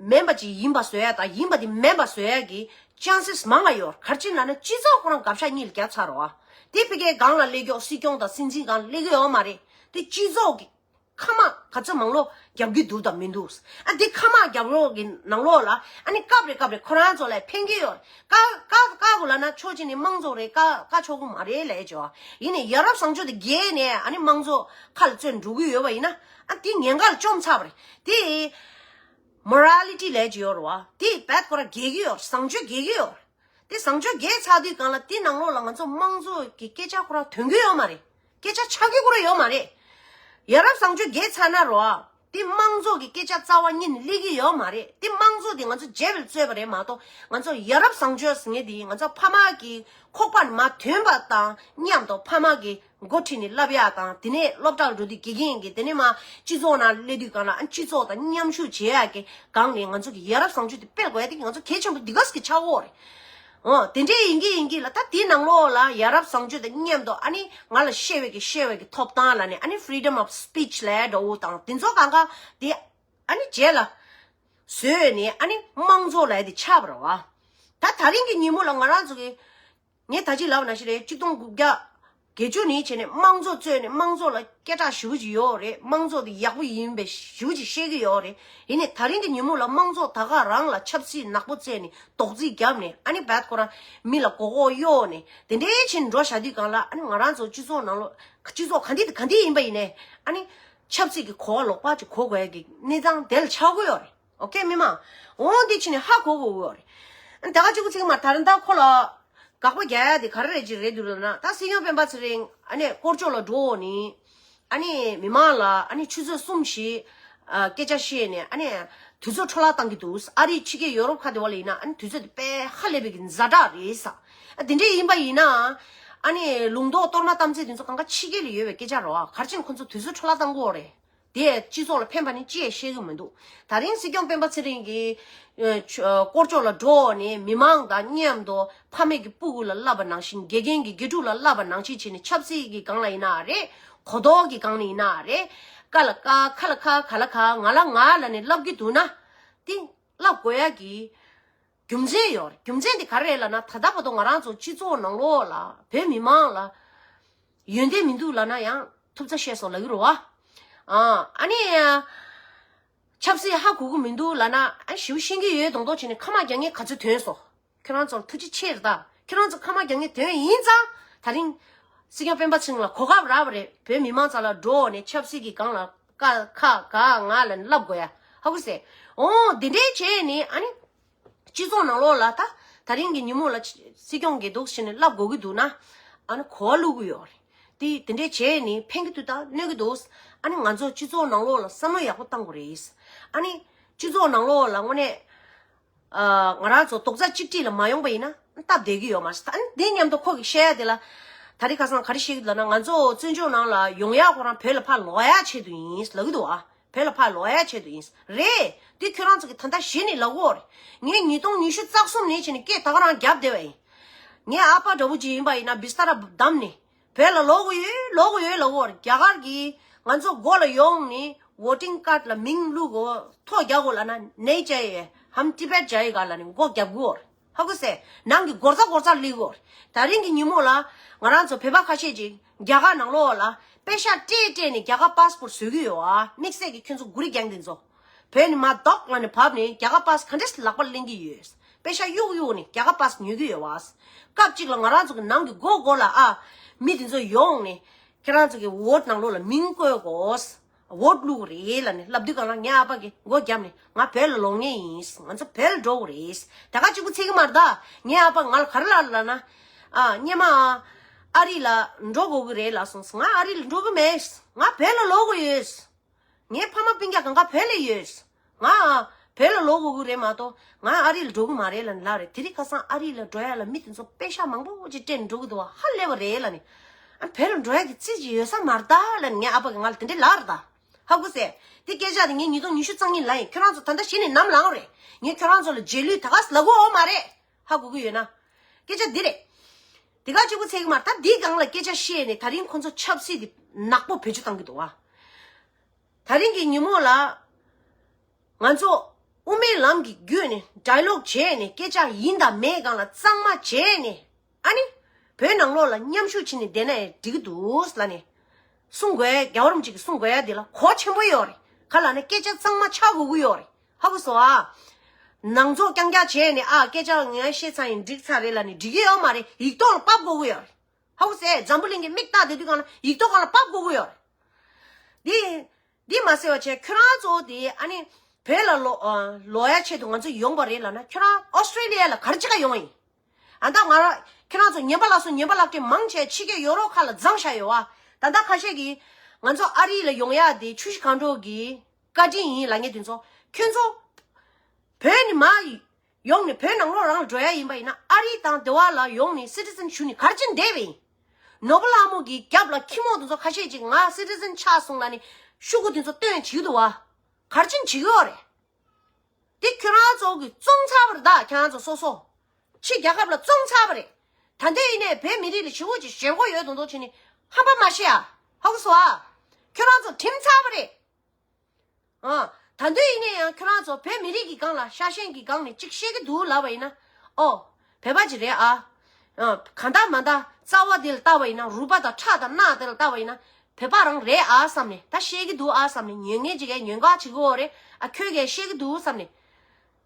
མེད་པ་ཅིག་ཡིན་པ་བཟོ་ཡ་དང་ཡིན་པ་དེ་མེད་པ་བཟོ་ཡ་གི་chances མང་ང་ཡོད། ག་རེ་བྱས་ན་ན་སྤྱི་ཚོགས་ཁོ་རང་དགག་བྱ་གཉིས་ལ་རྒྱག་ཚར་རེད་བ། དེ་ཕ་གིའི་སྒང་ལ་སླེབས་ཀྱོག་སྲིད་སྐྱོང་དང་སྲིད་འཛིན་སྒང་སླེབས་ཀྱི་ཡོད་མ་རེད། དེ་སྤྱི་ཚོགས་ཀྱི་ཁ་མ་ག་ཚོད་མང་ལོ་རྒྱབ་ཀྱི་འདུག་དང་མི་འདུག་ཨ། འདི་ཁ་མ་རྒྱབ་རོགས་ཀྱི་ནང་ལོགས་ལ་ཨ་ནི་སྐབས་རེ་སྐབས་རེ་ཁོ་རང་ཚོ་ལ་ཕན་གྱི་ཡོད། ཀ་ཀ་ཀ་གོ་ལ་ན་ཕྱོགས་གཅིག་ནས་དམངས་གཙོ་རེད། ཀ་ཀ་ཆོག་གི་མ་རེད་ལས་བྱོས། ཡིན་ནའི་ཡ་རབས་བཟང་སྤྱོད་དེ་རྒྱས་ནས་ཨ་ནི་དམངས་གཙོ་ཁ་ལ་བཙོན་འགྲོ་གི་ཡོད་པ་ཡིན་ན། ཨ། འདི་ཉེན་ཁ་ལ་བཅོམ་ཚར་བ་རེད། དེ་morality ལས་ཀྱི་ཡོད་རེད་བ། དེ་རྦད་ཁོ་རང་རྒྱས་ཀྱི་ཡོད། བཟང་སྤྱོད་རྒྱས་ཀྱི་ཡོད། དེ་བཟང་སྤྱོད་རྒྱས་ཚར་དུས་སྒང་ལ་དེ་ནང་ལོགས་ལ་ང་ཚོ་དམངས་གཙོ་གི་སྐད་ཆ་ཁོ་རང་ཐོན་གྱི་ཡོད་མ་རེད། སྐད་ཆ་ཆགས་ཀྱི་ཁོ་རང་ཡོད་མ་རེད། ཡ་རབས་བཟང་སྤྱོད་རྒྱས་ཚར་ན་རོ། དེ་དམངས་གཙོ་གི་སྐད་ཆ་རྩ་བ་ཉིད་ནས་སླེབས་ཀྱི་ཡོད་མ་རེད། དེ་དམངས་གཙོ་དེ་ང་ཚོ་བརྗེ་བའི་རྩོད་པ་རེད་མ་གཏོགས། ང་ཚོ་ཡ་རབས་བཟང་སྤྱོད་ཟེར་མཁན་དེ་ང་ཚོ་ཕ་མ་གི་ཁོག་པ་ནས་མར་ཐོན་པ་དང་མཉམ་དུ་ཕ་མ་གི་འགོ་ཁྲིད་ནས་བསླབ་ཡག་དང་། དེ་ནས་སློབ་གྲྭར་འགྲོ་དུས་དགེ་རྒན་གྱིས། དེ་ནས་མར་སྤྱི་ཚོགས་ནང་སླེབས་དུས་སྒང་ལ་ཨ་སྤྱི་ཚོགས་དང་མཉམ་ཞུགས་བྱེད་ཡག་གི་སྒང་ནས་ང་ཚོ་གི་ཡ་རབས་བཟང་སྤྱོད་དེ་སྤེལ་དགོས་ཡ་དེ་ང་ཚོ་གལ་ཆེན་པོ་འདི་ག་ཟིག་གི་ཆགས་ཡོད་རེད། འོ། དེ་འདྲས་ཡིན་གྱི་ཡིན་གྱི་ལ། ད་དེའི་ནང་ལོགས་ལ་ཡ་རབས་བཟང་སྤྱོད་དང་མཉམ་དུ་ཨ་ནི་ང་ལ་བཤད་པའི་གི་བཤད་པའི་གི་ཐོབ་ཐང་ལབ་ནས། ཨ་ནི་freedom of speech ལབ་འདྲ་བོ་དང་དེ་ཚོ་གང་ག་དེ་ཨ་ནི་རྗེས་ལ་བཟོས་ནས་ཨ་ནི་དམངས་གཙོ་ལབ་ཡ་དེ་ཆགས་པ་རེད་བ། ད་ད་རིང་གི་ཉིན་མོ་ལ་ང་རང་ཚོ་གི། ངས་ད་ཅི་ལབ་པ་ནང་བཞིན་རེད། ཆིག་སྟོང་དགུ་བརྒྱ་བརྒྱད་ཅུ་ནས་བྱས་ནས་དམངས་གཙོ་རྩོད་ནས་དམངས་གཙོ་ལ་སྐད་གྲགས་ཞེ་པོ་ཅིག་ཡོད་རེད། དམངས་གཙོ་དེ་ཡག་པོ་ཡིན་པའི་ཞེ་པོ་ཅིག་བཤད་ཀྱི་ཡོད་རེད། ཡིན་ནའི་ད་རིང་གི་ཉིན་མོ་ལ་དམངས་གཙོ་ད་ག་རང་ལ་ཆབ་སྲིད་ནག་པོ་རྩེས་ནས་རྡོག་རྫིས་བརྒྱབ་ནས། ཨ་ནི་རྦད་ཁོ་རང་མི་ལ་མགོ་སྐོར་གཡོག་ནས་དེ་འདྲའི་བྱས་ནས་འགྲོ་བཞག་དུས་སྒང་ལ། ཨ་ནི་ང་རང་ཚོ་སྤྱི་ཚོགས་ནང་ལོགས། སྤྱི་ཚོགས་ག་འདི་ག་འདི་ཡིན་པ་ཡིན་ནའི་ཨ་ནི་ཆབ་སྲིད་ཀྱི་གོ་བ་ལོག་པ་ཅིག་གོ་དགོས་ཡ་གི་གནས་སྟངས་དེ་ལ་ཆགས་ཀྱི་ཡོད་རེད། ཨོ་ཁེ། མི་མང་། འོ་འདི་ཕྱིན་ནས་ཧ་གོ་དགོས་ཀྱི་ཡོད་རེད། ད་ག་ཅིག་གུ་ཚིག་མ་ད་རེད། ད་ཁོ་ལ་དགག་པ་རྒྱག་ཡ་དེ་ག་རེ་རེད་ཅིག་རེད་འདུག་ལབ་ན། ད་སྲིད་སྐྱོང་སྤེན་པ་ཚེ་རིང་ཨ་ནི་སྐོར་ཕྱོགས་ལ་འགྲོ་འོང་ནི། ཨ་ནི་མི་མང་ལ་ཨ་ནི་ཆུ་ཚོད་གསུམ་བཞི་ཨ་སྐད་ཆ་བཤད་ནས་ཨ་ནི་དུས་ཚོད་འཕྲོ་བརླག་བཏང་གི་འདུག་ཨ་རི་ཕྱི་རྒྱལ་ཡོ་རོབ་ཁ་དེ་བ་ལ་ཡིན་ན་ཨ་ནི་དུས་ཚོད་དེ་དཔེ་ཧ་ལས་པའི་གི་ཛ་དྲག་རེད་ས། ཨ་དེ་འདྲས་ཡིན་པ་ཡིན་ན་ཨ་ནི་ལུང་རྟོགས་གཏོར་མ་གཏམ་ཚིག་དེ་ཚོ་གང་ག་ཕྱི་རྒྱལ་ལ་ཡོད་པའི་སྐད་ཆ་རེད་བ། ག་རེ་བྱས་ནས་ཁོ་ཚོ་དུས་ཚོད་འཕྲོ་བརླག་བཏང་གི་ཡོད་རེད། དེ་སྤྱི་ཚོགས་ལ་ཕན་པ་ནི་ཅི་ཡང་ཤེས་ཀྱི་མི་འདུག། ད་རིང་སྲིད་སྐྱོང་སྤེན་པ་ཚེ་རིང་གིས་ཨ་ཆོ་ཨ་སྐོར་ཕྱོགས་ལ་འགྲོ་ནས་མི་མང་དང་མཉམ་དུ་ཕ་མེས་ཀྱི་སྤུ་གུ་ལ་བསླབ་པ་ནང་བཞིན། དགེ་རྒན་གྱིས་དགེ་ཕྲུག་ལ་བསླབ་པ་ནང་བཞིན་བྱས་ནས། ཆབ་སྲིད་ཀྱི་སྒང་ལ་ཡིན་ན་རེད། གོ་རྟོགས་ཀྱི་སྒང་ནས་ཡིན་ན་རེད། ཀ་ལ་ཀ་ཁ་ལ་ཁ་ག་ལ་ག་ང་ལ་ང་ལབ་ནས་བསླབ་ཀྱི་འདུག་ན། དེ་བསླབ་དགོས་ཡ་གི་རྒྱུ་མཚན་ཡོད་རེད། རྒྱུ་མཚན་དེ་ག་རེ་རེད་ལབ་ན། ད་ལྟ་བར་དུ་ང་རང་ཚོ་སྤྱི་ཚོགས་ནང་ལོགས་ལ་བོད་མི་མང་ལ་ཡོན་ཏན་མི་འདུག་ལབ་ན་ཡང་ཐུབ་ཚ་བཤད་སོང་ལབ་ཀྱི་རེད་བ། ཨ་ཨ་ནི་ཆབ་སྲིད་ཧ་གོ་གི་མི་འདུག་ལབ་ན། ཨ་ཞེ་པོ་ཤེས་ཀྱི་ཡོད་མདོག་མདོག་བྱས་ནས་ཁ་མ་རྒྱག་མཁན་ག་ཚོད་ཐོན་སོང་། ཁྱོད་རང་ཚོར་ཐུགས་རྗེ་ཆེ་རེད་ད། ཁྱོད་རང་ཚོ་ཁ་མ་རྒྱག་མཁན་ཐོན་ཡིན་ཙང་། ད་རིང་སྲིད་སྐྱོང་སྤེན་པ་ཚེ་རིང་ལ་གོ་སྐབས་རག་པ་རེད། བོད་མི་མང་རྩ་ལ་འགྲོ་ནས་ཆབ་སྲིད་ཀྱི་སྒང་ལ་ཀ་ཁ་ག་ང་ལ་བསླབ་དགོས་ཡ་ཧ་གོ་སོང་། འོ་འདི་འདྲའི་བྱས་ནས་ཨ་ནི་སྤྱི་ཚོགས་ནང་ལོགས་ལ་ད་ད་རིང་གི་ཉིན་མོ་ལ་སྲིད་སྐྱོང་གིས་འདུག་བྱས་ནས་བསླབ་དགོས་ཀྱི་འདུག་ན། ཨ་ནི་གོ་བ་བླུག་གི་ཡོད་རེད། དེ་དེ་འདྲས་བྱས་ནས་ཕན་གྱི་འདུག་དང་གནོད་ཀྱི་འདུག། ཨ་ནི་ང་ཚོ་སྤྱི་ཚོགས་ནང་ལོགས་ལ་བསམ་བློ་ཡག་པོ་བཏང་དགོས་རེད། ཨ་ནི་སྤྱི་ཚོགས་ནང་ལོགས་ལ་དངོས་གནས་ཨ་ང་རང་ཚོ་རྡོག་རྩ་གཅིག་སྒྲིལ་ལ་མ་ཡོང་པ་ཡིན་ན་སྟབས་བདེ་གི་ཡོད་མ་རེད། ཨ་ནི་དེ་མཉམ་དུ་ཁོ་གིས་བཤད་ཡ་དེ་ལ། ད་རེས་ཁ་སང་ག་རེ་བཤད་ཀྱི་འདུག་ལབ་ན། ང་ཚོ་བཙན་བྱོལ་ནང་ལ་ཡོང་ཡ་ཁོ་རང་བོད་ལ་ཕར་ལོག་ཡ་ཆེད་དུ་ཡིན་ལབ་ཀྱི་འདུག་ཨ། བོད་ལ་ཕར་ལོག་ཡ་ཆེད་དུ་ཡིན། རེད། དེ་ཁྱོད་རང་ཚོ་གིས་ད་ལྟ་གཞི་ནས་ལབ་དགོས་རེད། ངས་ཉིས་སྟོང་ཉི་ཤུ་རྩ་གསུམ་ནས་བྱས་ནས་སྐད་ད་ག་རང་རྒྱབ་བསྡད་པ་ཡིན། ངའི་ཨ་ཕ་འདྲ་བོ་ཅིག་ཡིན་པ་ཡིན་ན་བི་སྟ་ར་བདམས་ནས་བོད་ལ་ལོག་གི་ཡོད་ལོག་གི་ཡོད་ལབ་དགོས་རེད། རྒྱ་གར་གྱིས་ང་ཚོ་མགོ་ལ་ཡོང་ནས་ཝོ་ཊིང་ཀཱཌ་ལ་མིང་བླུག་གོ། ཐོ་རྒྱག་གོ་ལབ་ན། ནེ་ཅ་ཡེ་ཧམ་ཏི་བེཊ་ཇ་ཡེ་ག་ལབ་ནས་མགོ་རྒྱབ་དགོས་རེད། ཧ་གོ་སོང་། ནང་གི་སྒོ་རྩ་སྒོ་རྩར་སླེབས་ཡོད་རེད། ད་རིང་གི་ཉིན་མོ་ལ་ང་རང་ཚོ་བོད་པ་ཁ་ཤས་ཅིག་རྒྱ་གར་ནང་ལོགས་ལ་པེ་ཤག་སྤྲད་སྤྲད་ནས་རྒྱ་གར་པཱ་སི་པོར་བཟོ་གི་ཡོད་ཨ། དམིགས་བསལ་གྱི་ཁྱོད་ཚོ་གུ་རི་རྒྱང་དེ་ཚོ་བོད་ནས་མར་ལྡོག་ལབ་ནས་བབས་ནས་རྒྱ་གར་པཱ་སི་ག་འདྲས་ལག་པར་ལེན་གྱི་ཡོད། པེ་ཤག་གཡུག་གཡུག་ནས་རྒྱ་གར་པཱ་སི་ཉོ་གི་ཡོད་ཨ། སྐབས་གཅིག་ལ་ང་རང་ཚོ་གི་ནང་གི་སྒོ་སྒོ་ལ་ཨ་མི་དེ་ཚོ་ཡོང་ནས་ཁྱེད་རང་ཚོ་གི་ཝོཊ་ནང་ལོགས་ལ་མིང་བཀོད་དགོས། ཝོཊ་བླུགས་རེད་ལབ་ནས་ལབ་དུས་སྒང་ལ་ངའི་ཨ་ཕ་གིས་མགོ་བརྒྱབ་ནས། ང་བོད་ལ་ལོག་མཁན་ཡིན། ང་ཚོ་བོད་ལ་འགྲོ་དགོས་རེད། ད་ག་གཅིག་པུ་ཚད་ཀྱི་མ་རེད་ད། ངའི་ཨ་ཕ་ང་ལ་ག་རེ་ལབ་ལབ་ན། ཨ་སྔོན་མ་ཨ་རི་ལ་འགྲོ་དགོས་ཀྱི་རེད་ལབ་སོང་། ང་ཨ་རི་ལ་འགྲོ་གི་མེད། ང་བོད་ལ་ལོག་དགོས་ཡོད། ངའི་ཕ་མ་སྤུན་ཀྱག་གང་ག་བོད་ལ་ཡོད། ང་བོད་ལ་ལོག་དགོས་ཀྱི་རེད་མ་གཏོགས་ང་ཨ་རི་ལ་འགྲོ་གི་མ་རེད་ལབ་ནས་ལབ་རེད། དེ་རིང་ཁ་སང་ཨ་རི་ལ་འགྲོ་ཡ་ལ་མི་དེ་ཚོ་པེ་ཤག་མང་པོ་ཅིག་སྤྲད་ནས་འགྲོ་གི་འདུག་བ། ཧ་ལས་པ་རེད་ལབ་ནས། ཨ་བོད་ལ་འགྲོ་ཡ་གི་རྩིས་ཅིག་ཡོད་ས་མ་རེད་ད་ལབ་ནས་ངའི་ཨ་ཕ་གིས་ང་ལ་དེ་འདྲས་ལབ་རེད་ད། ཧ་གོ་སོང་། དེ་སྐད་ཆ་དེ་ངས་ཉིས་སྟོང་ཉི་ཤུ་རྩ་གཉིས་ལ་ཡིན། ཁྱོད་རང་ཚོ་ད་ལྟ་གཞི་ནས་ནམ་ལངས་རེད། ངས་ཁྱོད་རང་ཚོ་ལ་རྗེས་ལུས་ད་ག་ལབ་དགོས་ཡོད་མ་རེད། ཧ་གོ་གི་ཡོད་ན། སྐད་ཆ་འདི་རེད། དེ་ག་གཅིག་པུ་ཚད་ཀྱི་མ་རེད་ད། འདིའི་སྒང་ལ་སྐད་ཆ་བཤད་ནས་ད་རིང་ཁོ་ཚོ་ཆབ་སྲིད་དེ་ནག་པོ་བེད་སྤྱོད་བཏང་གི་འདུག་བ། ད་རིང་གི་ཉིན་མོ་ལ་ང་ཚོ་དབུ་མའི་ལམ་གྱི་བརྒྱུད་ནས་ཌའི་ལོག་བྱས་ནས་སྐད་ཆ་ཡིན་དང་མེད་སྒང་ལ་གཙང་མ་བྱས་ནས། ཨ་ནི་བོད་ནང་ལོགས་ལ་མཉམ་ཞུགས་བྱས་ནས་བསྡད་ན་ཡང་འགྲིག་གི་འདུག་ལབ་ནས་གསུང་དགོས་ཡ། རྒྱལ་བ་རིན་པོ་ཆེ་གིས་གསུང་དགོས་ཡ་འདི་ལ་གོ་ཆེན་པོ་ཡོད་རེད། ག་ལབ་ན་སྐད་ཆ་གཙང་མ་ཆགས་དགོས་ཀྱི་ཡོད་རེད། ཧ་གོ་སོང་ཨ། ནང་ཚོགས་རྐྱང་རྐྱང་བྱས་ནས་ཨ་སྐད་ཆ་ངས་བཤད་ཚར་ཡིན་འགྲིག་ཚར་རེད་ལབ་ནས་འགྲིག་གི་ཡོད་མ་རེད། ཡིག་ཐོག་ལ་ཕབ་དགོས་ཀྱི་ཡོད་རེད། ཧ་གོ་སོང་ཨ། འཛམ་བུ་གླིང་གི་མིག་ལྟ་བསྡད་དུས་སྒང་ལ་ཡིག་ཐོག་སྒང་ལ་ཕབ་དགོས་ཀྱི་ཡོད་རེད། འདི་འདི་མ་ཟེར་བ་བྱས། ཁྱོད་རང་ཚོ་དེ་ཨ་ནི་བོད་ལ་ལོ་ཨ་ལོག་ཡ་ཆེད་དུ་ང་ཚོ་ཡོང་པ་རེད་ལབ་ན། ཁྱོད་རང་ཨོ་སི་ཀྲེ་ལི་ཡ་ལ་ག་རེ་བྱེད་ག་ཡོང་ཡིན། ཨ་ད་ང་རང་ཁྱོད་རང་ཚོ་ཉན་པ་ལ་སོང་། ཉན་པ་ལག་ཁྱེར་མང་ཆེ་ཕྱི་རྒྱལ་ཡོ་རོབ་ཁག་ལ་བརྫངས་བཞག་ཡོད་བ། ད་ལྟ་ཁ་ཤས་ཀྱིས་ང་ཚོ་ཨ་རི་ལ་ཡོང་ཡ་དེ་ཆུ་བཞི་སྒང་དྲུག་གི་བཀའ་དྲིན་ཡིན་ལབ་མཁན་དེ་ཚོ། ཁྱོད་ཚོ་བོད་ནས་མར་ཡོང་ནས་བོད་ནང་ལོགས་རང་ལ་འགྲོ་ཡ་ཡིན་པ་ཡིན་ན། ཨ་རི་དང་དེ་བ་ལ་ཡོང་ནས་སི་ཊི་ཛན་ཞུ་ནས་ག་རེ་བྱེད་བསྡད་པ་ཡིན། ནོར་བུ་ལྷ་མོ་གི་རྒྱབ་ལ་ཁྱི་མོ་དེ་ཚོ་ཁ་ཤས་ཅིག་ང་སི་ཊི་ཛན་ཆགས་སོང་ལབ་ནས་ཤོག་གུ་དེ་ཚོ་སྟོན་བྱེད་ཀྱི་འདུག་བ། ག་རེ་བྱེད་བྱེད་ཀྱི་ཡོད་རེད། དེ་ཁྱོད་རང་ཚོ་གིས་བཙོང་ཚར་བ་རེད་ད། ཁྱེད་རང་ཚོ་སོ་སོ་ཕྱི་རྒྱལ་ཁབ་ལ་བཙོང་ཚར་བ་རེད། ད་ལྟ་ཡིན་ནའི་བོད་མི་རིགས་ལ་ཞེ་པོ་ཅིག་ཞེན་ཁོག་ཡོད་མདོག་མདོག་བྱས་ནས་ཧམ་པ་མ་བཤད་ཨ། ཧ་གོ་སོང་ཨ། ཁྱོད་རང་ཚོ་གྲིམས་ཚར་བ་རེད། ཨ། ད་དུང་ཡིན་ན་ཡང་ཁྱོད་རང་ཚོ་བོད་མི་རིགས་ཀྱི་སྒང་ལ་ཤ་ཞེན་གྱི་སྒང་ནས་གཅིག་བཤད་ཀྱི་འདུག་ལབ་པ་ཡིན་ན། ཨོ། བོད་པ་ཅིག་རེད་ཨ། ཨ། གང་ལྟར་མ་ལྟར་རྩ་བ་འདི་ལ་ལྟ་བ་ཡིན་ན། རུས་པ་དང་ཁྲག་དང་རྣག་དེ་ལ་ལྟ་བ་ཡིན་ན། བོད་པ་རང་རེད་ཨ་བསམ་ནས། ད་བཤད་ཀྱི་འདུག་ཨ་བསམ་ནས། ཉན་མཁན་ཅིག་གིས་ཉན་ག་བྱེད་ཀྱི་ཡོད་རེད་ཨ། ཁྱོད་ཀྱིས་བཤད་ཀྱི་འདུག་བསམ་ནས་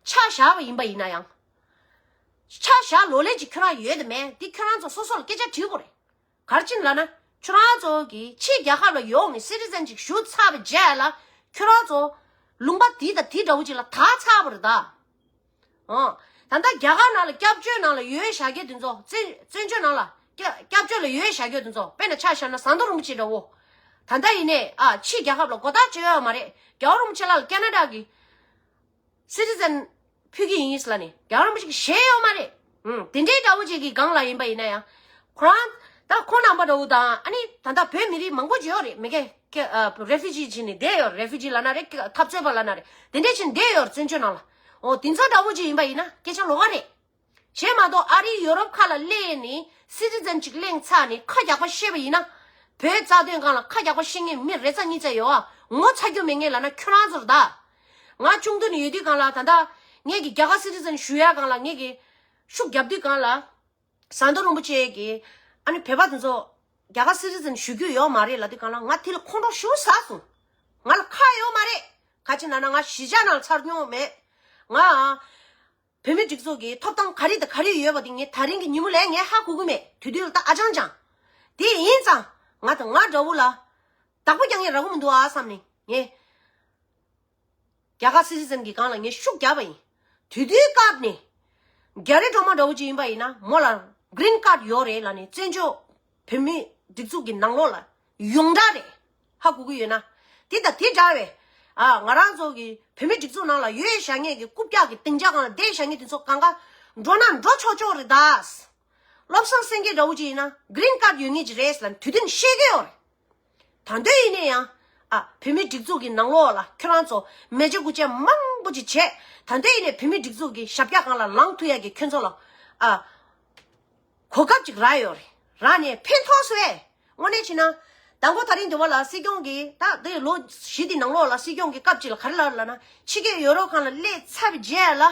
ཆ་བཞག་པ་ཡིན་པ་ཡིན་ན་ཡང་། ཆ་བཞག་ལོ་ལེགས་ཅིག་ཁྱོད་རང་ཡོད་དམ་མེད་དེ་ཁྱོད་རང་ཚོ་སོ་སོ་ལ་སྐད་ཆ་དྲིས་དགོས་རེད། ག་རེ་བྱས་ནས་ལབ་ན། ཁྱོད་རང་ཚོ་གིས་ཕྱིའི་རྒྱལ་ཁབ་ལ་ཡོང་ནས་སི་ཊི་ཛན་ཅིག་ཞུ་ཚར་བའི་རྗེས་ལ་ཁྱོད་རང་ཚོ་ལུང་པ་དེ་དང་དེ་འདྲ་བོ་ཅིག་ལ་དར་ཚར་བ་རེད་ད། ཨང་། ད་ལྟ་རྒྱ་གར་ནང་ལ་སྐྱབས་བཅོལ་ནང་ལ་ཡོད་བཞག་མཁན་དེ་ཚོ། བཙན་བཙན་བྱོལ་ནང་ལ་སྐྱབས་སྐྱབས་བཅོལ་ལ་ཡོད་བཞག་མཁན་དེ་ཚོ། དཔེར་ན་ཆ་བཞག་ན་ཟམ་གདོང་རིན་པོ་ཆེ་འདྲ་བོ། ད་ལྟ་ཡིན་ནའི་ཨ་ཕྱིའི་རྒྱལ་ཁབ་ལ་མགོ་བཏགས་བྱས་ཡོད་མ་རེད། རྒྱལ་བ་རིན་པོ་ཆེ་ལགས་ལ་ཁེ་ན་ཌ་གི་སི་ཊི་ཛན་ཕུལ་གྱི་ཡིན་ལབ་ནས་རྒྱལ་བ་རིན་པོ་ཆེ་གིས་བཞེས་ཡོད་མ་རེད། ཨང་། དེ་འདྲའི་འདྲ་བོ་ཅིག་གི་སྒང་ལ་ཡིན་པ་ཡིན་ན་ཡང་། ཁོ་རང་ ད་ཁོང་རྣམ་པ་འདྲ་བོ་དང་ཨ་ནི་ད་ལྟ་བོད་མི་རིགས་མང་པོ་ཅིག་ཡོད་རེད། མི་སྒེར་སྐད་ཨ་རེ་ཕུ་ཇི་བྱས་ནས་བསྡད་ཡོད། རེ་ཕུ་ཇི་ལབ་ན་རེད། འཐབ་རྩོད་པ་ལབ་ན་རེད། དེ་འདྲས་བྱས་ནས་བསྡད་ཡོད་བཙན་བྱོལ་ནང་ལ། འོ་དེ་ཚོ་འདྲ་བོ་ཅིག་ཡིན་པ་ཡིན་ན་སྐད་ཆ་ལོགས་ཀ་རེད། གཞན་མ་གཏོགས་ཨ་རིའི་ཡོ་རོབ་ཁག་ལ་སླེབས་ནས་སི་ཊི་ཛན་ཅིག་གླེང་ཚར་ནས་ཁ་རྒྱག་པ་བཤད་པ་ཡིན་ན། བོད་རྩ་དོན་སྒང་ལ་ཁ་རྒྱག་པ་བཤད་མཁན་མི་རེ་ཙམ་གཉིས་ཙམ་ཡོད་ཨ། ངོ་ཚ་རྒྱུ་མེད་མཁན་ལབ་ན་ཁྱོད་རང་ཚོ་རེད་ད། ང་ཆུང་དུས་ནས་ཡོད་དུས་སྒང་ལ་ད་ལྟ་ངེད་ཀྱི་རྒྱ་གར་སི་ཊི་ཛན་ཞུ་ཡ་སྒང་ལ་ངེད་ཀྱི་ཤུགས་རྒྱབ་དུས་སྒང་ལ། ཟམ་གདོང་རིན་པོ་ཆེ་གིས་ཨ་ནི་བོད་པ་དེ་ཚོ་རྒྱ་གར་སི་ཊི་ཛན་ཞུ་རྒྱུ་ཡོད་མ་རེད་ལབ་དུས་སྒང་ལ་ང་དེ་ལ་ཁོང་ཁྲོ་ཞེ་པོ་ཟ་སོང་། ང་ལ་ཁག་ཡོད་མ་རེད། ག་ཅི་ན་ན་ང་གཞིས་ཆགས་ནང་ཚར་མྱོང་མེད། ང་བོད་མི་སྒྲིག་འཛུགས་ཀྱི་ཐོབ་ཐང་ག་རེ་དང་ག་རེ་ཡོད་པ་དེ་ངས་ད་རིང་གི་ཉིན་མོ་ལ་ངས་ཧ་གོ་གི་མེད། དེ་དུས་ལ་ད་ཨ་ཅང་ཅང་། དེ་ཡིན་ཙང་ང་དང་ང་འདྲ་བོ་ལ་བདག་པོ་རྒྱག་མཁན་རག་གི་མི་འདུག་ཨ་བསམ་ནས་ངས། རྒྱ་གར་སི་ཊི་ཛན་གྱི་སྒང་ལ་ངས་ཤུགས་རྒྱབ་པ་ཡིན། དེ་དུས་སྐབས་ནས་རྒྱ་རི་སྒྲོལ་མ་འདྲ་བོ་ཅིག་ཡིན་པ་ཡིན་ན་མོ་ལ་གྷི་རིན་ཀཱཌ་ཡོད་རེད་ལབ་ནས་བཙན་བྱོལ་བོད་མི་སྒྲིག་འཛུགས་ཀྱི་ནང་ལོགས་ལ་ཡོངས་གྲགས་རེད། ཧ་གོ་གི་ཡོད་ན། དེ་དང་དེ་འདྲ་བའི་ཨ་ང་རང་ཚོ་གི་བོད་མི་སྒྲིག་འཛུགས་ནང་ལ་ཡོད་བཞག་མཁན་གྱི་རྐུབ་བཀྱག་གི་སྡིངས་ཆ་སྒང་ལ་བསྡད་བཞག་མཁན་དེ་ཚོ་གང་ག་འགྲོ་ན་འགྲོ་ཆོག་ཆོག་རེད་ད། བློ་བཟང་སེང་གེ་འདྲ་བོ་ཅིག་ཡིན་ན་གྷི་རིན་ཀཱཌ་ཡོད་མཁན་ཅིག་རེད་ལབ་ནས་དུས་དེ་ནས་བཤད་ཀྱི་ཡོད་རེད། ད་དུང་ཡིན་ནའི་ཡང་ཨ་བོད་མི་སྒྲིག་འཛུགས་ཀྱི་ནང་ལོགས་ལ་ཁྱོད་རང་ཚོ་མེ་ལྕེ་དགུ་ལྕེ་མང་པོ་ཅིག་བྱས། ད་དུང་ཡིན་ནའི་བོད་མི་སྒྲིག་འཛུགས་ཀྱི་ཞབས་བཀྱག་སྒང་ལ་ལངས་ཐུབ་ཡ་གི་ཁྱོད་ཚོ་ལ་ཨ་གོ་སྐབས་ཅིག་རག་ཡོད་རེད། རག་ནས་ཕན་ཐོགས་སོང་ཨེ། དངོས་གནས་བྱས་ན་དང་པོ་ད་རིང་འདི་བ་ལ་སྲིད་སྐྱོང་གིས་ད་དེ་ལོ་བཞི་དེ་ནང་ལོགས་ལ་སྲིད་སྐྱོང་གི་སྐབས་ཅིག་ལ་ག་རེ་ལབ་ལབ་ན་ཕྱི་རྒྱལ་ཡོ་རོབ་ཁག་ལ་སླེབས་ཚར་བའི་རྗེས་ལ།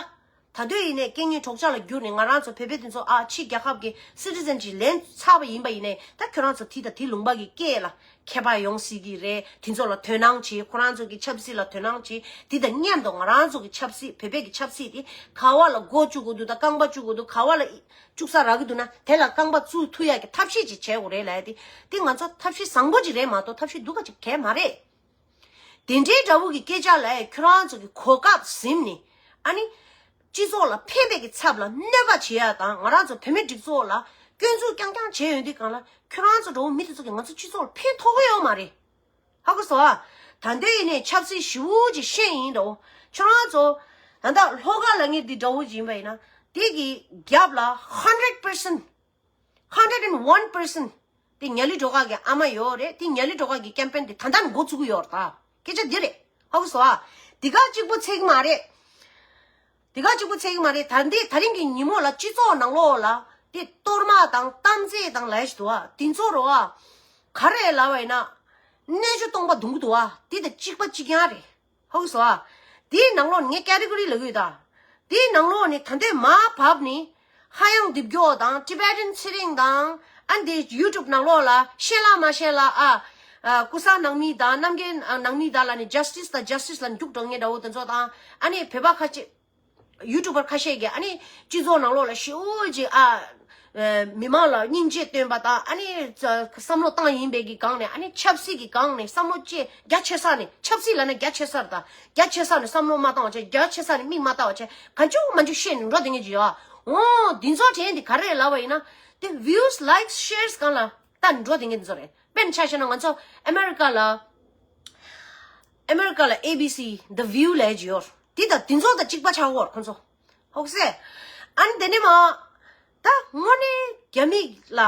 ད་དུང་ཡིན་ནའི་སྐད་ངན་སྒྲོག་སྦྱང་ལ་བསྒྱུར་ནས་ང་རང་ཚོ་བོད་པའི་དེ་ཚོ་ཨ་ཕྱི་རྒྱལ་ཁབ་ཀྱི་སི་ཊི་ཛན་ཅིག་ལེན་ཚར་བ་ཡིན་པ་ཡིན་ནའི་ད་ཁྱོད་རང་ཚོ་དེ་དང་དེ་ལུང་པ་གི་སྐད་ལ་ཁྱད་པར་ཡོང་སྲིད་ཀྱི་རེད། དེ་ཚོ་ལ་དོ་སྣང་བྱེད། ཁོ་རང་ཚོ་གི་ཆབ་སྲིད་ལ་དོ་སྣང་བྱེད། དེ་དང་མཉམ་དུ་ང་རང་ཚོ་གི་ཆབ་སྲིད་བོད་པའི་གི་ཆབ་སྲིད་དེ་ག་བ་ལ་འགོ་བཙུགས་དགོས་འདུག་ད་རྐང་པ་བཙུགས་དགོས་འདུག་ག་བ་ལ་བཙུགས་ས་རག་གི་འདུག་ན་དེ་ལ་རྐང་པ་བཙུགས་ཐུབ་ཡ་གི་ཐབས་ཤེས་ཅིག་བྱེད་དགོས་རེད་ལབ་ཡ་དེ་དེ་ང་ཚོ་ཐབས་ཤེས་བཟང་པོ་ཅིག་རེད་མ་གཏོགས་ཐབས་ཤེས་སྡུག་ག་ཅིག་གལ་མ་རེད། དེ་འདྲའི་འདྲ་བོ་གི་སྐད་ཆ་ལ་ཁྱོད་རང་ཚོ་གི་གོ་སྐབས་ཟིན་ནས་ཨ་ནི་སྤྱི་ཚོགས་ལ་ཕན་པའི་གི་ཚབ་ལ་གནོད་པ་བྱེད་ཡ་དང་ང་རང་ཚོ་བོད་མི་སྒྲིག་འཛུགས་ལ་སྐྱོན་འཛུགས་རྐྱང་རྐྱང་བྱས་ཡོང་དུས་སྒང་ལ་ཁྱོད་རང་ཚོ་འདྲ་བོ་མི་དེ་ཚོ་གི་ང་ཚོ་སྤྱི་ཚོགས་ལ་ཕན་ཐོགས་གི་ཡོད་མ་རེད། ཧ་གོ་སོང་ཨ། ད་ལྟ་ཡིན་ནའི་ཆབ་སྲིད་ཞེ་པོ་ཅིག་ཤེས་ཡིན་འདྲ་བོ་ཁྱོད་རང་ཚོ་ད་ལྟ་ལྷོ་ཁ་ལ་ངས་འདི་འདྲ་བོ་ཅིག་ཡིན་པ་ཡིན་ན་དེ་གི་རྒྱབ་ལ་hundred percent hundred and one percent དེ་ཉ་ལི་སྒྲོལ་དཀར་གི་ཨ་མ་ཡོད་རེད། དེ་ཉ་ལི་སྒྲོལ་དཀར་གི་ཀེམ་པེན་དེ་ད་ལྟ་འགོ་བཙུགས་ཀྱི་ཡོད་རེད་ད། སྐད་ཆ་འདི་རེད། ཧ་གོ་སོང་ཨ། དེ་ག་གཅིག་པོ་ཚད་ཀྱི་མ་རེད། དེ་ག་གཅིག་པོ་ཚད་ཀྱི་མ་རེད། ད་འདི་ད་རིང་གི་ཉིན་མོ་ལ་སྤྱི་ཚོགས་ནང་ལོགས་ལ་དེ་གཏོར་མ་དང་གཏམ་ཚེ་དང་ལས་ཞིག་འདུག་ཨ། དེ་ཚོ་རོ་ཨ། ག་རེ་ལབ་པ་ཡིན་ན། རྣལ་འབྱོར་སྟོང་པ་རྡུང་གི་འདུག་ཨ། དེ་དང་གཅིག་པ་གཅིག་རྐྱང་རེད། ཧ་གོ་སོང་ཨ། དེའི་ནང་ལོགས་ནས་ངས་ཀེ་ཊི་གོ་རི་ལབ་ཀྱི་ཡོད་ད། དེའི་ནང་ལོགས་ནས་ད་ལྟའི་མར་བབས་ནས་ཧ་ཡང་རྡིབ་སྐྱོ་དང་ཊི་བེ་ཊན་ཚེ་རིང་དང་ཨ་འདི་ཡུ་ཊུབ་ནང་ལོགས་ལ་ཤེས་ལ་མ་ཤེས་ལ་ཨ། ཨ་ཀུ་ས་ནང་མི་དང་རྣམ་རྒྱལ་ནང་མི་དང་ལ་ནི་ཇ་སི་ཊི་སི་དང་ཇ་སི་ཊི་སི་ལ་རྒྱུགས་འགྲོ་མཁན་འདྲ་བོ་དེ་ཚོ་དང་ཨ་ནི་བོད་པ་ཁ་ཤས། ཡུ་ཊུ་བར་ཁ་ཤས་ཀྱིས་ཨ་ནི་སྤྱི་ཚོགས་ནང་ལོགས་ལ་ཞེ་པོ་ཅིག་ཨ། མི་མང་ལ་སྙིང་རྗེ་སྟོན་པ་དང་ཨ་ནི་བསམ་བློ་བཏང་ཡིན་པའི་གི་སྒང་ནས་ཨ་ནི་ཆབ་སྲིད་ཀྱི་སྒང་ནས་བསམ་བློ་ཅིག་རྒྱ་ཆེ་ས་ནས་ཆབ་སྲིད་ལབ་ན་རྒྱ་ཆེ་ས་རེད་ད། རྒྱ་ཆེ་ས་ནས་བསམ་བློ་མ་བཏང་བ་བྱས་རྒྱ་ཆེ་ས་ནས་མིག་མ་བལྟ་བ་བྱས་གང་བྱུང་མང་བྱུང་བཤད་ནས་འགྲོ་བསྡད་མཁན་ཅིག་ཡོད། འོ་འདི་ཚོ་དྲན་དེ་ག་རེ་ལབ་པ་ཡིན་ན་དེ་views likes shares་སྒང་ལ་ལྟ་ནས་འགྲོ་བསྡད་མཁན་འདི་ཚོ་རེད། དཔེར་ན་ཆ་བཞག་ན་ང་ཚོ་ཨ་མེ་རི་ཀ་ལ། ཨ་མེ་རི་ཀ་ལ་ཨེ་བི་སི་The View་ལབ་ཀྱི་ཡོད། དེ་དང་དེ་ཚོ་དང་གཅིག་པ་ཆགས་ཡོད་ཁོ་ཚོ། ཧོག་སེ། ཨ་ནི་དེ་ནས་མ། ད་དངོས་གནས་རྒྱ་མི་ལ་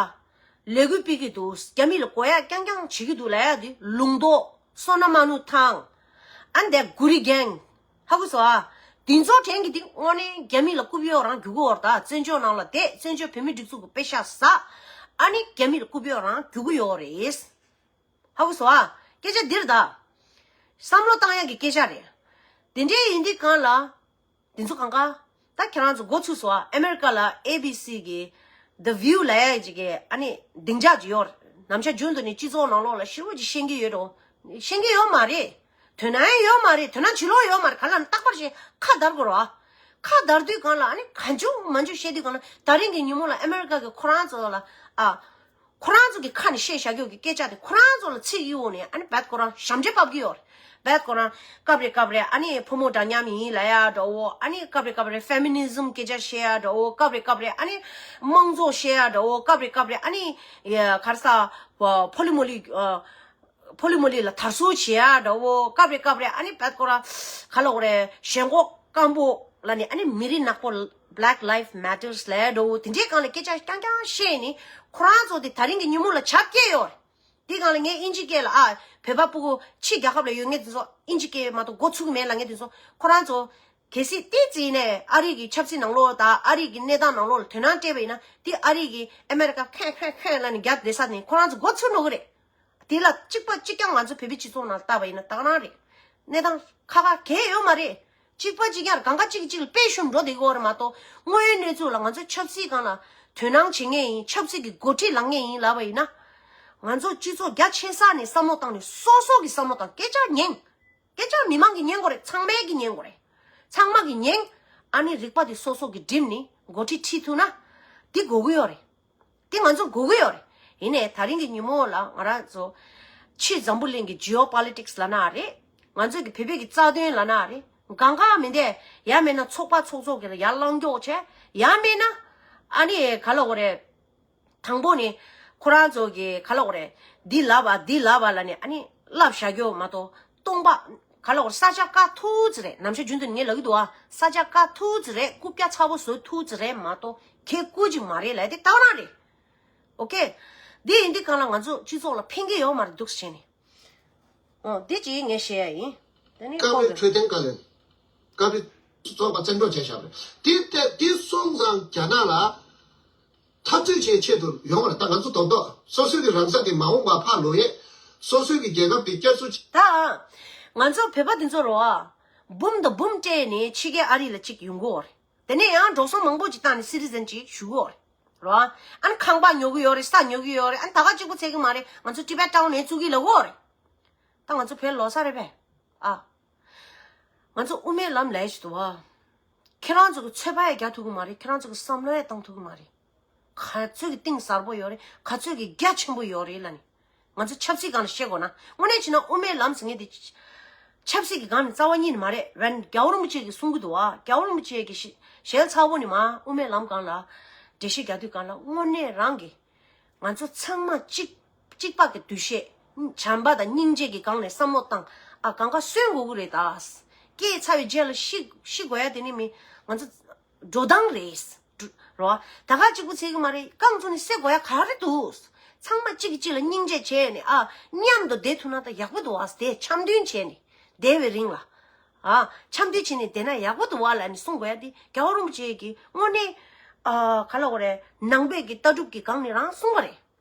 ལས་འགུལ་སྤེལ་གྱི་འདུག་རྒྱ་མི་ལ་གོ་ཡ་རྐྱང་རྐྱང་བྱེད་ཀྱི་འདུག་ལབ་ཡ་དེ་ལུང་རྟོགས། སོ་ན་མ་ནུ་ཐང་། ཨ་ནི་དེ་གུ་རི་གེང་། ཧ་གོ་སོང་ཨ། དེ་ཚོ་དྲན་གྱི་དེ་དངོས་གནས་རྒྱ་མི་ལ་རྐུབ་གཡོག་རང་རྒྱུག་གི་ཡོད་རེད་ད། བཙན་བྱོལ་ནང་ལ་བསྡད་བཙན་བྱོལ་བོད་མི་སྒྲིག་འཛུགས་ཀྱི་པེ་ཤ་ཟ། ཨ་ནི་རྒྱ་མི་ལ་རྐུབ་གཡོག་རང་རྒྱུག་གི་ཡོད་རེད། ཧ་གོ་སོང་ཨ། སྐད་ཆ་འདིར་ད། བསམ་བློ་བཏང་ཡག་གི་སྐད་ཆ་རེད། དེ་འདྲའི་ཡིན་དུས་གང་ལ། དེ་ཚོ་གང་ག་ད་ཁྱེད་རང་ཚོ་འགོ་ཚུགས་སོང་ཨ། ཨ་མེ་རི་ཀ་ལ་ཨེ་བི་སི་གི་The View་ལབ་ཡག་ཅིག་གི་ཨ་ནི་སྡིངས་ཆ་ཅིག་ཡོད་རེད། ནམ་ཞག་རྒྱུན་དུ་ནི་སྤྱི་ཚོགས་ནང་ལོགས་ལ་ཞེ་པོ་ཅིག་ཤེས་ཀྱི་ཡོད་འགྲོ། ཤེས་ཀྱི་ཡོད་མ་རེད། དོ་སྣང་ཡོད་མ་རེད། དོ་སྣང་བྱེད་ལོང་ཡོད་མ་རེད། ག་ལ་ནི་རྟག་པར་ཞིག་ཁ་བརྡར་དགོས་རེད་ཨ། ཁ་བརྡར་དུས་གང་ལ་ཨ་ནི་གང་བྱུང་མང་བྱུང་བཤད་དུས་གང་ལ་ད་རིང་གི་ཉིན་མོ་ལ་ཨ་མེ་རི་ཀ་གི་ཁོ་རང་ཚོ་ལ་ཨ། ཁོ་རང་ཚོ་གི་ཁ་ནས་བཤད་བཞག་རྒྱུ་གི་སྐད་ཆ་དེ་ཁོ་རང་ཚོ་ལ་ཚིག་གཡུག་ནས་ཨ་ནི་བད་ཁོ་རང་ཞབས་འདྲེན་ཕབ་ཀྱི་ཡོད་རེད། བད་ཁོ་རང་སྐབས་རེ་སྐབས་རེ་ཨ་ནི་ཕོ་མོ་འདྲ་མཉམ་ཡིན་ལབ་ཡ་འདྲ་བོ། ཨ་ནི་སྐབས་རེ་སྐབས་རེ་ཕེ་མི་ནི་ཟམ་སྐད་ཆ་བཤད་ཡ་འདྲ་བོ། སྐབས་རེ་སྐབས་རེ་ཨ་ནི་དམངས་གཙོ་བཤད་ཡ་འདྲ་བོ། སྐབས་རེ་སྐབས་རེ་ཨ་ནི་ཡ་ག་རེ་ཟ་ཕོ་ལི་མོ་ལི་ཕོ་ལི་མོ་ལི་ལ་དར་སྲོལ་བྱེད་ཡ་འདྲ་བོ། སྐབས་རེ་སྐབས་རེ་ཨ་ནི་བད་ཁོ་རང་ག་ལབ་དགོས་རེད། ཞེན་ཁོག་སྐམ་པོ་ལ་ནི་ཨ་ནི་མི་རིགས་ནག་པོ་ Black Lives Matters ལབ་འགྲོ་དེ་འདྲའི་སྒང་ལ་སྐད་ཆ་རྐྱང་རྐྱང་བཤད་ནི་ཁོ་རང་ཚོ་དེ་ད་རིང་གི་ཉིན་མོ་ལ་ཆབ་སྐྱེས་ཡོད་རེད། དེ་སྒང་ལ་ངས་ཨིན་ཇི་སྐད་ལ་ཨ་བོད་པ་ཕྲུ་གུ་ཕྱི་རྒྱལ་ཁབ་ལ་ཡོད་མཁན་དེ་ཚོ་ཨིན་ཇི་སྐད་མ་གཏོགས་མགོ་ཚུགས་མེད་ལབ་མཁན་དེ་ཚོ་ཁོ་རང་ཚོ་གལ་སྲིད་དེ་བརྩིས་ནས་ཨ་རི་གི་ཆབ་སྲིད་ནང་ལོགས་དང་ཨ་རི་གི་གནས་སྟངས་ནང་ལོགས་ལ་དོ་སྣང་སྤྲད་པ་ཡིན་ན་དེ་ཨ་རི་གི་ཨ་མེ་རི་ཀ་ཁེན་ཁེན་ཁེན་ལབ་ནས་རྒྱབ་བསྡད་ས་ནས་ཁོ་རང་ཚོ་མགོ་ཚུགས་འགྲོ་གི་རེད། དེ་ལ་གཅིག་པ་གཅིག་རྐྱང་ང་ཚོ་བོད་པའི་སྤྱི་ཚོགས་ནང་ལྟ་བ་ཡིན་ན་ད་ག་རང་རེད། གནས་སྟངས་ཁ་ཁ་གས་ཡོད་མ་རེད། གཅིག་པ་གཅིག་རྐྱང་གང་ག་གཅིག་གཅིག་ལ་དཔེ་ཤུམ་འགྲོ་བསྡད་ཀྱི་ཡོད་རེད་མ་གཏོགས་དངོས་ཡོད་གནས་ཚུལ་ལ་ང་ཚོ་ཆབ་སྲིད་སྒང་ལ་དོ་སྣང་བྱེད་མཁན་ཡིན། ཆབ་སྲིད་ཀྱི་འགོ་ཁྲིད་ལངས་མཁན་ཡིན་ལབ་པ་ཡིན་ན། ང་ཚོ་སྤྱི་ཚོགས་རྒྱ་ཆེ་ས་ནས་བསམ་བློ་བཏང་ནས་སོ་སོ་གི་བསམ་བློ་བཏང་སྐད་ཆ་ཉན། སྐད་ཆ་མི་མང་གིས་ཉན་དགོས་རེད། ཚང་མས་ཀྱིས་ཉན་དགོས་རེད། ཚང་མ་གིས་ཉན། ཨ་ནི་རིག་པ་དེ་སོ་སོ་གིས་བསྒྲིམས་ནས་འགོ་ཁྲིད་ཁྲིད་ཐུབ་ན་དེ་དགོས་ཀྱི་ཡོད་རེད། དེ་ང་ཚོ་དགོས་ཀྱི་ཡོད་རེད། ཡིན་ནའི་ད་རིང་གི་ཉིན་མོ་ལ་ང་རང་ཚོ་ཕྱི་འཛམ་བུ་གླིང་གི་ཇི་ཨོ་པོ་ལི་ཊིག་སི་ལབ་ན་རེད། ང་ཚོ་གི་བོད་པའི་གི་རྩ་དོན་ལབ་ན་རེད། གང་ག་མི་འདས་ཡང་མིན་ན་ཚོགས་པ་ཚོགས་ཚོགས་གི་ལ་ཡར་ལངས་མགྱོགས་བྱས། ཡང་མིན་ན་ཨ་ནི་ག་ལ་འོ་རེད། དང་པོ་ནི་ཁོ་རང་ཚོ་གི་ག་ལ་འོ་རེད། འདི་ལབ་པ་འདི་ལབ་པ་ལ་ནི་ཨ་ནི་ལབ་བཞག་རྒྱུ་མ་གཏོགས་སྟོང་པ་ག་ལ་འོ་རེད། ས་ཆ་བཀག་ཐུག་ཙི་རེད། ནམ་ཞག་རྒྱུན་དུ་ངས་ལབ་ཀྱི་འདུག་ཨ། ས་ཆ་བཀག་ཐུག་ཙི་རེད། རྐུབ་བཀྱག་ཚ་པོ་བཟོ་ཐུག་ཙི་རེད་མ་གཏོགས་ཁེ་རྐུ་ཅིག་མ་རེད་ལབ་དེ་ལྟ་བ་རང་རེད། ཨོ་ཁེ། འདི་ཡིན་དུས་གང་ལ་ང་ཚོ་སྤྱི་ཚོགས་ལ་ཕན་གྱི་ཡོད་མ་རེད་འདུག་ཟེར་ནས། ཨོ་འདི་ཅིག་ངས་བཤད་ཡ་ཡིན། དེ་ནི་སྐབས་ཁོང་རེ་གི་འཕྲོད་བསྟེན་བཀའ་བློན། སྐབས་རེ་ཚོགས་པ་བཙན་འཕྲོག་བྱས་བཞག་པ་རེད། དེ་ལྟ་དེ་སོང་ཙང་རྒྱ་ནག་ལ་འཐབ་རྩོད་བྱེད་ཆེད་དུ་ཡོང་བ་རེད། ད་ང་ཚོ་རྡོག་རྡོག་སོ་སོའི་གི་རང་ས་དེ་མ་འོངས་པ་ཕར་ལོག་ཡས། སོ་སོའི་གི་རྒྱལ་ཁབ་དེ་བསྐྱར་གསོ་བྱེད། ད་ང་ཚོ་བོད་པ་འདི་ཚོ་རོ་ཨ། འབུམ་དང་འབུམ་སྤྲད་ནས་ཕྱི་རྒྱལ་ཨ་རི་ལ་གཅིག་ཡོང་གི་ཡོད་རེད། དེ་ནས་ཡང་འགྲོ་སོང་མང་པོ་ཅིག་བཏང་ནས་སི་ཊི་ཛན་ཅིག་ཞུ་གི་ཡོད་རེད། རོ། ཨ་ནི་ཁང་པ་ཉོ་གི་ཡོད་རེད། ས་ཉོ་གི་ཡོད་རེད། ཨ་ནི་ད་ག་གཅིག་པོ་ཚད་གི་མ་རེད། ང་ཚོ་ཊི་བེཊ་ཊའུན་ནས་བཙུགས་གི་ལབ་གི་ཡོད་རེད། ད་ང་ཚོ་བོད་ལོག་ས་རེད་པས། ཨ། ང་ཚོ་དབུ་མའི་ལམ་ལས་ཞིག་འདུག་ཨ། ཁྱེད་རང་ཚོ་གི་ཚོད་དཔག་ཡང་རྒྱག་ཐུབ་གི་མ་རེད། ཁྱེད་རང་ཚོ་གི་བསམ་བློ་ཡང་བཏང་ཐུབ་གི་མ་རེད། ག་ཚོད་ཀྱི་གཏིང་ཟབ་པོ་ཡོད་རེད། ག་ཚོད་ཀྱི་རྒྱ་ཆེན་པོ་ཡོད་རེད་ལབ་ནས། ང་ཚོ་ཆབ་སྲིད་སྒང་ལ་བཤད་དགོས་ན། དངོས་གནས་བྱས་ན་དབུ་མའི་ལམ་ཟེར་མཁན་དེ་ཆབ་སྲིད་ཀྱི་སྒང་ནས་རྩ་བ་ཉིད་ནས་མ་རེད། ཝན་རྒྱལ་བ་རིན་པོ་ཆེ་གིས་གསུང་གི་འདུག་ཨ། རྒྱལ་བ་རིན་པོ་ཆེ་གིས་ཞལ་ཚ་བོ་ནས་མ་དབུ་མའི་ལམ་སྒང་ལ་འགྲེལ་བཤད་རྒྱག་དུས་སྒང་ལ་དངོས་གནས་རང་གི་ང་ཚོ་ཚང་མ་གཅིག་གཅིག་པ་གི་འདུ་ཤེས། བྱམས་པ་དང་སྙིང་རྗེ་གི་སྒང་ནས་བསམ་བློ་བཏང་། ཨ་གང་ག་གསོན་དགོས་ཀྱི་རེད་ད། སྐྱེས་ཚར་བའི་རྗེས་ལ་ཤི་ཤི་དགོས་ཡ་དེ་ནི་མི་ང་ཚོ་འགྲོ་སྟངས་རེད། རོ། ད་ག་གཅིག་པུ་ཚད་གི་མ་རེད། རྐང་བཙུགས་ནས་བསད་དགོས་ཡ་ག་རེ་འདུག་ཚང་མ་གཅིག་གིས་གཅིག་ལ་སྙིང་རྗེ་བྱས་ནས་ཨ་མཉམ་དུ་བསྡད་ཐུབ་ན་ད་ཡག་པོ་འདུག་ཨ། དེ་འཆམ་མཐུན་བྱས་ནས་བསྡད་པའི་རིང་ལ། ཨ་འཆམ་མཐུན་བྱས་ནས་བསྡད་ན་ཡག་པོ་འདུག་ཨ་ལབ་ནས་གསུངས་དགོས་ཡ་དེ་རྒྱལ་བ་རིན་པོ་ཆེ་གིས་དངོས་གནས་ཨ་ག་ལ་འོ་རེད། ནང་པའི་གི་ལྟ་གྲུབ་ཀྱི་སྒང་ནས་རང་གསུངས་པ་རེད།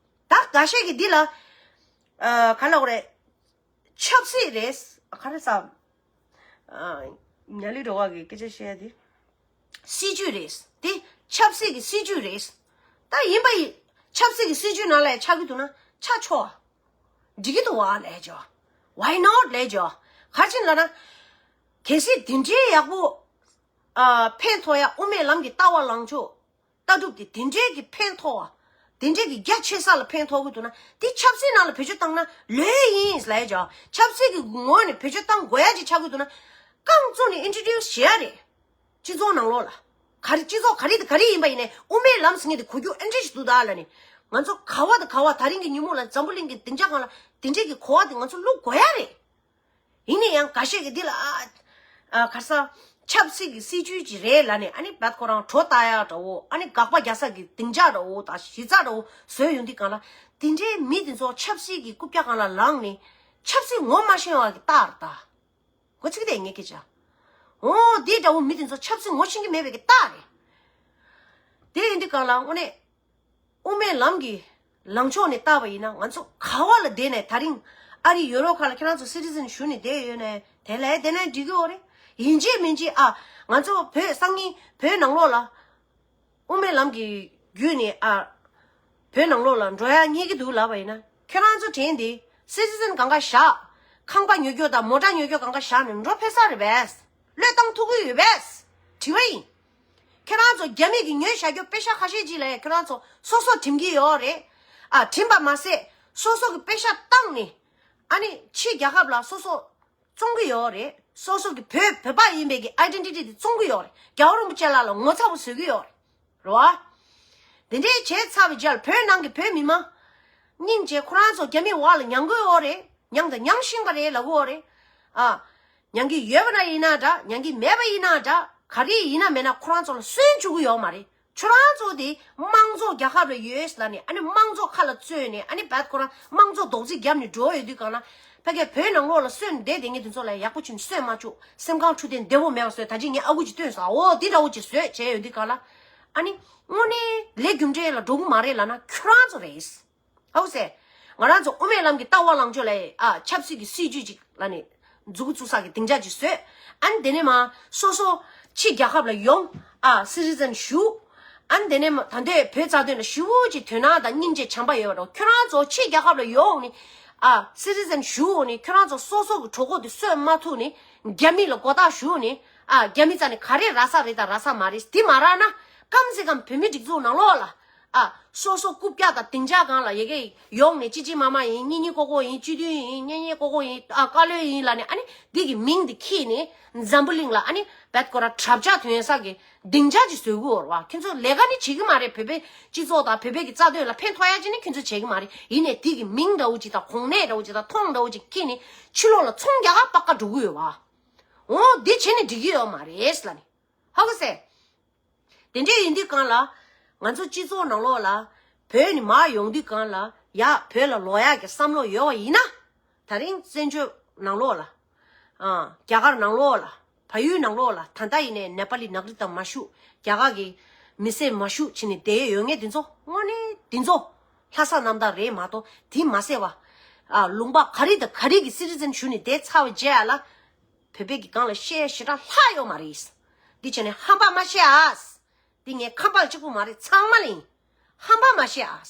ད་འགའ་ཤས་ཀྱིས་འདི་ལ་ཨ་ག་ལ་འོ་རེད། ཆབ་སྲིད་རེད། ག་རེ་ཟ། ཨ་ཉ་ལི་རོ་བ་གི་སྐད་ཆ་བཤད་དེ། སྲིད་ཇུས་རེད། དེ་ཆབ་སྲིད་ཀྱི་སྲིད་ཇུས་རེད། ད་ཡིན་པ་ཡིན། ཆབ་སྲིད་ཀྱི་སྲིད་ཇུས་ནང་ལ་ཆགས་ཀྱི་འདུག་ན་ཆགས་ཆོག་འགྲིག་གི་འདུག་བ་ལས་ཇོ། Why not ལས་ཇོ། ག་རེ་བྱས་ནས་ལབ་ན། གལ་སྲིད་དེ་འདྲའི་ཡག་པོ། ཨ་ཕན་ཐོགས་ཡ་དབུ་མའི་ལམ་གྱི་ལྟ་བ་ལངས་ཕྱོགས། ལྟ་གྲུབ་དེ་དེ་འདྲའི་གི་ཕན་ཐོགས་བ། དེ་འདྲའི་གི་རྒྱ་ཆེ་ས་ལ་ཕན་ཐོགས་གི་འདུག་ན་དེ་ཆབ་སྲིད་ནང་ལ་བེད་སྤྱོད་བཏང་ན་ལོས་ཡིན་ལབ་ཡ་ཇོ། ཆབ་སྲིད་ཀྱི་ངོས་ནས་བེད་སྤྱོད་བཏང་དགོས་ཡ་ཅིག་ཆགས་གི་འདུག་ན། རྐང་བཙུགས་ནས་ཨིན་ཊྲོ་ཌིའུ་སི་བྱེད་ཡ་རེད། སྤྱི་ཚོགས་ནང་ལོགས་ལ། ག་རེ་སྤྱི་ཚོགས་ག་རེ་དང་ག་རེ་ཡིན་པ་ཡིན་ནའི་དབུ་མའི་ལམ་ཟེར་མཁན་དེ་གོ་རྒྱུ་ཨེ་འདྲ་ཞིག་འདུག་ད་ལབ་ནས། ང་ཚོ་ག་བ་དང་ག་བ་ད་རིང་གི་ཉིན་མོ་ལ་འཛམ་བུ་གླིང་གི་སྡིངས་ཆ་སྒང་ལ་དེ་འདྲས་ཀྱི་གོ་བ་དེ་ང་ཚོ་བླུག་དགོས་ཡ་རེད། ཡིན་ནའི་ཡང་འགའ་ཤས་ཀྱིས་འདི་ལ་ཨ་ཨ་ག་ས་ཆབ་སྲིད་ཀྱི་སྲིད་ཇུས་ཅིག་རེད་ལབ་ནས་ཨ་ནི་བད་ཁོ་རང་བྲོ་ལྟ་ཡ་འདྲ་བོ། ཨ་ནི་དགག་པ་རྒྱག་ས་ཀྱི་སྡིངས་ཆ་འདྲ་བོ་དང་གཞི་རྩ་འདྲ་བོ་བཟོས་ཡོང་དུས་སྒང་ལ་དེ་འདྲའི་མི་དེ་ཚོ་ཆབ་སྲིད་ཀྱི་རྐུབ་བཀྱག་སྒང་ལ་ལངས་ནས་ཆབ་སྲིད་ངོ་མ་ཤེས་པ་གི་རྟགས་རེད་ད། འགོ་ཚིག་དེ་ངས་སྐད་ཆ། འོ་འདི་འདྲ་བོ་མི་དེ་ཚོ་ཆབ་སྲིད་ངོ་ཤེས་ཀྱི་མེད་པའི་གི་རྟགས་རེད། དེ་ཡིན་དུས་སྒང་ལ་དངོས་གནས་དབུ་མའི་ལམ་གྱི་ལངས་ཕྱོགས་ནས་བལྟས་པ་ཡིན་ན་ང་ཚོ་ག་བ་ལ་བསྡད་ནས་ད་རིང་ཨ་རི་ཡུ་རོབ་ཁག་ལ་ཁྱེད་རང་ཚོ་སི་ཊི་ཛན་ཞུ་ནས་བསྡད་ཡོད་ནས་དེ་ལས་བསྡད་ན་འགྲིག་གི་ཡོད་རེད། ཡིན་གཅིག་མིན་གཅིག་ཨ་ང་ཚོ་བོད་སང་ཉིན་བོད་ནང་ལོགས་ལ། དབུ་མའི་ལམ་གྱི་བརྒྱུད་ནས་ཨ། བོད་ནང་ལོགས་ལ་འགྲོ་ཡ་རྙེད་ཀྱི་འདུག་ལབ་པ་ཡིན་ན། ཁྱེད་རང་ཚོ་དྲན་ཏེ། སི་ཊི་ཛན་གང་ག་བཞག་ཁང་པ་ཉོ་རྒྱུ་དང་མོ་ཊ་ཉོ་རྒྱུ་གང་ག་བཞག་ནས་འགྲོ་ཕོད་ས་རེད་པས། བློས་བཏང་ཐུབ་ཀྱི་ཡོད་པས། དྲི་བ་ཡིན། ཁྱེད་རང་ཚོ་རྒྱ་མི་གིས་ཉོས་བཞག་རྒྱུ་པེ་ཤ་ཁ་ཤས་ཅིག་ལ་ཁྱེད་རང་ཚོ་སོ་སོ་འགྲིམ་གྱི་ཡོད་རེད། ཨ་འགྲིམ་པ་མ་ཟད་སོ་སོ་གི་པེ་ཤ་བཏང་ནས། ཨ་ནི་ཕྱི་རྒྱལ་ཁབ་ལ་སོ་སོ། བཙོང་གི་ཡོད་རེད། སོ་སོ་གི་བོད་བོད་པ་ཡིན་པའི་གི་ཨའི་ཌེན་ཊི་ཊི་དེ་བཙོང་གི་ཡོད་རེད། རྒྱལ་བ་རིན་པོ་ཆེ་ལགས་ལ་ངོ་ཚ་པོ་བཟོ་གི་ཡོད་རེད། རེད་བ། དེ་འདྲའི་བྱས་ཚར་བའི་རྗེས་ལ་བོད་ནང་གི་བོད་མི་མང་། སྙིང་རྗེ་ཁོ་རང་ཚོ་རྒྱ་མིའི་འོག་ལ་མྱང་གི་ཡོད་རེད། མྱང་དང་མྱང་བཞིན་པ་རེད་ལབ་གི་ཡོད་རེད། ཨ། མྱང་གི་ཡོད་པ་ན་ཡིན་ན་འདྲ། མྱང་གི་མེད་པ་ཡིན་ན་འདྲ། ག་རེ་ཡིན་ན་མེད་ན་ཁོ་རང་ཚོ་ལ་སོན་བཅུག་གི་ཡོད་མ་རེད། ཁྱོད་རང་ཚོ་དེ་དམངས་གཙོ་རྒྱལ་ཁབ་ལ་ཡོད་ལ་ནི་ཨ་ནི་དམངས་གཙོ་ཁ་ལ་བཙོས་ནས་ཨ་ནི་བད་ཁོ་རང་དམངས་གཙོ་རྡོག་རྫིས་བརྒྱབ་ནས་འགྲོ་ཡོད་དུས་གང་ལ། ཕ་གིའི་བོད་ནང་ལོགས་ལ་སོན་བསྡད་བསྡད་མཁན་དེ་ཚོ་ལ་ཡག་པོ་བྱུང་སོན་མ་བཅུག་སེམས་ཁམས་འཕྲོད་བསྟེན་བདེ་བོ་མེད་པ་བཟོས། ད་ཅི་ངས་ཨ་ཁུ་ཅིག་སྟོན་སོང་། འོ་དེ་འདྲ་བོ་ཅིག་བཟོས་བྱས་ཡོད་དུས་གང་ལ། ཨ་ནི་དངོས་གནས་ལས་རྒྱུ་འབྲས་ལ་འགྲོ་གི་མ་རེད་ལབ་ན་ཁྱོད་རང་ཚོ་རེད། ཧའུ་སེ། ང་རང་ཚོ་དབུ་མའི་ལམ་གྱི་ལྟ་བ་ལངས་ཕྱོགས་ལ་ཨ་ཆབ་སྲིད་ཀྱི་སྲིད་ཇུས་ཅིག་ལ་ནི་མཛུག་གུ་བཙུགས་ས་གི་སྡིངས་ཆ་ཅིག་བཟོས། ཨ་ནི་དེ་ནས་མ་སོ་སོ་ཕྱི་རྒྱལ་ཁབ་ལ་ཡོང་ཨ་སི་ཊི་ཛན་ཞུ། ཨ་ནི་དེ་ནས་མ་ད་ལྟའི་བོད་རྩ་དོན་ལ་ཞེ་པོ་ཅིག་དོན་སྣང་དང་སྙིང་རྗེ་བྱམས་པ་ཡོད་པ་འགྲོ། ཁྱོད་རང་ཚོ་ཕྱི་རྒྱལ་ཁབ་ལ་ཡོང་ནི་ཨ་སི་ཊི་ཛན་ཞུ་ནི་ཁྱོད་རང་ཚོ་སོ་སོ་གི་གྲོད་ཁོག་དེ་གསོ་མ་ཐུབ་ནི་རྒྱ་མི་ལ་མགོ་བཏགས་ཞུ་ནི་ཨ་རྒྱ་མི་རྩ་ནས་ག་རེ་རག་ས་རེད་དང་རག་ས་མ་རེད། དེ་མ་རག་ན་ཀམ་སེ་ཀམ་བོད་མི་སྒྲིག་འཛུགས་ནང་ལོགས་ལ། ཨ། སོ་སོ་རྐུབ་བཀྱག་དང་སྡིངས་ཆ་སྒང་ལ་ཡ་གི་ཡོང་ནས་ཅི་ཅི་མ་མ་ཡིན། གཉེན་ཉེ་ཀོ་ཀོ་ཡིན། སྤྱི་མཐུན་ཡིན། གཉེན་ཉེ་ཀོ་ཀོ་ཡིན། ཨ། བཀའ་བློན་ཡིན་ལབ་ནས་ཨ་ནི་འདི་གི་མིང་འདི་ཁྱེར་ནས་འཛམ་བུ་གླིང་ལ་ཨ་ནི་བད་ཁོ་ར་གྲབས་ཆག་ཐོན་ས་གི་སྡིངས་ཆ་ཅིག་བཟོ་གི་ཡོད་རེད་བ། ཁྱོད་ཚོ་ལས་ཀ་ནི་བྱེད་ཀྱི་མ་རེད། བོད་པའི་སྤྱི་ཚོགས་དང་བོད་པའི་གི་རྩ་དོན་ལ་ཕན་ཐོགས་ཡ་ཅིག་ནི་ཁྱོད་ཚོ་བྱེད་ཀྱི་མ་རེད། ཡིན་ནས་འདི་གི་མིང་འདྲ་བོ་ཅིག་དང་གོ་གནས་འདྲ་བོ་ཅིག་དང་མཐོང་འདྲ་བོ་ཅིག་ཁྱེར་ནས་ཕྱི་ལོགས་ལ་ཚོང་རྒྱག་ག་པགས་ཀ་འགྲོ་གི་ཡོད་བ། འོ་འདི་བྱས་ནས་འགྲིག་གི་ཡོད་མ་རེད་ལབ་ནས། ཧ་གོ་སོང་། དེ་འདྲ་ཡིན་དུས་གང་ལ། ང་ཚོ་སྤྱི་ཚོགས་ནང་ལོགས་ལ་བོད་ནས་མར་ཡོང་དུས་གང་ལ་ཡ་བོད་ལ་ལོག་ཡག་གི་བསམ་བློ་ཡོད་པ་ཡིན་ན། ད་རིང་བཙན་བྱོལ་ནང་ལོགས་ལ། ཨ། རྒྱ་གར་ནང་ལོགས་ལ། བལ་ཡུལ་ནང་ལོགས་ལ་ད་ལྟ་ཡིན་ནའི་ནེ་པ་ལི་ནག་རི་དང་མ་ཞུགས། རྒྱ་གར་གི་མི་སེར་མ་ཞུགས་བྱས་ནས་བསྡད་ཡོད་མཁན་དེ་ཚོ་དངོས་གནས་དེ་ཚོ་ལྷ་ས་རྣམ་དག་རེད་མ་གཏོགས་དེ་མ་ཟད་པ། ཨ། ལུང་པ་ག་རེ་དང་ག་རེ་གི་སི་ཊི་ཛན་ཞུགས་ནས་བསྡད་ཚར་བའི་རྗེས་ལ། བོད་པའི་གི་སྒང་ལ་བཤད་ཞེ་དྲག་ལྷག་ཡོད་མ་རེད། འདི་བྱས་ནས་ཧམ་པ་མ་བཤད་ཨ། འདི་ངའི་ཁམས་པ་གཅིག་པུ་མ་རེད། ཚང་མ་ལ་ཡིན། ཧམ་པ་མ་བཤད་ཨ།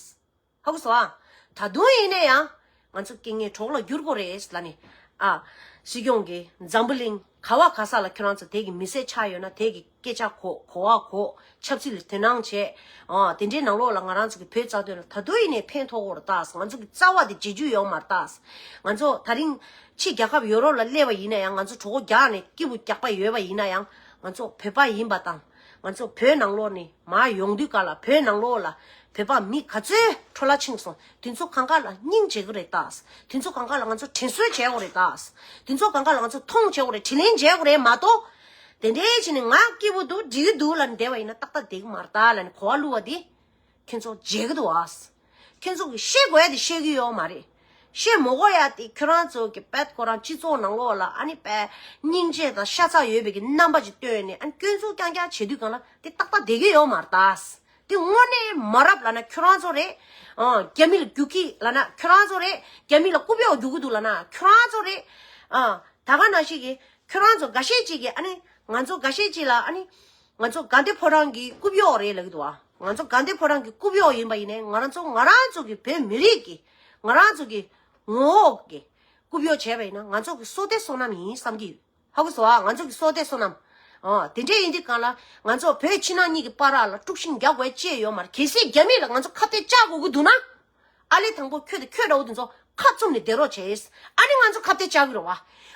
ཧ་གོ་སོང་ཨ། ད་དུང་ཡིན་ན་ཡང་ང་ཚོ་རྐྱེན་ངན་གྲོགས་ལ་འགྱུར་དགོས་རེད་ལབ་ནས། ཨ། སྲིད་སྐྱོང་གིས་འཛམ་བུ་གླིང་ག་བ་ག་ས་ལ་ཁྱོད་རང་ཚོ་དེ་གི་མི་སེར་ཆགས་ཡོད་ན་དེ་གི་སྐད་ཆ་གོ་གོ་བ་གོ། ཆབ་སྲིད་ལ་དོ་སྣང་བྱེད། ཨ། དེ་འདྲའི་ནང་ལོགས་ལ་ང་རང་ཚོ་གི་བོད་རྩ་དོན་ལ་ད་དུང་ཡིན་ནའི་ཕན་ཐོགས་ཀྱི་ཡོད་རེད་ད། ང་ཚོ་གི་རྩ་བ་དེ་བརྗེད་རྒྱུ་ཡོད་མ་རེད་ད། ང་ཚོ་ད་རིང་ཕྱི་རྒྱལ་ཁབ་ཡོ་རོབ་ལ་སླེབས་པ་ཡིན་ན་ཡང་། ང་ཚོ་གྲོད་ཁོག་རྒྱགས་ནས་སྐྱིད་པོ་རྒྱགས་པ་ཡོད་པ་ཡིན་ན་ཡང་། ང་ཚོ་བོད་པ་ཡིན་པ་དང་། ང་ཚོ་བོད་ནང་ལོགས་ནས་མར་ཡོང་དུས་ག་ལ་བོད་ནང་ལོགས་ལ་བོད་པ་མི་ག་ཚོད་འཕྲོ་བརླག་ཕྱིན་སོང་། དེ་ཚོ་གང་ག་ལ་སྙིང་རྗེ་གི་རེད་ད། དེ་ཚོ་གང་ག་ལ་ང་ཚོ་དྲིན་གཟོ་བྱེད་དགོས་རེད་ད། དེ་ཚོ་གང་ག་ལ་ང་ཚོ་མཐོང་བྱེད་དགོས་རེད། དྲིན་ལན་འཇལ་དགོས་རེད་མ་གཏོགས། དེ་འདྲའི་བྱས་ནས་ང་སྐྱིད་པོ་འདུག་འགྲིག་གི་འདུག་ལབ་ནས་བསྡད་པ་ཡིན་ན་ཏག་ཏག་བསྡད་ཀྱི་མ་རེད་ད་ལབ་ནས་གོ་བ་བླུགས་པ་དེ། ཁྱེད་ཚོ་བརྗེད་ཀྱི་འདུག་ཨ། ཁྱེད་ཚོ་གིས་བཤད་དགོས་ཡ་དེ་བཤད་ཀྱི་ཡོད་མ་རེད། བཤད་མ་དགོས་ཡ་དེ་ཁྱོད་རང་ཚོ་གི་བད་ཁོ་རང་སྤྱི་ཚོགས་ནང་ལོགས་ལ་ཨ་ནི་བད་སྙིང་རྗེ་དང་ཤ་ཚ་ཡོད་པའི་གི་རྣམ་པ་ཅིག་སྟོན་ནས་ཨ་ནི་སྐྱོན་འཛུགས་རྐྱང་རྐྱང་བྱེད་དུས་གང་ལ་དེ་ཏག་ཏག་བསྡད་ཀྱི་ཡོད་མ་རེད་ད། དེ་དངོས་གནས་མ་རབས་ལབ་ན་ཁྱོད་རང་ཚོ་རེད། ཨ། རྒྱ་མི་ལ་རྒྱུག་གི་ལབ་ན་ཁྱོད་རང་ཚོ་རེད། རྒྱ་མི་ལ་རྐུབ་གཡོག་རྒྱུག་གི་འདུག་ལབ་ན་ཁྱོད་རང་ཚོ་རེད། ཨ། ད་ག་ནང་བཞིན་གི་ཁྱོད་རང་ཚོ་འགའ་ཤས་ཅིག་གིས་ཨ་ནི་ང་ཚོ་འགའ་ཤས་ཅིག་ལ་ཨ་ནི། ང་ཚོ་དགའ་ལྡན་ཕོ་བྲང་གི་རྐུབ་གཡོག་རེད་ལབ་ཀྱི་འདུག་ཨ། ང་ཚོ་དགའ་ལྡན་ཕོ་བྲང་གི་རྐུབ་གཡོག་ཡིན་པ་ཡིན་ནའི་ང་རང་ཚོ་ང་རང་ཚོ་གི་བོད་མི་རིགས་ཀྱི་ང་རང་ཚོ་གི་ངོ་བོ་གི་རྐུབ་གཡོག་བྱས་པ་ཡིན་ན་ང་ཚོ་གི་བསོད་བདེ་བསོད་ནམས་ཡིན་བསམ་གྱི་ཡོད། ཧ་གོ་སོང་ཨ། ང་ཚོ་གི་བསོད་བདེ་བསོད་ནམས། ཨ། དེ་འདྲས་ཡིན་དུས་གང་ལ་ང་ཚོ་བོད་ཕྱི་ནང་གཉིས་ཀྱི་བར་ལ་དཀྲུག་ཤིང་རྒྱག་དགོས་ཅེས་ཡོད་མ་རེད། གལ་སྲིད་རྒྱ་མི་ལ་ང་ཚོ་ཁ་གཏད་བཅག་དགོས་ཀྱི་འདུག་ན། ཨ་ལས་དང་པོ་ཁྱོད་དང་ཁྱོད་འདྲ་བོ་དེ་ཚོ་ཁ་བཙུམ་ནས་བསྡད་རོགས་བྱས། ཨ་ནི་ང་ཚོ་ཁ་གཏད་བཅག་གི་རེད་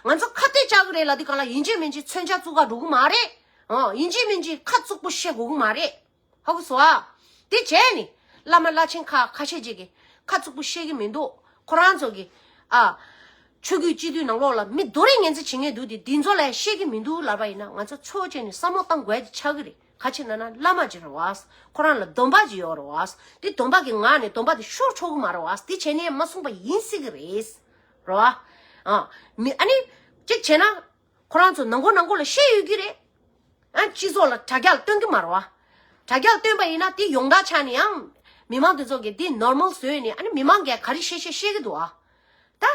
བ། ང་ཚོ་ཁ་གཏད་བཅག་གི་རེད་ལབ་དུས་གང་ལ་ཡིན་གཅིག་མིན་གཅིག་མཚོན་ཆ་བཙུགས་ག་འགྲོ་གི་མ་རེད། ཨ། ཡིན་གཅིག་མིན་གཅིག་ཁ་བཙུགས་པོ་བཤད་དགོས་གི་མ་རེད། ཧ་གོ་སོང་ཨ། དེ་བྱས་ནས་བླ་མ་བླ་ཆེན་ཁ་ཁ་ཤས་ཅིག་གིས་ཁ་བཙུགས་པོ་བཤད་གི་མི་འདུག་ཁོ་རང་ཚོ་གིས་ཨ། ཆོས་བརྒྱུད་སྤྱི་འཐུས་ནང་ལོགས་ལ་མི་རྡོ་རིང་ངན་ཚིག་བྱེད་མཁན་འདུག་དེ་འདི་ཚོ་ལ་བཤད་གི་མི་འདུག་ལབ་པ་ཡིན་ན་ང་ཚོ་ཚོགས་བཅད་ནས་བསམ་བློ་བཏང་དགོས་ཀྱི་ཆགས་གི་རེད། ག་ཅི་ན་ན་བླ་མ་ཅིག་རེད་བ། ཁོ་རང་ལ་སྡོམ་པ་ཅིག་ཡོད་རེད་བ། དེ་སྡོམ་པ་གི་ངང་ནས་སྡོམ་པ་དེ་ཤོར་ཆོག་གི་མ་རེད་བ། དེ་བྱས་ནས་མ་གསུངས་པ་ཡིན་སྲིད་གི་རེད། རེད་བ། ཨ། མི་ཨ་ནི། གཅིག་བྱས་ན། ཁོ་རང་ཚོ་ནང་ཁུལ་ནང་ཁུལ་ལ་བཤད་ཡོད་ཀྱི་རེད། ཨ། སྤྱི་ཚོགས་ལ་དྲ་རྒྱ་ལ་སྟོན་གི་མ་རེད་བ། དྲ་རྒྱ་ལ་སྟོན་པ་ཡིན་ན་དེ་ཡོངས་གྲགས་ཆགས་ནས་ཡང་། མི་མང་དེ་ཚོ་གིས་དེ་ནོར་མལ་བཟོས་ནས་ཨ་ནི་མི་མང་གིས་ག་རེ་བཤད་བཤད་བཤད་གི་འདུག་བ། ད།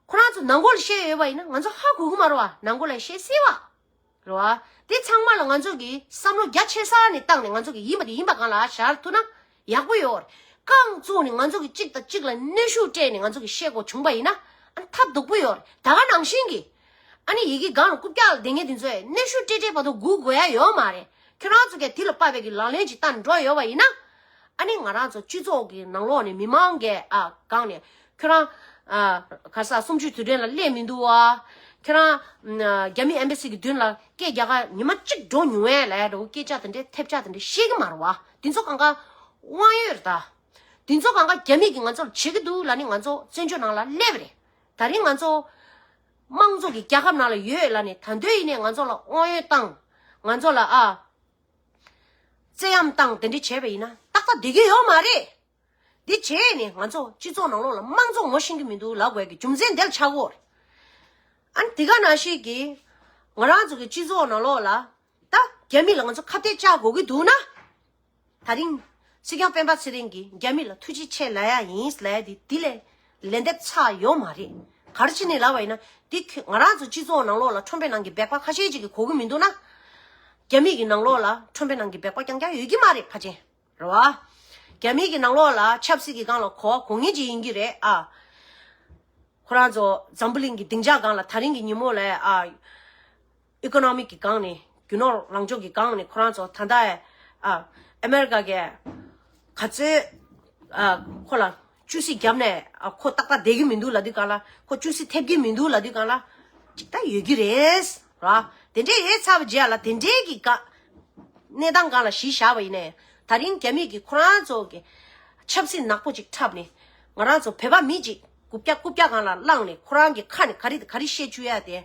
ཁོ་རང་ཚོ་ནང་ཁུལ་ལ་བཤད་ཡོད་པ་ཡིན་ན་ང་ཚོ་ཧ་གོ་གི་མ་རེད་བ། ནང་ཁུལ་ལ་བཤད་སྲིད་བ། རེད་བ། དེ་ཚང་མ་ལ་ང་ཚོ་གིས་བསམ་བློ་རྒྱ་ཆེ་ས་ནས་བཏང་ནས་ང་ཚོ་གིས་ཡིན་པ་དེ་ཡིན་པ་སྒང་ལ་བཞག་ཐུབ་ན་ཡག་པོ་ཡོད་རེད། རྐང་བཙུགས་ནས་ང་ཚོ་གིས་གཅིག་དང་གཅིག་ལ་གནོན་ཤུགས་སྤྲད་ནས་ང་ཚོ་གིས་བཤད་དགོས་བྱུང་པ་ཡིན་ན་ཨ་ཐབས་སྡུག་པོ་ཡོད་རེད། ད་ག་ནང་བཞིན་གྱི་ཨ་ནི་ཡི་གེ་སྒང་ལ་རྐུབ་བཀྱག་ལ་བསྡད་མཁན་དེ་ཚོས་གནོན་ཤུགས་སྤྲད་སྤྲད་བར་དུ་སྒུག་དགོས་ཡ་ཡོད་མ་རེད། ཁྱོད་རང་ཚོ་གིས་དེ་ལ་དཔག་པའི་གི་ལག་ལེན་ཅིག་བསྟར་འགྲོ་ཡོད་པ་ཡིན་ན། ཨ་ནི་ང་རང་ཚོ་སྤྱི་ཚོགས་ཀྱི་ནང་ལོགས་ནས་མི་མང་གིས་ཨ་སྒང་ནས་ཁྱོད་རང་ཨ་ག་ས་གསུམ་བཅུའི་དུས་དྲན་ལ་སླེབས་མི་འདུག་བ། ཁྱོད་རང་ཨ་རྒྱ་མི་ཨེམ་བྷ་སི་གི་མདུན་ལ་སྐད་རྒྱག་ག་ཉི་མ་གཅིག་འགྲོ་མྱོང་ངས་ལབ་ཡ་འདྲ་བོ་སྐད་ཆ་དེ་འདྲའི་ཐེབས་ཆག་དེ་འདྲ་བཤད་གི་མ་རེད་བ། དེ་ཚོ་གང་ག་དབང་ཡོད་རེད་ད། དེ་ཚོ་གང་ག་རྒྱ་མི་གིས་ང་ཚོ་ལ་བྱེད་གི་འདུག་ལབ་ནས་ང་ཚོ་བཙན་བྱོལ་ནང་ལ་སླེབས་པ་རེད། ད་རིང་ང་ཚོ་དམངས་གཙོ་གི་རྒྱལ་ཁབ་ནང་ལ་ཡོད་ལབ་ནས་ད་དུང་ཡིན་ནའི་ང་ཚོ་ལ་དབང་ཡོད་བཏང་། ང་ཚོ་ལ་ཨ། བཙན་གཡེམ་བཏང་དེ་འདྲ་བྱས་པ་ཡིན་ན་ཏག་ཏག་བསྡད་ཀྱི་ཡོད་མ་རེད། འདི་བྱས་ནས་ང་ཚོ་སྤྱི་ཚོགས་ནང་ལོགས་ལ་དམངས་གཙོ་ངོ་ཤེས་ཀྱི་མི་འདུག་ལབ་དགོས་ཀྱི་རྒྱུ་མཚན་དེ་ལ་ཆགས་ཀྱི་ཡོད་རེད། ཨ་ནི་དེ་ག་ནང་བཞིན་གྱི་ང་རང་ཚོ་གི་སྤྱི་ཚོགས་ནང་ལོགས་ལ་ད་རྒྱ་མི་ལ་ང་ཚོ་ཁ་གཏད་བཅག་དགོས་ཀྱི་འདུག་ན། ད་རིང་སྲིད་སྐྱོང་སྤེན་པ་ཚེ་རིང་གིས་རྒྱ་མི་ལ་ཐུགས་རྗེ་ཆེ་ལབ་ཡ་ཡིན་ལབ་ཡ་དེ་དེ་ལས་ལན་འདེབས་ཚར་ཡོད་མ་རེད། ག་རེ་བྱས་ནས་ལབ་པ་ཡིན་ན་དེ་ཁྱོད་ང་རང་ཚོ་སྤྱི་ཚོགས་ནང་ལོགས་ལ་ཁྲོམ་པའི་ནང་གི་སྦལ་པ་ཁ་ཤས་ཅིག་གིས་གོ་གི་མི་འདུག་ན། རྒྱ་མི་གི་ནང་ལོགས་ལ་ཁྲོམ་པའི་ནང་གི་སྦལ་པ་རྐྱང་རྐྱང་ཡོད་ཀྱི་མ་རེད་ཕལ་ཆེར། རེད་བ། རྒྱ་མི་གི་ནང་ལོགས་ལ་ཆབ་སྲིད་ཀྱི་སྒང་ལ་གོ་བ་གོ་མཁན་ཅིག་ཡིན་གྱི་རེད་ཨ། ཁོ་རང་ཚོ་འཛམ་བུ་གླིང་གི་སྡིངས་ཆ་སྒང་ལ་ད་རིང་གི་ཉིན་མོ་ལ་ཨ། ཨི་ཀོ་ནོ་མིག་གི་སྒང་ནས་རྒྱུ་ནོར་ལངས་ཕྱོགས་ཀྱི་སྒང་ནས་ཁོ་རང་ཚོ་ད་ལྟ་ཨ། ཨ་མེ་རི་ཀ་གི་ག་ཚོད་ཨ། ཁོ་ལ་ཅུང་ཟད་བརྒྱབ་ནས་ཨ། ཁོ་ཏག་ཏག་བསྡད་ཀྱི་མི་འདུག་ལབ་དུས་སྒང་ལ་ཁོ་ཅུང་ཟད་ཐེབས་ཀྱི་མི་འདུག་ལབ་དུས་སྒང་ལ་ཅིག་ད་ཡོད་ཀྱི་རེད་ར། དེ་འདྲས་ཡོད་ཚར་བ་རྗེས་ལ་དེ་འདྲས་ཀྱི་ག་གནས་སྟངས་སྒང་ལ་གཞི་བཞག་པ་ཡིན་ནའི་ད་རིང་རྒྱ་མི་གིས་ཁོ་རང་ཚོ་གི་ཆབ་སྲིད་ནག་པོ་ཅིག་འཁྲབ་ནས་ང་རང་ཚོ་བོད་པ་མི་ཅིག་རྐུབ་བཀྱག་རྐུབ་བཀྱག་སྒང་ལ་བླངས་ནས་ཁོ་རང་གི་ཁ་ནས་ག་རེ་ག་རེ་བཤད་བཅུག་ཡ་དེ་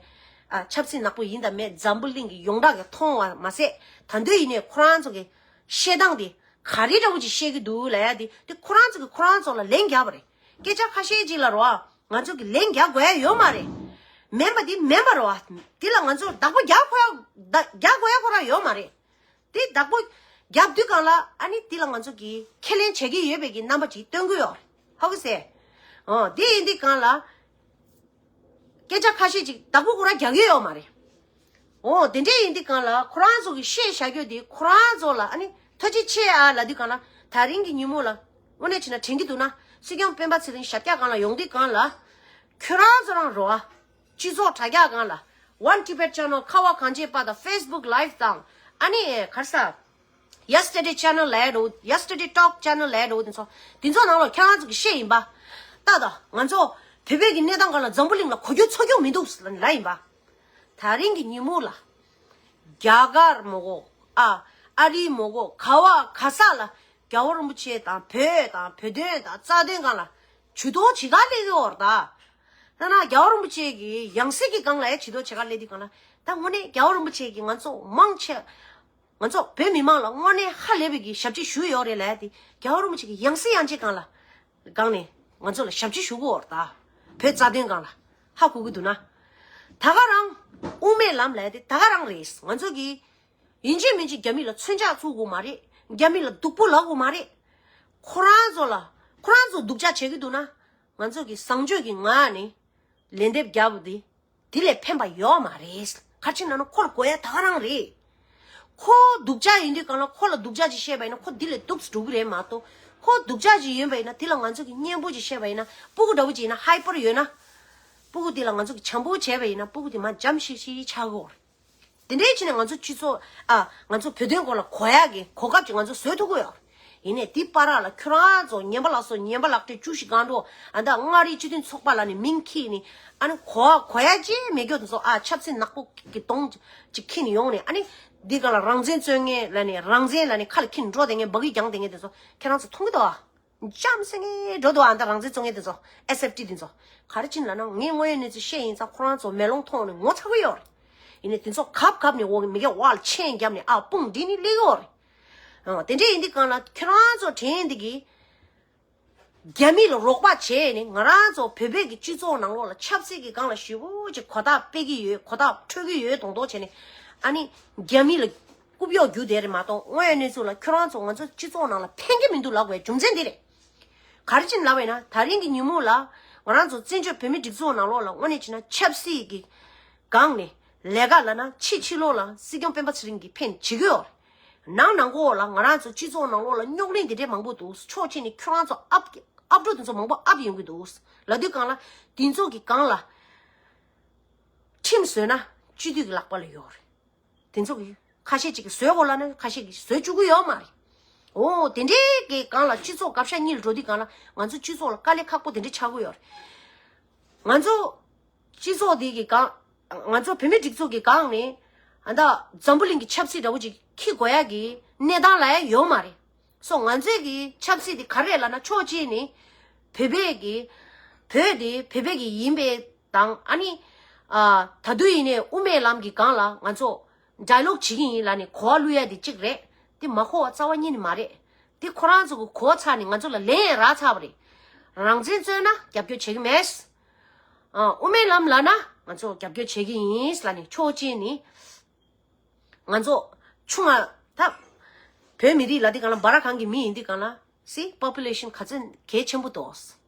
ཨ། ཆབ་སྲིད་ནག་པོ་ཡིན་དང་མེད་འཛམ་བུ་གླིང་གི་ཡོངས་གྲགས་ཀྱི་མཐོང་བ་མ་ཟད་ད་འདོད་ཡིན་ནའི་ཁོ་རང་ཚོ་གི་བཤད་སྟངས་དེ་ག་རེ་འདྲ་བོ་ཅིག་བཤད་ཀྱི་འདུག་ལབ་ཡ་དེ་དེ་ཁོ་རང་ཚོ་གི་ཁོ་རང་ཚོ་ལ་ལན་རྒྱག་པ་རེད། སྐད་ཆ་ཁ་ཤས་ཅིག་ལ་རོ། ང་ཚོ་གི་ལན་རྒྱག་དགོས་ཡ་ཡོད་མ་རེད། མིན་པ་འདི་མིན་པ་རེད་བ། འདི་ལ་ང་ཚོ་བདག་པོ་རྒྱག་དགོས་ཡ་བདག་རྒྱག་དགོས་ཡ་ཁོ་རང་ཡོད་མ་རེད། འདི་བདག་པོ་རྒྱབ་དུས་སྒང་ལ་ཨ་ནི་འདི་ལ་ང་ཚོ་གི་ཁས་ལེན་བྱེད་ཀྱི་ཡོད་པའི་གི་རྣམ་པ་ཅིག་སྟོན་གི་ཡོད་རེད། ཧ་གོ་སོང་། འོ་འདི་ཡིན་དུས་སྒང་ལ་སྐད་ཆ་ཁ་ཤས་ཅིག་བདག་པོ་ཁོ་རང་རྒྱག་གི་ཡོད་མ་རེད། འོ་དེ་འདྲས་ཡིན་དུས་སྒང་ལ་ཁོ་རང་ཚོ་གི་བཤད་བཞག་རྒྱུ་དེ་ཁོ་རང་ཚོ་ལ་ཨ་ནི་ཐུགས་རྗེ་ཆེ་ཨ་ལབ་དུས་སྒང་ལ་ད་རིང་གི་ཉིན་མོ་ལ་དངོས་གནས་བྱས་ན་དྲན་གྱི་འདུག་ན་སྲིད་སྐྱོང་སྤེན་པ་ཚེ་རིང་ཞབས་བཀྱག་སྒང་ལ་ཡོང་དུས་སྒང་ལ་ཁྱོད་རང་ཚོ་རང་རོ་ཨ། སྤྱི་ཚོགས་དྲ་རྒྱ་སྒང་ལ་One Tibet Channel ཁ་བ་གངས་ཅན་པ་དང་Facebook Live དང་ཨ་ནི་ག་རེ་ཟ། Yesterday Channel ལབ་ཡ་འགྲོ། Yesterday Talk Channel ལབ་ཡ་འགྲོ། དེ་ཚོ་དེ་ཚོ་ནང་ལ་ཁྱེད་རང་ཚོ་གི་བཤད་ཡིན་པ། ལྟ་དང་ང་ཚོ་བོད་པའི་གི་གནས་སྟངས་སྒང་ལ་འཛམ་བུ་གླིང་ལ་གོ་རྒྱུ་ཚོར་རྒྱུ་མི་འདུག་ལབ་ཡིན་པ། ད་རིང་གི་ཉིན་མོ་ལ་རྒྱ་གར་མོ་གོ་ཨ། ཨ་རི་མོ་གོ་ག་བ་ག་ས་ལ་རྒྱལ་བ་རིན་པོ་ཆེ་དང་བོད་དང་བོད་དོན་དང་རྩ་དོན་སྒང་ལ་ཇུས་གཏོགས་བྱེད་ག་སླེབས་ཡོད་རེད་ད། ད་ན་རྒྱལ་བ་རིན་པོ་ཆེ་གི་ཡང་སྲིད་ཀྱི་སྒང་ལ་ཡ་ཇུས་གཏོགས་བྱེད་ག་སླེབས་དུས་སྒང་ལ་ད་དངོས་གནས་རྒྱལ་བ་རིན་པོ་ཆེ་གི་ང་ཚོ་མང་ཆེ། ང་ཚོ་བོད་མི་མང་ལ་དངོས་གནས་ཧ་ལས་པའི་གི་ཞབས་ཕྱི་ཞུས་ཡོད་རེད་ལབ་ཡ་དེ་རྒྱལ་བ་རིན་པོ་ཆེ་གི་ཡང་སྲིད་ཡང་ཆེ་སྒང་ལ་སྒང་ནས་ང་ཚོ་ལ་ཞབས་ཕྱི་ཞུ་གི་ཡོད་རེད་ད། བོད་རྩ་དོན་སྒང་ལ་ཧ་གོ་གི་འདུག་ན། ད་ག་རང་དབུ་མའི་ལམ་ལབ་ཡ་དེ་ད་ག་རང་རེད། ང་ཚོ་གི་ཡིན་གཅིག་མིན་གཅིག་རྒྱ་མི་ལ་མཚོན་ཆ་བཙུགས་དགོས་མ་རེད། རྒྱ་མི་ལ་སྡུག་པོ་ལབ་དགོས་མ་རེད། ཁོ་རང་ཚོ་ལ་ཁོ་རང་ཚོ་སྡུག་ཅག་བྱེད་ཀྱི་འདུག་ན་ང་ཚོ་གི་བཟང་སྤྱོད་ཀྱི་ངང་ནས་ལན་འདེབས་རྒྱབ་དེ། དེ་ལས་ཕན་པ་ཡོད་མ་རེད། ག་རེ་བྱས་ན་ཁོ་ལ་དགོས་ཡ་ད་ག་རང་རེད། ཁོ་སྡུག་ཅག་ཡིན་དུས་སྒང་ལ་ཁོ་ལ་སྡུག་ཅག་ཅིག་བཤད་པ་ཡིན་ན་ཁོ་དེ་ལས་སྡུག་ཙམ་འགྲོ་གི་རེད་མ་གཏོགས། ཁོ་སྡུག་ཅག་ཅིག་ཡིན་པ་ཡིན་ན་དེ་ལ་ང་ཚོ་གི་སྙན་པོ་ཅིག་བཤད་པ་ཡིན་ན་སྤུ་གུ་འདྲ་བོ་ཅིག་ཡིན་ན་ཧའི་པར་ཡོད་ན། སྤུ་གུ་དེ་ལ་ང་ཚོ་གི་བྱམས་པོ་བྱས་པ་ཡིན་ན་སྤུ་གུ་དེ་མར་འཇམ་ཤིག་ཤིག་ཆགས་ཀྱི་ཡོད་རེད། དེ་འདྲའི་ཕྱིར་ནས་ང་ཚོ་སྤྱི་ཚོགས་ཨ་ང་ཚོ་བོད་དོན་སྐོར་ལ་གོ་ཡག་གི་གོ་སྐབས་ཅིག་ང་ཚོ་བཟོ་ཐུབ་ཀྱི་ཡོད་རེད། ཡིན་ནའི་དེ་བར་ལ་ཁྱོད་རང་ཚོ་ངན་པ་ལགས་སོ་ངན་པ་ལགས་སྤྲད་བཅུ་བཞི་སྒང་འགྲོ་ཨ་ད་མངའ་རིས་སྤྱི་མཐུན་ཚོགས་པ་ལ་ནི་མིང་འཁྱེར་ནི་ཨ་ནི་གོ་གོ་ཡ་ཅི་མེད་རྒྱུ་དེ་ཚོ་ཨ་ཆབ་སྲིད་ནག་པོ་གི་གདོང་ཅིག་འཁྱེར་ནི་ཡོང་ནི་ཨ་ནི་འདི་ག་ལ་རང་བཙན་རྩོད་མཁན་ལ་ནི་རང་བཙན་ལ་ནི་ཁ་ལ་འཁྱེར་ནི་འགྲོ་དེ་ངན་འབག་གི་རྒྱང་དེ་ངན་དེ་ཚོ་ཁྱེད་རང་ཚོ་མཐོང་གི་འདུག་ཨ། འཇམ་སེ་ངེ་འགྲོ་འདུག་ཨ་ད་རང་བཙན་རྩོད་མཁན་དེ་ཚོ་ཨེས་ཨེཕ་ཊི་དེ་ཚོ་ག་རེ་ཕྱིན་ལ་ན་ངས་དངོས་ཡོད་གནས་ཚུལ་བཤད་ཡིན་ཙང་ཁོ་རང་ཚོ་མེ་ལོང་མཐོང་ནས་ངོ་ཚ་གི་ཡོད་རེད། ཡིན་ནའི་དེ་ཚོ་གབ་གབ་ནས་འོ་མི་གེ་བ་ལ་མཆན་བརྒྱབ་ནས་ཨ་དཔུང་འདི་ནི་སླེབས་ཡོད་རེད། ཨ་དེ་འདྲས་ཡིན་དུས་གང་ལ་ཁྱོད་རང་ཚོ་དྲན་འདི་གི་རྒྱ་མི་ལ་རོགས་པ་བྱས་ནས་ང་རང་ཚོ་བོད་པའི་གི་སྤྱི་ཚོགས་ནང་ལོགས་ལ་ཆབ་སྲིད་ཀྱི་སྒང་ལ་ཞེ་པོ་ཅིག་གོ་རྟོགས་སྤེལ་གི་ཡོད་གོ་རྟོགས་འཕྲོད་ཀྱི་ཡོད་མདོག་མདོག་བྱས་ནས་ཨ་ནི་རྒྱ་མི་ལ་རྐུབ་གཡོག་རྒྱུ་དེ་རེད་མ་གཏོགས་དངོས་ཡོད་གནས་ཚུལ་ལ་ཁྱོད་རང་ཚོ་ང་ཚོ་སྤྱི་ཚོགས་ནང་ལ་ཕན་གི་མི་འདུག་ལབ་དགོས་རྒྱུ་མཚན་འདི་རེད། ག་རེ་བྱས་ནས་ལབ་པ་ཡིན་ན་ད་རིང་གི་ཉིན་མོ་ལ་ང་རང་ཚོ་བཙན་བྱོལ་བོད་མིའི་སྒྲིག་འཛུགས་ནང་ལོགས་ལ་དངོས་གནས་བྱས་ན་ཆབ་སྲིད་ཀྱི་སྒང་ནས་ལས་ཀ་ལབ་ན་ཕྱི་ཕྱི་ལོགས་ལ་སྲིད་སྐྱོང་སྤེན་པ་ཚེ་རིང་གིས་ཕན་བྱེད་ཀྱི་ཡོད་རེད། ནང་ནང་ཁོག་ལ་ང་རང་ཚོ་སྤྱི་ཚོགས་ནང་ལོགས་ལ་རྙོག་གླེང་དེ་འདྲའི་མང་པོ་འདུག་ཕྱོགས་གཅིག་ནས་ཁྱོད་རང་ཚོ་ཨབ་ཨབ་སྒྲོ་དེ་ཚོ་མང་པོ་ཨབ་ཡོང་གི་འདུག་ལབ་དུས་སྒང་ལ་དེ་ཚོ་གི་སྒང་ལ་ཁྲིམས་བཟོས་ན་སྤྱི་འཐུས་ཀྱི་ལག་པ་ལ་ཡོད་རེད། དེ་ཚོ་གི་ཁ་ཤས་ཅིག་གིས་བཟོས་གོ་ལབ་ན་ཁ་ཤས་ཀྱིས་བཟོས་བཅུག་གི་ཡོད་མ་རེད། འོ་དེ་འདྲའི་གི་སྒང་ལ་སྤྱི་ཚོགས་བག་ཆགས་གཉིས་ལ་འགྲོ་དུས་སྒང་ལ་ང་ཚོ་སྤྱི་ཚོགས་ལ་དཀའ་ལས་ཁག་པོ་དེ་འདྲ་ཆགས་ཀྱི་ཡོད་རེད། ང་ཚོ་སྤྱི་ཚོགས་དེ་གི་སྒང་ང་ཚོ་བོད་མིའི་སྒྲིག་འཛུགས་ཀྱི་སྒང་ནས་ཨ་ད་འཛམ་བུ་གླིང་གི་ཆབ་སྲིད་འདྲ་བོ་ཅིག་འཁྱེར་དགོས་ཡ་གི་གནས་སྟངས་ལ་ཡ་ཡོད་མ་རེད། སོ་ང་ཚོའི་གི་ཆབ་སྲིད་དེ་ག་རེ་རེད་ལབ་ན་ཕྱོགས་གཅིག་ནས་བོད་པའི་གི་བོད་དེ་བོད་པའི་གི་ཡིན་པའི་དང་ཨ་ནི་ཨ་ད་དུང་ཡིན་ནའི་དབུ་མའི་ལམ་གྱི་སྒང་ལ་ང་ཚོ་ ཌའི་ལོག་བྱེད་ཀྱི་ཡིན་ལབ་ནས་གོ་བ་བླུག་ཡ་དེ་གཅིག་རེད། དེ་མ་གོ་བ་རྩ་བ་ཉིད་ནས་མ་རེད། དེ་ཁོ་རང་ཚོ་གི་གོ་བ་ཚར་ནས་ང་ཚོ་ལ་ལན་ཡང་རག་ཚར་བ་རེད། རང་བཙན་རྩོད་ན་རྒྱབ་སྐྱོར་བྱེད་ཀྱི་མེད། ཨ། དབུ་མའི་ལམ་ལབ་ན་ང་ཚོ་རྒྱབ་སྐྱོར་བྱེད་ཀྱི་ཡིན་ལབ་ནས་ཕྱོགས་གཅིག་ནས། ང་ཚོ་ཆུང་ང་ད་བོད་མི་རིགས་ལབ་དུས་སྒང་ལ་འབའ་ར་གང་གི་མི་ཡིན་དུས་སྒང་ལ་སི་པོ་པུ་ལེ་ཤན་ག་ཚོད་གལ་ཆེན་པོ་འདུག་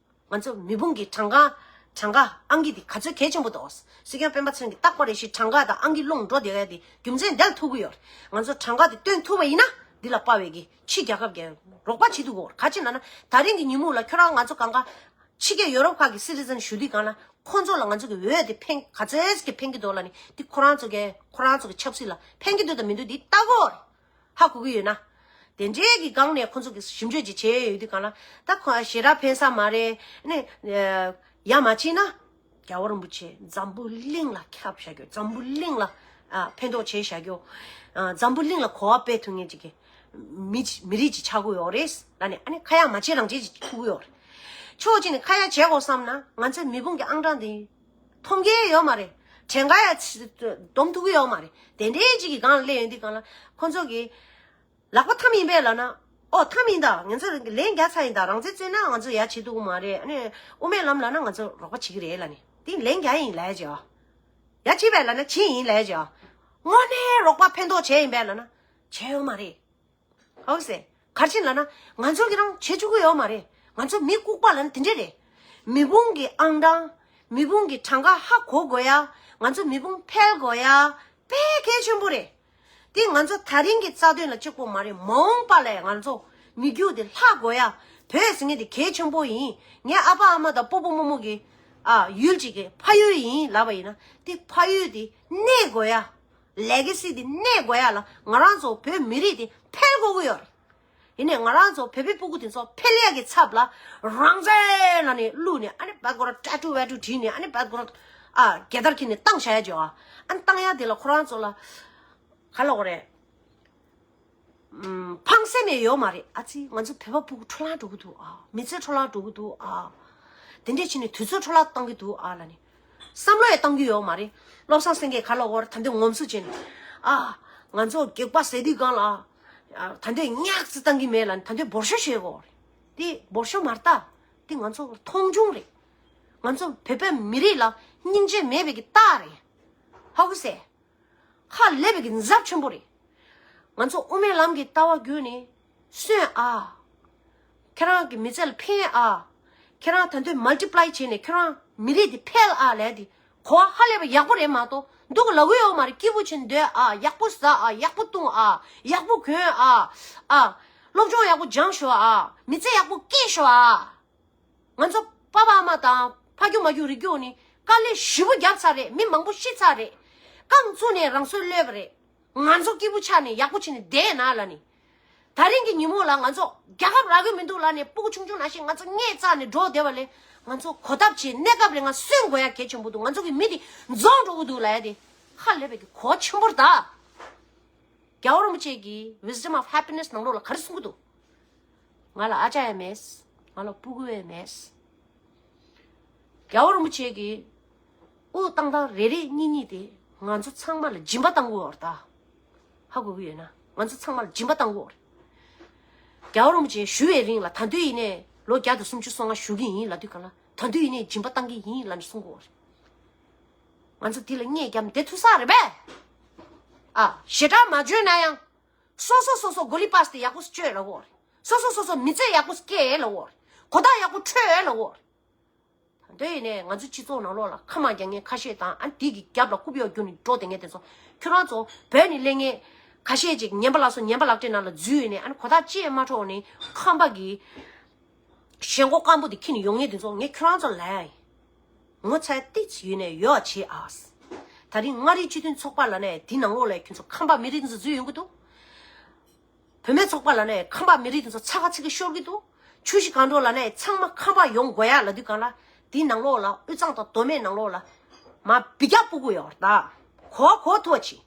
ང་ཚོ་མི་བུང་གི་གྲངས་ཀ་གྲངས་ཀ་ཨང་ཀི་དེ་ག་ཚོད་གལ་ཆེན་པོ་འདུག་སྲིད་སྐྱོང་སྤེན་པ་ཚེ་རིང་གིས་རྟག་པར་རེ་ཞིག་གྲངས་ཀ་དང་ཨང་ཀི་སློང་འགྲོ་བསྡད་ཡ་དེ་རྒྱུ་མཚན་འདིར་ཐུག་གི་ཡོད་རེད། ང་ཚོ་གྲངས་ཀ་དེ་བཏོན་ཐུབ་པ་ཡིན་ན་འདི་ལ་དཔའ་བའི་གི་ཕྱི་རྒྱལ་ཁབ་ཀྱི་རོགས་པ་བྱེད་ཐུབ་ཀྱི་ཡོད་རེད། ག་ཅི་ལབ་ན་ད་རིང་གི་ཉིན་མོ་ལ་ཁྱོད་རང་ང་ཚོ་གང་ག་ཕྱི་རྒྱལ་ཡོ་རོབ་ཁག་གི་སི་ཊི་ཛན་ཞུ་དུས་སྒང་ལ་ཁོང་ཚོ་ལ་ང་ཚོ་གི་འོས་དེ་ཕན་ག་ཚོད་ཀྱི་ཕན་གྱི་འདུག་ལབ་ནས་དེ་ཁོ་རང་ཚོ་གི་ཁོ་རང་ཚོ་གི་ཆབ་སྲིད་ལ་ཕན་གྱི་འདུག་དང་མི་འདུག་དེ་ལྟ་དགོས་རེད། ཧ་གོ་གི་ཡོད་ན། དེ་འདྲའི་གི་སྒང་ནས་ཁོང་ཚོ་གི་ཞིབ་འཇུག་ཅིག་བྱས་ཡོད་དུས་སྒང་ལ་ད་ཁོ་ཞེ་དྲག་ཕན་ས་མ་རེད། ནས་ཡ་མ་བྱས་ན་རྒྱལ་བ་རིན་པོ་ཆེ་འཛམ་བུ་གླིང་ལ་ཁྱབ་བཞག་རྒྱུ། འཛམ་བུ་གླིང་ལ་ཨ་ཕན་ཐོགས་བྱས་བཞག་རྒྱུ། ཨ་འཛམ་བུ་གླིང་ལ་གོ་བ་སྤེལ་ཐུབ་མཁན་ཅིག་གི་མི་མི་རིགས་ཅིག་ཆགས་ཀྱི་ཡོད་རེད་ལབ་ནས། ཨ་ནི་ཁ་ཡ་མ་བྱེད་རང་བྱེད་ཅིག་ཐུག་གི་ཡོད་རེད། ཕྱོགས་གཅིག་ནས་ཁ་ཡ་བྱེད་དགོས་བསམ་ན་ང་ཚོའི་མི་བུང་གི་ཨང་གྲངས་འདི་མཐོང་གི་ཡོད་མ་རེད། གྲངས་ཀ་ཡ་ཚི་སྡོམ་ཐུབ་ཀྱི་ཡོད་མ་རེད། དེ་འདྲའི་ཅིག་གི་སྒང་ལ་སླེབས་ཡོང་དུས་སྒང་ལ་ཁོང་ཚོ་གི་ལག་པ་འཐམ་ཡིན་པས་ལབ་ན། ཨོ་འཐམ་ཡིན་ད། ང་ཚོ་ལན་རྒྱག་ཚར་ཡིན་ད། རང་བཙན་རྩོད་ན་ང་ཚོ་ཡ་བྱེད་ཐུབ་ཀྱི་མ་རེད། ཨ་ནི་དབུ་མའི་ལམ་ལབ་ན་ང་ཚོ་རོགས་པ་བྱེད་ཀྱི་རེད་ལབ་ནས་དེ་ལན་རྒྱག་ཡིན་ལབ་ཡ་བྱས། ཡ་བྱེད་པས་ལབ་ན་བྱེད་ཡིན་ལབ་ཡ་བྱས། དངོས་གནས་རོགས་པ་ཕན་ཐོགས་བྱས་ཡིན་པས་ལབ་ན་བྱས་ཡོད་མ་རེད། ཧོ་ཟེ། ག་རེ་བྱས་ལབ་ན་ང་ཚོ་གི་རང་བྱེད་བཅུག་གི་ཡོད་མ་རེད། ང་ཚོ་མི་ལྐུགས་པ་ལབ་ན་དེ་འདྲས་རེད། མི་བུང་གི་ཨང་གྲངས། མི་བུང་གི་གྲངས་ཀ་ཧ་གོ་དགོས་ཡ། ང་ཚོ་མི་བུང་འཕེལ་དགོས་ཡ། དཔེ་གལ་ཆེན་པོ་རེད། དེ་ང་ཚོ་ད་རིང་གི་རྩ་དོན་ལ་གཅིག་པོ་མ་རེད། མ་འོངས་པ་ལ་ང་ཚོ་མི་རྒྱུད་དེ་ལྷག་དགོས་ཡ། བོད་ཟེར་མཁན་དེ་གལ་ཆེན་པོ་ཡིན། ངའི་ཨ་ཕ་ཨ་མ་དང་སྤོ་བོ་རྨོ་མོ་གི་ཨ་ཡུལ་གཅིག་གི་ཕ་ཡུལ་ཡིན་ལབ་པ་ཡིན་ན་དེ་ཕ་ཡུལ་དེ་གནས་དགོས་ཡ། ལེ་གེ་སི་དེ་གནས་དགོས་ཡ་ལ་ང་རང་ཚོ་བོད་མི་རིགས་དེ་འཕེལ་དགོས་ཀྱི་ཡོད་རེད། ཡིན་ནའི་ང་རང་ཚོ་བོད་པའི་སྤུ་གུ་དེ་ཚོ་འཕེལ་ཡ་གི་ཚབ་ལ་རང་བཙན་ལབ་ནས་བླུགས་ནས། ཨ་ནི་བད་ཀོ་ར་ཊ་ཊུ་ཝ་ཊུ་བྲིས་ནས། ཨ་ནི་བད་ཀོ་ར་ཨ་རྒྱལ་དར་འཁྱེར་ནས་བཏང་བཞག་ཡ་བྱས་ཨ། ཨ་ནི་བཏང་ཡ་དེ་ལ་ཁོ་རང་ཚོ་ལ་ག་ལབ་དགོས་རེད། ཨམ། ཕངས་སེམས་ཡང་ཡོད་མ་རེད། ཨ་ཙི། ང་ཚོ་བོད་པ་སྤུ་གུ་འཕྲོ་བརླག་འགྲོ་གི་འདུག་ཨ། མི་ཚེ་འཕྲོ་བརླག་འགྲོ་གི་འདུག་ཨ། དེ་འདྲས་བྱས་ནས་དུས་ཚོད་འཕྲོ་བརླག་བཏང་གི་འདུག་ཨ་ལབ་ནས། བསམ་བློ་ཡང་བཏང་གི་ཡོད་མ་རེད། བློ་བཟང་སེང་གེས་ག་ལབ་དགོས་རེད། ད་འདི་ངོམ་སོ་བྱས་ནས། ཨ། ང་ཚོ་སྒེག་པ་ཟ་དུས་སྒང་ལ། ཨ། ད་འདི་ཉག་ཙི་བཏང་གི་མེད་ལབ་ནས་ད་འདི་འབོར་ཤོག་བྱེད་དགོས་རེད། འདི་འབོར་ཤོག་མ་རེད་ད། འདི་ང་ཚོ་མཐོང་ཆུང་རེད། ང་ཚོ་བོད་པའི་མི་རིགས་ལ་སྙིང་རྗེ་མེད་པའི་གི་རྟགས་རེད། ཧ་གོ་སོང་། ཧ་ལས་པའི་གི་ཚབས་ཆེན་པོ་རེད། ང་ཚོ་དབུ་མའི་ལམ་གྱི་ལྟ་བ་བརྒྱུད་ནས་སོན་ཨ། ཁྱེད་རང་གི་མི་ཚེ་ལ་ཕན་ཨ། ཁྱེད་རང་ད་དུང་མལ་ཊི་པ་ལའི་བྱས་ནས་ཁྱེད་རང་མི་རིགས་འདི་འཕེལ་ཨ་ལབ་དེ་གོ་བ་ཧ་ལས་པ་ཡག་པོ་རེད་མ་གཏོགས་སྡུག་གི་ལབ་གི་ཡོད་མ་རེད། སྐྱིད་པོ་བྱས་ནས་སྡོད་ཨ། ཡག་པོ་ཟ་ཨ། ཡག་པོ་བཏུང་ཨ། ཡག་པོ་གྱོན་ཨ། ཨ། སློབ་སྦྱོང་ཡག་པོ་སྦྱང་ཤོག་ཨ། མི་ཚེ་ཡག་པོ་སྐྱེལ་ཤོག་ཨ། ང་ཚོ་པ་ཕ་ཨ་མ་དང་ཕ་རྒྱུད་མ་རྒྱུད་རིགས་རྒྱུད་ནི་དཀའ་ལས་ཞེ་པོ་བརྒྱབ་ཚར་རེད། མི་མང་པོ་ཤི་ཚར་རེད། རྐང་བཙུགས་ནས་རང་སྲོག་བློས་པ་རེད། ང་ཚོ་སྐྱིད་པོ་ཆགས་ནས་ཡག་པོ་བྱས་ནས་བསྡད་ན་ལབ་ནི། ད་རིང་གི་ཉིན་མོ་ལ་ང་ཚོ་རྒྱལ་ཁབ་རག་གི་མི་འདུག་ལབ་ནས་སྤུ་གུ་ཆུང་ཆུང་ནང་བཞིན་ང་ཚོ་ངལ་རྩོལ་ནས་འགྲོ་བསྡད་པ་ལས་ང་ཚོ་གོ་ཐབས་བྱས་གནས་སྐབས་རིང་ང་གསོན་དགོས་ཡ་གལ་ཆེན་པོ་འདུག་ང་ཚོ་གི་མི་དེ་རྫོགས་འགྲོ་གི་འདུག་ལབ་ཡ་དེ་ཧ་ལས་པའི་གི་གོ་ཆེན་པོ་རེད་ད། རྒྱལ་བ་རིན་པོ་ཆེ་གིས་Wisdom of Happiness ནང་ལོགས་ལ་ག་རེ་གསུང་གི་འདུག་ང་ལ་ཨ་ཅག་ཡང་མེད། ང་ལ་སྤུ་གུ་ཡང་མེད། རྒྱལ་བ་རིན་པོ་ཆེ་གིས་དབུ་བཏང་སྟངས་རེ་རེ་གཉིས་གཉིས་དེ་ང་ཚོ་ཚང་མ་ལ་སྦྱིན་པ་བཏང་དགོས་པ་རེད་ད། ཧ་གོ་གི་ཡོད་ན་ང་ཚོ་ཚང་མ་ལ་སྦྱིན་པ་བཏང་དགོས་པ་རེད། རྒྱལ་བ་རིན་པོ་ཆེ་ཞུ་བའི་རིང་ལ་ད་དུང་ཡིན་ནའི་ལོ་བརྒྱ་དང་སུམ་ཅུ་སོ་ལྔ་བཞུགས་ཀྱི་ཡིན་ལབ་དུས་སྒང་ལ་ད་དུང་ཡིན་ནའི་སྦྱིན་པ་བཏང་གི་ཡིན་ལབ་ནས་གསུང་དགོས་པ་རེད། ང་ཚོ་འདི་ལ་གཉིད་བརྒྱབ་ནས་བསྡད་ཐུབ་ས་རེད་པས། ཨ། ཞེ་དྲག་མ་འཇོན་ན་ཡང་། སོ་སོ་སོ་སོ་གོ་ལི་པ་སི་དེ་ཡག་པོ་སྤྱོད་ལབ་དགོས་རེད། སོ་སོ་སོ་སོ་མི་ཚེ་ཡག་པོ་སྐྱེལ་ལབ་དགོས་རེད། གོ་བརྡ་ཡག་པོ་འཕྲོད་ལབ་དགོས་རེད། ད་དུང་ཡིན་ནའི་ང་ཚོ་སྤྱི་ཚོགས་ནང་ལོགས་ལ་ཁ་མ་རྒྱག་མཁན་ཁ་ཤས་དང་། ཨ་ནི་དེ་གི་རྒྱབ་ལ་རྐུབ་གཡོག་རྒྱུག་ནས་འགྲོ་བསྡད་མཁན་དེ་ཚོ། ཁྱོད་རང་ཚོ་བོད་ནས་སླེབས་མཁན་ཁ་ཤས་ཅིག་ངན་པ་ལག་བཟོ་ངན་པ་ལག་སྤྲད་ནང་ལ་འཛུལ་ཡོད་ནའི། ཨ་ནི་གོ་བརྡ་ཅི་ཡང་མ་འཕྲོད་ནས་ཁམས་པ་གི་ཞེན་ཁོག་སྐམ་པོ་དེ་འཁྱེར་ནས་ཡོང་མཁན་དེ་ཚོ་ངས་ཁྱོད་རང་ཚོ་ལ་ཡ་ཡིན། ངོ་ཚ་ཏིས་ཡོད་ནས་ཡོད་བྱེད་ཨ། ད་རིང་མངའ་རིས་སྤྱི་མཐུན་ཚོགས་པ་ལབ་ནས་དེ་ནང་ལོགས་ལ་ཁྱོད་ཚོ་ཁམས་པ་མི་རིགས་འཛུལ་འཛུལ་ཡོང་གི་འདུག་བུད་མེད་ཚོགས་པ་ལབ་ནས་ཁམས་པ་མི་རིགས་དེ་ཚོ་ཚ་ཁ་ཚིག་གི་ཤོར་གི་འདུག་ཆུ་བཞི་སྒང་དྲུག་ལབ་ནས་ཚང་མ་ཁམས་པ་ཡོང་དགོས་ཡ་ལབ་དུས་སྒང་ལ། དེའི་ནང་ལོགས་ལ་དབུས་གཙང་དང་མདོ་སྨད་ནང་ལོགས་ལ་མ་བི་རྒྱ་སྤུ་གུ་ཡོད་རེད་ད། གོ་གོ་ཐུབ་ཅིག་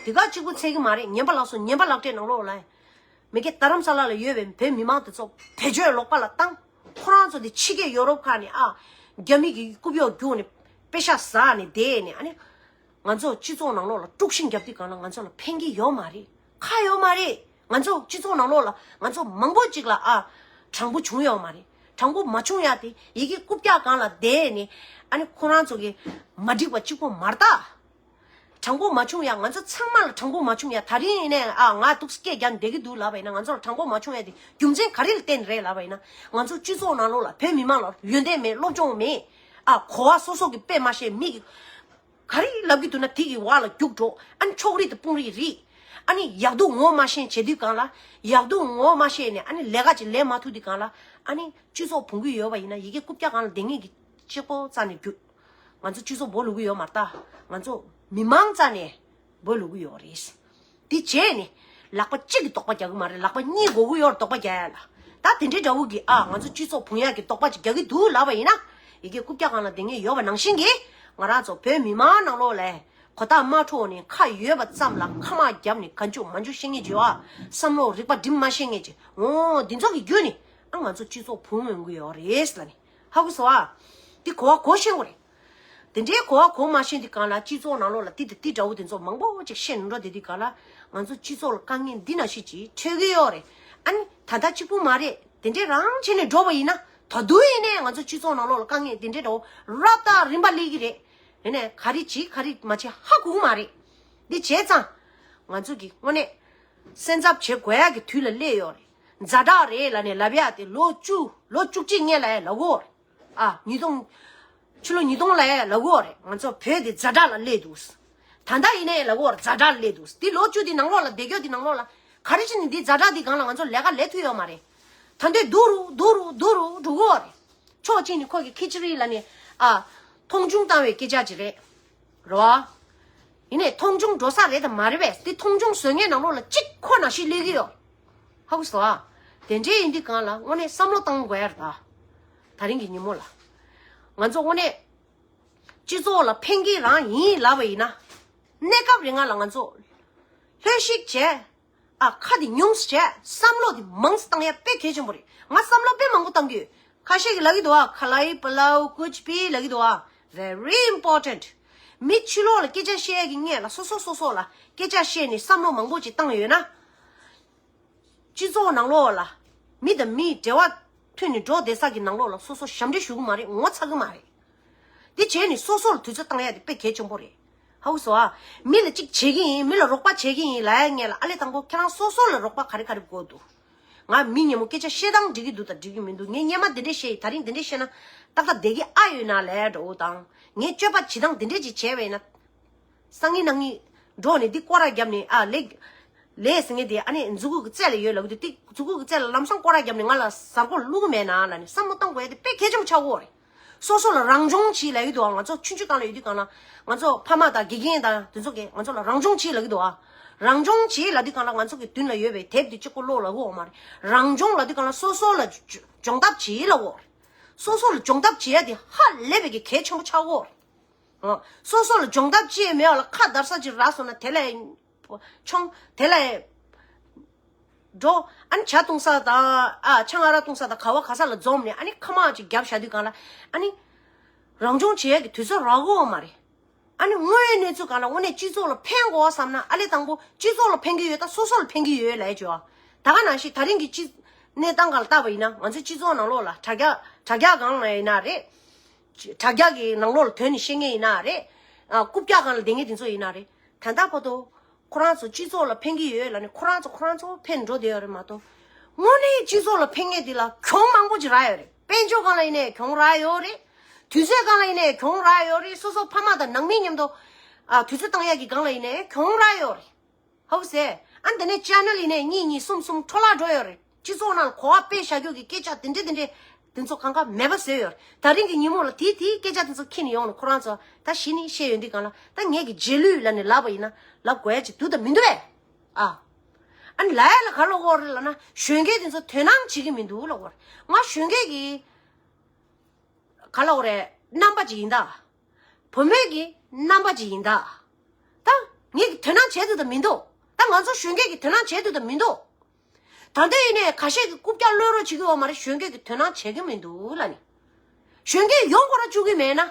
དེ་ག་གཅིག་པུ་ཚད་ཀྱི་མ་རེད། ངན་པ་ལག་བཟོ་ངན་པ་ལག་སྤྲད་ནང་ལོགས་ལ། མི་སྒེར་རྡ་རམ་ས་ལ་ལ་ཡོད་པའི་བོད་མི་མང་དེ་ཚོ་བེད་སྤྱོད་ལོག་པ་ལ་བཏང་། ཁོ་རང་ཚོ་དེ་ཕྱི་རྒྱལ་ཡོ་རོབ་ཁག་ནས་ཨ། རྒྱ་མི་གི་རྐུབ་གཡོག་རྒྱུག་ནས་པེ་ཤ་ཟ་ནས་བསྡད་ནས། ཨ་ནི། ང་ཚོ་སྤྱི་ཚོགས་ནང་ལོགས་ལ་དཀྲུག་ཤིང་རྒྱབ་དུས་གང་ལ་ང་ཚོ་ལ་ཕན་གྱི་ཡོད་མ་རེད། ཁ་ཡོད་མ་རེད། ང་ཚོ་སྤྱི་ཚོགས་ནང་ལོགས་ལ་ང་ཚོ་མང་པོ་ཅིག་ལ་ཨ་དྲང་པོ་བྱུང་ཡོད་མ་རེད། དྲང་པོ་མ་བྱུང་ཡ་དེ་ཡི་གེ་རྐུབ་བཀྱག་སྒང་ལ་བསྡད་ནས་ཨ་ནི་ཁོ་རང་ཚོ་གི་མ་འགྲིག་པ་གཅིག་པོ་མ་རེད་ད། དྲང་པོ་མ་བྱུང་ཡ། ང་ཚོ་ཚང་མ་ལ་དྲང་པོ་མ་བྱུང་ཡ། ད་རིང་ཡིན་ནའི་ཨ་ང་འདུག་སྐད་རྒྱག་བསྡད་ཀྱི་འདུག་ལབ་པ་ཡིན་ན། ང་ཚོ་ལ་དྲང་པོ་མ་བྱུང་ཡ་དེ་རྒྱུ་མཚན་ག་རེ་ལ་བརྟེན་རེད་ལབ་པ་ཡིན་ན། ང་ཚོ་སྤྱི་ཚོགས་ནང་ལོགས་ལ་བོད་མི་མང་ལ་ཡོན་ཏན་མེད། སློབ་སྦྱོང་མེད། ཨ་གོ་བ་སོ་སོ་གི་དཔེ་མ་ཤེས། མི་གི་ག་རེ་ལབ་ཀྱི་འདུག་ན་དེ་གི་བར་ལ་རྒྱུགས་འགྲོ། ཨ་ནི་ཕྱོགས་རིས་དང་དཔུང་རིས་རིས། ཨ་ནི་ཡག་སྡུག་ངོ་མ་ཤེས་བྱེད་དུས་གང་ལ། ཡག་སྡུག་ངོ་མ་ཤེས་ནས་ཨ་ནི་ལས་ཀ་ཅིག་ལས་མ་ཐུབ་དུས་གང་ལ། ཨ་ནི་སྤྱི་ཚོགས་ཕུང་གི་ཡོད་པ་ཡིན་ན་ཡི་གེ་རྐུབ་བཀྱག་སྒང་ལ་བསྡད་མཁན་གྱི་གཅིག་པོ་རྩ་ནས་རྒྱུགས། ང་ཚོ་སྤྱི་ཚོགས་འབོ་ལུག་གི་ཡོད་མ་རེད་ད། ང་ཚོ་མི་མང་རྩ་ནས་འབོ་ལུག་གི་ཡོད་རེད། འདི་བྱས་ནས་ལག་པ་གཅིག་གིས་དོགས་པ་རྒྱག་གི་མ་རེད། ལག་པ་གཉིས་དགོས་ཀྱི་ཡོད་རེད་དོགས་པ་རྒྱག་ཡ་ལ། ད་དེ་འདྲའི་འདྲ་བོ་གི་ཨ་ང་ཚོ་སྤྱི་ཚོགས་ཕུང་ཡག་གི་དོགས་པ་ཅིག་རྒྱག་གི་འདུག་ལབ་པ་ཡིན་ན། ཡི་གེ་རྐུབ་བཀྱག་སྒང་ལ་བསྡད་མཁན་ཡོད་པ་ནང་བཞིན་གྱི་ང་རང་ཚོ་བོད་མི་མང་ནང་ལོགས་ལ་གོ་བརྡ་མ་འཕྲོད་ནས་ཁ་ཡོད་པ་ཙམ་ལ་ཁ་མ་བརྒྱབ་ནས་ག་འཇུ་མ་འཇུ་ཤེས་མཁན་ཅིག་ཨ། བསམ་བློ་རིག་པ་སྒྲིམ་མ་ཤེས་མཁན་ཅིག་འོ་འདི་ཚོ་གི་བརྒྱུད་ནས་ཨ་ང་ཚོ་སྤྱི་ཚོགས་ཕུང་ཡོང་གི་ཡོད་རེད་ལབ་ནས། ཧ་གོ་སོང་ཨ། འདི་གོ་བ་གོ་ཤེས་དགོས་རེད། དེ་འདྲའི་གོ་བ་གོ་མ་ཤེས་དུས་གང་ལ་སྤྱི་ཚོགས་ནང་ལོགས་ལ་དེ་དང་དེ་འདྲ་བོ་དེ་ཚོ་མང་པོ་ཅིག་བཤད་ནས་འགྲོ་བསྡད་དུས་གང་ལ་ང་ཚོ་སྤྱི་ཚོགས་ལ་དཀའ་ངལ་འདི་ནང་བཞིན་ཅིག་འཕྲད་ཀྱི་ཡོད་རེད། ཨ་ནི་ད་ལྟ་གཅིག་པུ་མ་རེད། དེ་འདྲའི་རང་བྱས་ནས་འགྲོ་བ་ཡིན་ན་ད་དུང་ཡིན་ནའི་ང་ཚོ་སྤྱི་ཚོགས་ནང་ལོགས་ལ་དཀའ་ངལ་དེ་འདྲའི་འདྲ་བོ་རབ་དང་རིམ་པ་སླེབས་ཀྱི་རེད། ཡིན་ནའི་ག་རེ་བྱེད་ག་རེ་མ་བྱེད་ཧ་གོ་གི་མ་རེད། འདི་བྱས་ཙང་ང་ཚོ་གི་དངོས་གནས་སེམས་འཚབ་བྱེད་དགོས་ཡག་གི་དུས་ལ་སླེབས་ཡོད་རེད། ཛ་དྲག་རེད་ལབ་ནས་ལབ་ཡག་དེ་ལོ་བཅུ་ལོ་བཅུ་གཅིག་སྔོན་ལ་ཡང་ལབ་གོ་རེད། ཨ་ཉིས་སྟོང་ཕྱི་ལོ་ཉིས་སྟོང་ལ་ཡང་ལབ་གོ་རེད། ང་ཚོ་བོད་དེ་ཛ་དྲག་ལ་སླེབས་འདུག་ད་ལྟ་ཡིན་ནའི་ལབ་གོ་རེད། ཛ་དྲག་ལ་སླེབས་འདུག་འདི་ལོ་བཅུ་དེ་ནང་ལོགས་ལ་བསྡད་རྒྱུ་དེ་ནང་ལོགས་ལ་ག་རེ་བྱས་ནས་འདི་ཛ་དྲག་འདི་སྒང་ལ་ང་ཚོ་ལས་ཀ་ལས་ཐུབ་ཡོད་མ་རེད། ད་འདོད་སྡུག་རུ་སྡུག་རུ་སྡུག་རུ་འགྲོ་གོ་རེད། ཕྱོགས་གཅིག་ནས་ཁོ་གི་ཁི་ཅི་རི་ལབ་ནས་ཨ་མཐོང་ཆུང་བཏང་བའི་སྐད་ཆ་ཅིག་རེད། རེད་བ། ཡིན་ནའི་མཐོང་ཆུང་འགྲོ་ས་རེད་དམ་མ་རེད་པས། དེ་མཐོང་ཆུང་བཟོ་མཁན་ནང་ལོགས་ལ་གཅིག་ཁོ་ནང་བཞིན་སླེབས་ཀྱི་ཡོད། ཧ་གོ་སོང་ཨ། དེ་འདྲའི་ཡིན་དུས་གང་ལ་དངོས་གནས་བསམ་བློ་བཏང་དགོས་ཡ་རེད་ད། ད་རིང་གི་ཉིན་མོ་ལ། ང་ཚོ་དངོས་གནས་སྤྱི་ཚོགས་ལ་ཕན་གྱི་རང་ཡིན་ལབ་པ་ཡིན་ན། གནས་སྐབས་རིང་ང་ལ་ང་ཚོ་ལྷོད་ཤིག་བྱས། ཨ་ཁ་དེ་ཉུང་ཙམ་བྱས། བསམ་བློ་དེ་མང་ཙམ་བཏང་ཡ་དཔེ་གལ་ཆེན་པོ་རེད། ང་བསམ་བློ་དཔེ་མང་པོ་བཏང་གི་ཡོད། ཁ་ཤས་ཀྱིས་ལབ་ཀྱི་འདུག་ཨ། ཁ་ལའི་པ་ལའུ་ཀུཆ་པི་ལབ་ཀྱི་འདུག་ཨ། Very important. མི་ཕྱི་ལོགས་ལ་སྐད་ཆ་བཤད་ཡ་གི་སྔོན་ལ་སོ་སོ་སོ་སོ་ལ་སྐད་ཆ་བཤད་ནས་བསམ་བློ་མང་པོ་ཅིག་བཏང་ཡོད་ན། སྤྱི་ཚོགས་ནང་ལོགས་ལ་མི་དང་མིའི་འབྲེལ་བ་མཐུད་ནས་འགྲོ་བསྡད་ས་གི་ནང་ལོགས་ལ་སོ་སོ་ཞབས་འདྲེན་ཞུ་གི་མ་རེད། ངོ་ཚ་གི་མ་རེད། དེ་བྱས་ནས་སོ་སོ་ལ་དུས་ཚོད་བཏང་ཡ་དེ་དཔེ་གལ་ཆེན་པོ་རེད། ཧ་གོ་སོང་ཨ། མི་ལ་གཅིག་བྱེད་ཀྱི་ཡིན། མི་ལ་རོགས་པ་བྱེད་ཀྱི་ཡིན་ལབ་ཡ་སྔོན་ལ་ཨ་ལས་དང་པོ་ཁྱེད་རང་སོ་སོ་ལ་རོགས་པ་ག་རེ་ག་རེ་དགོས་འདུག་ང་མི་ཉེ་མོ་སྐད་ཆ་བཤད་སྟངས་འགྲིག་གི་འདུག་དང་འགྲིག་གི་མི་འདུག་ངས་སྔོན་མ་འདི་འདྲས་བཤད་ཡིན། ད་རིང་འདི་འདྲས་བཤད་ན་ཏག་ཏག་བསྡད་ཀྱི་ཨ་ཡོད་ན་ལབ་ཡ་འདྲ་བོ་དང་། ངས་སྤྱོད་པ་བྱེད་སྟངས་འདི་འདྲས་ཅིག་བྱས་པ་ཡིན་ན། སང་ཉིན་གནངས་ཉིན་འགྲོ་ནས་འདི་སྐོར་ར་བརྒྱབ་ནས་ཨ་ལེགས། ལས་ཟེར་མཁན་དེ་ཨ་ནི་མཛུ་གུ་གི་རྩེ་ལ་ཡོད་ལབ་གི་འདུག་དེ་མཛུ་གུ་གི་རྩེ་ལ་ལམ་སང་སྐོར་ར་བརྒྱབ་ནས་ང་ལ་གཟའ་སྐོར་བླུག་གི་མེད་ན་ལབ་ནས་བསམ་བློ་བཏང་དགོས་ཡ་དེ་དཔེ་གལ་ཆེན་པོ་ཆགས་ཀྱི་ཡོད་རེད། སོ་སོ་ལ་རང་སྦྱོང་བྱེད་ལབ་ཀྱི་འདུག་ང་ཚོ་ཆུང་ཆུང་སྒང་ལ་ཡོད་དུས་སྒང་ལ་ང་ཚོ་ཕ་མ་དང་དགེ་རྒན་དང་དེ་ཚོ་གིས་ང་ཚོ་ལ་རང་སྦྱོང་བྱེད་ལབ་ཀྱི་འདུག་རང་སྦྱོང་བྱེད་ལབ་དུས་སྒང་ལ་ང་ཚོ་གི་མདུན་ལ་ཡོད་པའི་དེབ་དེ་གཅིག་པོ་ཀློག་ལབ་ཀྱི་ཡོད་མ་རེད། རང་སྦྱོང་ལབ་དུས་སྒང་ལ་སོ་སོ་ལ་སྦྱོང་ཐབས་བྱེད་ལབ་ཀྱི་ཡོད་རེད། སོ་སོ་ལ་སྦྱོང་ཐབས་བྱེད་ཡ་དེ་ཧ་ལས་པའི་གི་གལ་ཆེན་པོ་ཆགས་ཀྱི་ཡོད་རེད། ཨོ། སོ་སོ་ལ་སྦྱོང་ཐབས་ཅི་ཡང་མེད་པ་ལ་ཁ་བརྡར་ས་ཅིག་རག་སོང་ན་དེ་ལ་མཆོང་། དེ་ལ་འགྲོ། ཨ་ནི་ཇ་བཏུང་ས་དང་ཨ་ཆང་ཨ་རག་བཏུང་ས་དང་ག་བ་ག་ས་ལ་འཛོམས་ནས་ཨ་ནི་ཁ་མང་ཅིག་བརྒྱབ་བཞག་དུས་སྒང་ལ་ཨ་ནི་རང་སྦྱོང་བྱེད་ཡ་གི་དུས་ཚོད་རག་གི་ཡོད་མ་རེད། ཨ་ནི་དངོས་ཡོད་གནས་ཚུལ་སྒང་ལ་དངོས་གནས་སྤྱི་ཚོགས་ལ་ཕན་དགོས་བསམ་ན་ཨ་ལས་དང་པོ་སྤྱི་ཚོགས་ལ་ཕན་གྱི་ཡོད་ད་སོ་སོ་ལ་ཕན་གྱི་ཡོད་ལབ་ཡ་ཅིག་ཡོད། ད་ག་ནང་བཞིན་ད་རིང་གི་སྤྱི་གནས་སྟངས་སྒང་ལ་བལྟས་པ་ཡིན་ན་ང་ཚོའི་སྤྱི་ཚོགས་ནང་ལོགས་ལ་དྲ་རྒྱ་དྲ་རྒྱ་སྒང་ལ་ཡིན་ན་རེད། དྲ་རྒྱ་གི་ནང་ལོགས་ལ་དོན་ནི་བཤད་མཁན་ཡིན་ན་རེད། ཨ་རྐུབ་བཀྱག་སྒང་ལ་བསྡད་མཁན་དེ་ཚོ་ཡིན་ན་རེད། ད་ལྟ་བར་དུ་ཁོ་རང་ཚོ་སྤྱི་ཚོགས་ལ་ཕན་གྱི་ཡོད་ལབ་ནས་ཁོ་རང་ཚོ་ཁོ་རང་ཚོ་ཕན་འགྲོ་བསྡད་ཡོད་རེད་མ་གཏོགས། དངོས་གནས་སྤྱི་ཚོགས་ལ་ཕན་མཁན་དེ་ལ་གྱོང་མང་པོ་ཅིག་རག་ཡོད་རེད། དཔལ་འབྱོར་སྒང་ལ་ཡིན་ནའི་གྱོང་རག་ཡོད་རེད། དུས་ཚོད་སྒང་ལ་ཡིན་ནའི་གྱོང་རག་ཡོད་རེད། སོ་སོ་ཕ་མ་དང་ནང་མི་མཉམ་དུ་ཨ་དུས་ཚོད་བཏང་ཡག་གི་སྒང་ལ་ཡིན་ནའི་གྱོང་རག་ཡོད་རེད། ཧོབ་སེ། ཨ་འདི་ནས་ཅེ་ནལ་ཡིན་ནའི་གཉིས་གཉིས་གསུམ་གསུམ་འཕྲོ་བརླག་འགྲོ་ཡོད་རེད། སྤྱི་ཚོགས་ནང་ལ་གོ་བ་དཔེ་བཞག་རྒྱུ་གི་སྐད་ཆ་དེ་འདྲས་དེ་འདྲས་དེ་ཚོ་གང་ག་མེད་པ་བཟོས་ཡོད་རེད། ད་རིང་གི་ཉིན་མོ་ལ་དེའི་དེའི་སྐད་ཆ་དེ་ཚོ་ཁྱེར་ནས་ཡོང་ནས་ཁོ་རང་ཚོ་ད་གཞི་ནས་བཤད་ཡོང་དུས་གང་ལ་ད་ངས་ཀྱི་རྗེས་ལུས་ལབ་ནས་ལབ་པ་ཡིན་ན་ལབ་དགོས་ཡ་ཅིག་འདུག་ད་མི་འདུག་བས། ཨ། ཨ་ནི་ལབ་ཡ་ལ་ག་ལབ་དགོས་རེད་ལབ་ན་གཞོན་སྐྱེས་དེ་ཚོ་དོ་སྣང་བྱེད་ཀྱི་མི་འདུག་ལབ་དགོས་རེད། ང་གཞོན་སྐྱེས་ཀྱི་ག་ལབ་དགོས་རེད། རྣམ་པ་ཅིག་ཡིན་ད། བུ་མོས་ཀྱི་རྣམ་པ་ཅིག་ཡིན་ད། ད་ངས་ཀྱི་དོ་སྣང་བྱས་འདུག་ད་མི་འདུག་ད་ང་ཚོ་གཞོན་སྐྱེས་ཀྱི་དོ་སྣང་བྱས་འདུག་ད་མི་འདུག་ད་ལྟ་ཡིན་ནའི་ཁ་ཤས་ཀྱི་རྐུབ་བཀྱག་གློད་རོགས་བྱེད་ཀྱི་ཡོད་མ་རེད། གཞོན་སྐྱེས་ཀྱི་དོ་སྣང་བྱེད་ཀྱི་མི་འདུག་ལབ་ནས། གཞོན་སྐྱེས་ཡོང་ཁོ་རང་བཅུག་གི་མེད་ན།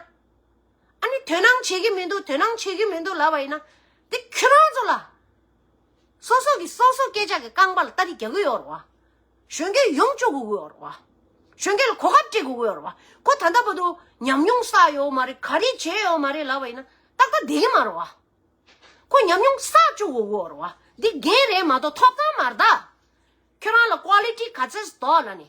ཨ་ནི་དོ་སྣང་བྱེད་ཀྱི་མི་འདུག་དོ་སྣང་བྱེད་ཀྱི་མི་འདུག་ལབ་པ་ཡིན་ན། དེ་ཁྱོད་རང་ཚོ་ལ། སོ་སོ་གི་སོ་སོ་སྐད་ཆ་གི་རྐང་པ་ལ་སྟ་རེ་རྒྱག་གི་ཡོད་རེད་བ། གཞོན་སྐྱེས་ཡོང་བཅུག་དགོས་ཀྱི་ཡོད་རེད་བ། གཞོན་སྐྱེས་ལ་གོ་སྐབས་སྤྲད་དགོས་ཀྱི་ཡོད་རེད་བ། ཁོ་ད་ལྟ་བར་དུ་ཉམས་མྱོང་བསགས་ཡོད་མ་རེད། ག་རེ་བྱས་ཡོད་མ་རེད་ལབ་པ་ཡིན་ན་ཏག་ཏག་བསྡད་ཀྱི་མ་རེད་བ། ཁོ་ཉམས་མྱོང་བསགས་བཅུག་དགོས་ཀྱི་ཡོད་རེད་བ། འདི་འགན་རེད་མ་གཏོགས་ཐོབ་ཐང་མ་རེད་ད། ཁྱོད་རང་ལ་ཀོ་ལི་ཊི་ག་ཚོད་འདུག་ལབ་ནས།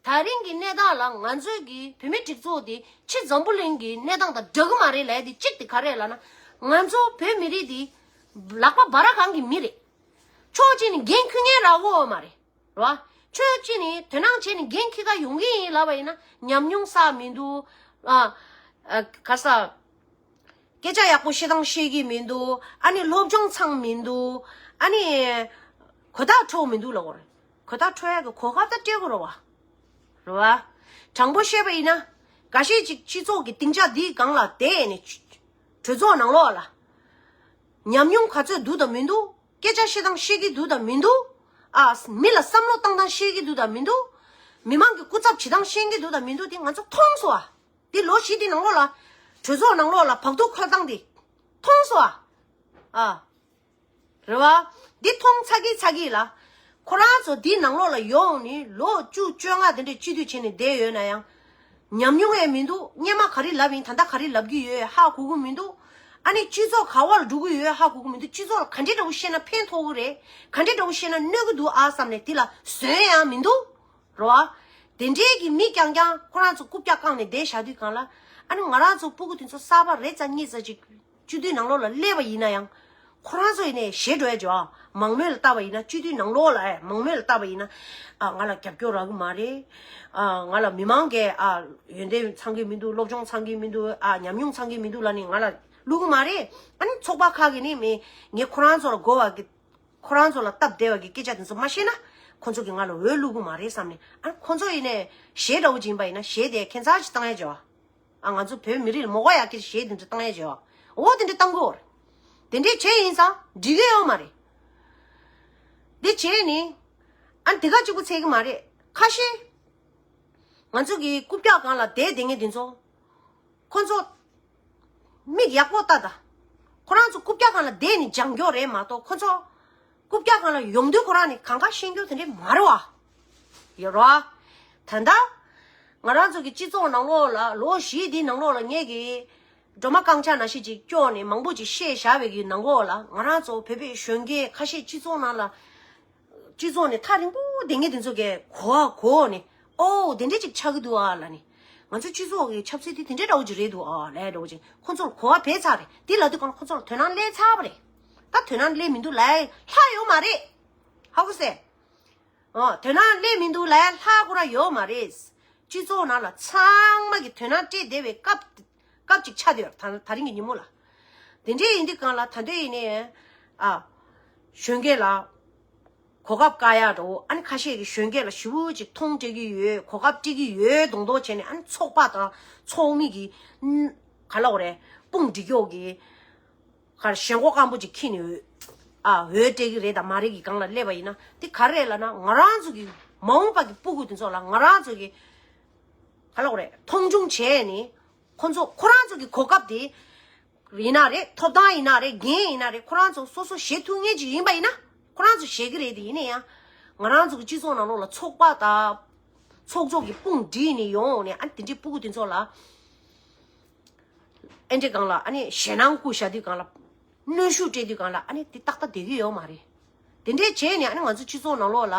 ད་རིང་གི་གནས་སྟངས་ལ་ང་ཚོའི་གི་བོད་མི་སྒྲིག་འཛུགས་དེ་ཕྱི་འཛམ་བུ་གླིང་གི་གནས་སྟངས་དང་འདྲ་གི་མ་རེད་ལབ་དེ་གཅིག་དེ་ག་རེ་ལབ་ན། ང་ཚོ་བོད་མི་རིགས་དེ་ལག་པ་འབའ་ར་གང་གི་མི་རེད། ཕྱོགས་གཅིག་ནས་འགན་འཁུར་མཁན་ར་དགོས་མ་རེད། རེད་བ། ཕྱོགས་གཅིག་ནས་དོ་སྣང་བྱས་ནས་འགན་འཁྱེར་ག་ཡོང་གི་ཡིན་ལབ་པ་ཡིན་ན། ཉམས་མྱོང་བསགས་མི་འདུག་ཨ། ཨ། ག་ས། སྐད་ཆ་ཡག་པོ་བཤད་སྟངས་ཤེས་ཀྱི་མི་འདུག་ཨ་ནི་སློབ་སྦྱོང་ཚང་མི་འདུག་ཨ་ནི་གོ་བརྡ་འཕྲོད་མི་འདུག་ལབ་དགོས་རེད། གོ་བརྡ་འཕྲོད་ཡག་གི་གོ་སྐབས་ད་སྤྲད་དགོས་རེད་བ། རེད་བ། དྲང་པོ་བཤད་པ་ཡིན་ན། འགའ་ཤས་ཅིག་སྤྱི་ཚོགས་ཀྱི་སྡིངས་ཆ་འདིའི་སྒང་ལ་བསྡད་ནས། གྲོས་ཚོགས་ནང་ལོགས་ལ་ཉམས་མྱོང་ག་ཚོད་འདུག་དང་མི་འདུག་སྐད་ཆ་བཤད་སྟངས་ཤེས་ཀྱི་འདུག་དང་མི་འདུག་ཨ། མི་ལ་བསམ་བློ་བཏང་སྟངས་ཤེས་ཀྱི་འདུག་དང་མི་འདུག་མི་མང་གི་སྐུ་ཚབ་བྱེད་སྟངས་ཤེས་ཀྱི་འདུག་དང་མི་འདུག་དེ་ང་ཚོ་མཐོང་སོང་ཨ། དེ་ལོ་བཞི་དེ་ནང་ལོགས་ལ། གྲོས་ཚོགས་ནང་ལོགས་ལ་བག་ཐུག་འཁོལ་སྟངས་དེ་མཐོང་སོང་ཨ། ཨ། རེད་བ། འདི་མཐོང་ཚར་གི་ཚར་གི་ལ། ཁོ་རང་ཚོ་འདི་ནང་ལོགས་ལ་ཡོང་ནས་ལོ་བཅུ་བཅོ་ལྔ་དེ་འདྲའི་སྤྱི་འཐུས་བྱས་ནས་བསྡད་ཡོད་ན་ཡང་། ཉམས་མྱོང་ཡང་མི་འདུག་སྔོན་མ་ག་རེ་ལབ་ཡིན། ད་ལྟ་ག་རེ་ལབ་ཀྱི་ཡོད་ཧ་གོ་གི་མི་འདུག་ཨ་ནི་སྤྱི་ཚོགས་ག་བ་ལ་འགྲོ་གི་ཡོད་ཧ་གོ་གི་མི་འདུག་སྤྱི་ཚོགས་ལ་ག་འདྲའི་འདྲ་བོ་བཤད་ན་ཕན་ཐོགས་གི་རེད། ག་འདྲའི་འདྲ་བོ་བཤད་ན་གནོད་གི་འདུག་ཨ་བསམ་ནས་དེ་ལ་བཟོན་ཡང་མི་འདུག་རེད་བ། དེ་འདྲའི་གི་མི་རྐྱང་རྐྱང་ཁོ་རང་ཚོ་རྐུབ་བཀྱག་བཀང་ནས་བསྡད་བཞག་དུས་སྒང་ལ། ཨ་ནི་ང་རང་ཚོ་སྤུ་གུ་དེ་ཚོ་གསར་པ་རེ་ཙམ་གཉིས་ཙམ་ཅིག་སྤྱི་འཐུས་ནང་ལོགས་ལ་སླེབས་པ་ཡིན་ན་ཡང་། ཁོ་རང་ཚོ་ཡིན་ནས་ཞེད་འགྲོ་ཡ་ཅོ། མང་མོས་ལ་བལྟས་པ་ཡིན་ན། སྤྱི་འཐུས་ནང་ལོགས་ལ་ཨེ་མང་མོས་ལ་བལྟས་པ་ཡིན་ན། ཨ། ང་ལ་རྒྱབ་སྐྱོར་རག་གི་མ་རེད། ཨ། ང་ལ་མི་མང་གིས། ཨ། ཡོན་ཏན་ཚང་གི་མི་འདུག་སློབ་སྦྱོང་ཚང་གི་མི་འདུག་ཨ། ཉམས་མྱོང་ཚང་གི་མི་འདུག་ལབ་ནས་ང་ལ་བླུག་གི་མ་རེད། ཨ་ནི་ཚོགས་པ་ཁག་གིས་ནི་མི་ངས་ཁོ་རང་ཚོ་ལ་དགོས་པ་གི། ཁོ་རང་ཚོ་ལ་སྟབས་བདེ་བ་གི་སྐད་ཆ་དེ་ཚོ་མ་བཤད་ན། ཁོ་ཚོ་གིས་ང་ལ་འོས་བླུག་གི་མ་རེད་བསམ་ནས། ཨ། ཁོ་ཚོ་ཡིན་ནས་ཞེད་འདྲ་བོ་ཅིག་ཡིན་པ་ཡིན་ན། ཞེད་དེ་ཁྱད་མཚར་ཅིག་བཏང་ཡ་ཅོ། ཨ། ང་ཚོ་བོད་མི་རིགས་ལ་མ་དགའ་ཡག་གི་ཞེད་དེ་འདྲ་བཏང་ཡ་ཅོ། འོ་དེ་འདྲ་བཏང་གི་ཡོད་རེད། དེ་འདྲས་བྱས་ཡིན་ཙང་འགྲིག་གི་ཡོད་མ་རེད། དེ་བྱས་ནི། ཨ། དེ་ག་གཅིག་པུ་ཚད་གི་མ་རེད། ཁ་ཤས་ང་ཚོ་གི་རྐུབ་བཀྱག་སྒང་ལ་བསྡད་བསྡད་མཁན་དེ་ཚོ། ཁོ་ཚོ་མིག་ཡག་པོ་ལྟ་ད། ཁོ་རང་ཚོ་རྐུབ་བཀྱག་སྒང་ལ་བསྡད་ནས་སྦྱང་རྒྱུ་རེད་མ་གཏོགས། ཁོ་ཚོ་རྐུབ་བཀྱག་སྒང་ལ་ཡོང་དུས་ཁོ་རང་ནི་གང་ག་ཤེས་རྒྱུ་དེ་འདྲས་མ་རེད་བ། ཡོད་རོ། ད་ལྟ་ང་རང་ཚོ་གི་སྤྱི་ཚོགས་ནང་ལོགས་ལ། ལོ་བཞི་འདིའི་ནང་ལོགས་ལ་ངས་གི་སྒྲོལ་མ་རྐང་ཆག་ནང་བཞིན་ཅིག་སྐྱོར་ནས་མང་པོ་ཅིག་བཤད་བཞག་པའི་གི་ནང་ལོགས་ལ། ང་རང་ཚོ་བོད་པའི་གཞོན་སྐྱེས་ཁ་ཤས་སྤྱི་ཚོགས་ནང་ལ། སྤྱི་ཚོགས་ནས་ཐག་རིང་པོ་བསྡད་མཁན་དེ་ཚོ་གིས་གོ་བ་གོ་ནས། ཨོ། དེ་འདྲས་ཅིག་ཆགས་ཀྱི་འདུག་ཨ་ལབ་ནས། ང་ཚོ་སྤྱི་ཚོགས་ཀྱི་ཆབ་སྲིད་དེ་དེ་འདྲས་འདྲ་བོ་ཅིག་རེད་འདུག་ཨ་ལབ་འདྲ་བོ་ཅིག་ཁོ་ཚོར་གོ་བ་བས་ཚར་རེད། དེ་ལབ་དུས་གང་ཁོ་ཚོར་དོ་སྣང་སླེབས་ཚར་བ་རེད། ད་དོ་སྣང་སླེབས་མི་འདུག་ལབ་ལྷག་ཡོད་མ་རེད། ཧ་གོ་སོང་། ཨོ། དོ་སྣང་སླེབས་མི་འདུག་ལབ་ལྷག་ཁོ་རང་ཡོད་མ་རེད། སྤྱི་ཚོགས་ནང་ལ་ཚང་མ་གིས་དོ་སྣང་སྤྲད་བསྡད་པའི་སྐབས། སྐབས་ཅིག་ཆགས་བསྡད་ཡོད་རེད། ད་ད་རིང་གི་ཉིན་མོ་ལ། དེ་འདྲས་ཡིན་དུས་གང་ལ་ད་འདོད་ཡིན་ནའི། ཨ། གཞོན་སྐྱེས་ལ་གོ་སྐབས་བཀག་ཡག་འདྲ་བོ། ཨ་ནི་ཁ་ཤས་ཀྱིས་གཞོན་སྐྱེས་ལ་ཞེ་པོ་ཅིག་མཐོང་སྤྲད་ཀྱི་ཡོད། གོ་སྐབས་སྤྲད་ཀྱི་ཡོད་མདོག་མདོག་བྱས་ནས། ཨ་ནི་ཚོགས་པ་དང་ཚོགས་མི་གི། ག་ལབ་དགོས་རེད། དཔུང་སྒྲིག་ཡག་གི། ག་རེ། ཞེན་ཁོག་སྐམ་པོ་ཅིག་འཁྱེར་ནས་འོས། ཨ། འོས་སྤྲད་ཀྱི་རེད་དང་མ་རེད་ཀྱི་སྒང་ལ་སླེབས་པ་ཡིན་ན། དེ་ག་རེ་རེད་ལབ་ན། ང་རང་ཚོ་གི་མ་འོངས་པ་གི་སྤུ་གུ་དེ་ཚོ་ལ་ང་རང་ཚོ་གི། ག་ལབ་དགོས་རེད། མཐོང་ཆུང་བྱས་ནས། ཁོ་ཚོ་ཁོ་རང་ཚོ་གི་གོ་སྐབས་དེ་ཡིན་ན་རེད། ཐོབ་ཐང་ཡིན་ན་རེད། འགན་ཡིན་ན་རེད། ཁོ་རང་ཚོ་སོ་སོ་བཞེས་ཐུབ་མཁན་ཅིག་ཡིན་པ་ཡིན་ན། ཁོ་རང་ཚོ་བཞེས་ཀྱི་རེད། དེ་ཡིན་ན་ཡང་ང་རང་ཚོ་གི་སྤྱི་ཚོགས་ནང་ལོགས་ལ་ཚོགས་པ་དང་ཚོགས་གཙོ་གི་དཔུང་སྒྲིག་ནས་ཡོང་ནས། ཨ། དེ་འདྲའི་སྤུ་གུ་དེ་ཚོ་ལ། ཨེ་འདྲའི་སྒང་ལ། ཨ་ནི་ཞེད་སྣང་བསྐུལ་བཞག་དུས་སྒང་ལ། གནོན་ཤུགས་སྤྲད་དུས་སྒང་ལ། ཨ་ནི་དེ་ཏག་ཏག་བསྡད་ཀྱི་ཡོད་མ་རེད། དེ་འདྲས་བྱས་ནས། ཨ་ནི་ང་ཚོ་སྤྱི་ཚོགས་ནང་ལོགས་ལ་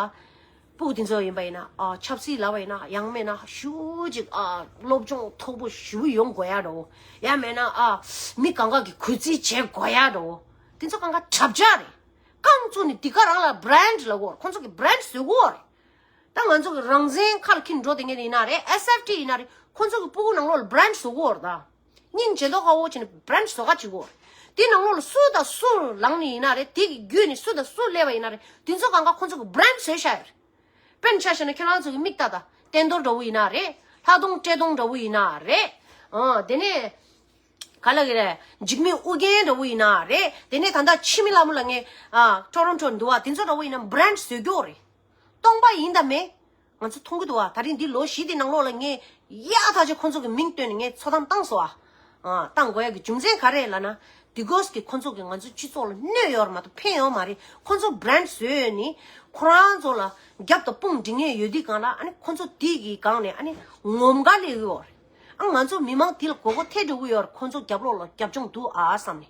སྤུ་གུ་དེ་ཚོ་ཡིན་པ་ཡིན་ན། ཨ། ཆབ་སྲིད་ལབ་པ་ཡིན་ན། ཡང་མིན་ན་ཞེ་པོ་ཅིག། ཨ། སློབ་སྦྱོང་མཐོ་པོ་ཞེ་པོ་ཡོང་དགོས་ཡ་འདྲ་བོ། ཡང་མིན་ན། ཨ། མི་གང་ག་གིས་གུས་བརྩི་བྱེད་དགོས་ཡ་འདྲ་བོ། དེ་ཚོ་གང་ག་གྲབས་ཆག་རེད། རྐང་བཙུགས་ནས་དེ་ག་རང་ལ་བྷི་རེན་ཌི་ལབ་དགོས་རེད། ཁོང་ཚོ་གིས་བྷི་རེན་ཌི་བཟོ་དགོས་རེད། ད་ང་ཚོ་གི་རང་བཙན་ཁ་ལ་འཁྱེར་འགྲོ་བསྡད་མཁན་ཡིན་ན་རེད། ཨེས་ཨེཕ་ཊི་ཡིན་ན་རེད། ཁོ་ཚོ་གི་སྤུ་གུ་ནང་ལོགས་ལ་བྷི་རེན་ཌི་བཟོ་གི་ཡོད་རེད་ད། སྙིང་རྗེ་མདོག་ཁ་པོ་བྱས་ནས་བྷི་རེན་ཌི་བཟོ་ག་བྱེད་ཀྱི་ཡོད་རེད། དེ་ནང་ལོགས་ལ་སུ་དང་སུ་ལངས་ནས་ཡིན་ན་རེད། དེ་གི་བརྒྱུད་ནས་སུ་དང་སུ་སླེབས་པ་ཡིན་ན་རེད། དེ་ཚོ་གང་ག་ཁོ་ཚོ་གི་བྷི་རེན་ཌི་བཟོས་བཞག་ཡོད་རེད། དཔེར་ན་ཆ་བཞག་ན་ཁྱེད་རང་ཚོ་གི་མིག་ལྟ་ད། བསྟན་རྡོར་འདྲ་བོ་ཡིན་ན་རེད། ལྷ་གདོང་བཀྲས་མཐོང་འདྲ་བོ་ཡིན་ན་རེད། ཨ། དེ་ནས། ག་ལབ་ཀྱི་རེད། འཇིགས་མེད་ཨུ་རྒྱན་འདྲ་བོ་ཡིན་ན་རེད། དེ་ནས་ད་ལྟ་འཆི་མེད་ལྷ་མོ་ལ་ངས། ཨ། ཊོ་རོན་ཊོ་འདུག་བ། དེ་ཚོ་འདྲ་བོ་ཡིན་ན་བྷི་རེན་ཌི་བཟོས་ཀྱི་ཡོད་རེད། སྟོང་པ་ཡིན་དང་མིན། ང་ཚོ་མཐོང་གི་འདུག་བ། ད་རིང་འདི་ལོ་བཞི་དེ་ནང་ལོགས་ལ་ངས་ཡག་ཐག་ཆོད་ཁོང་ཚོ་གི་མིང་བཏོན་ནས་ངས་ཚོད་བགམ་བཏང་སོང་བ། བཏང་དགོས་ཡ་གི་རྒྱུ་མཚན་ག་རེ་ལབ་ན། དེ་གོས་ཀྱི་ཁོ་ཚོ་གི་ང་ཚོ་སྤྱི་ཚོགས་ལ་གནོད་ཡོད་རེད་མ་གཏོགས་ཕན་ཡོད་མ་རེད། ཁོ་ཚོ་བྷ་རན་ཌི་བཟོས་ཡོད་ནི་ཁོ་རང་ཚོ་ལ་རྒྱབ་དང་དཔུང་སྒྲིག་མཁན་ཡོད་དུས་སྒང་ལ་ཨ་ནི་ཁོ་ཚོ་དེ་གི་སྒང་ནས་ཨ་ནི་ངོམ་ག་ལས་ཡོད་རེད། ཨ་ང་ཚོ་མི་མང་དེ་ལ་མགོ་སྐོར་ཐེབས་འགྲོ་གི་ཡོད་རེད། ཁོ་ཚོ་རྒྱབ་ལོགས་ལ་རྒྱབ་ལྗོངས་འདུག་ཨ་བསམ་ནས།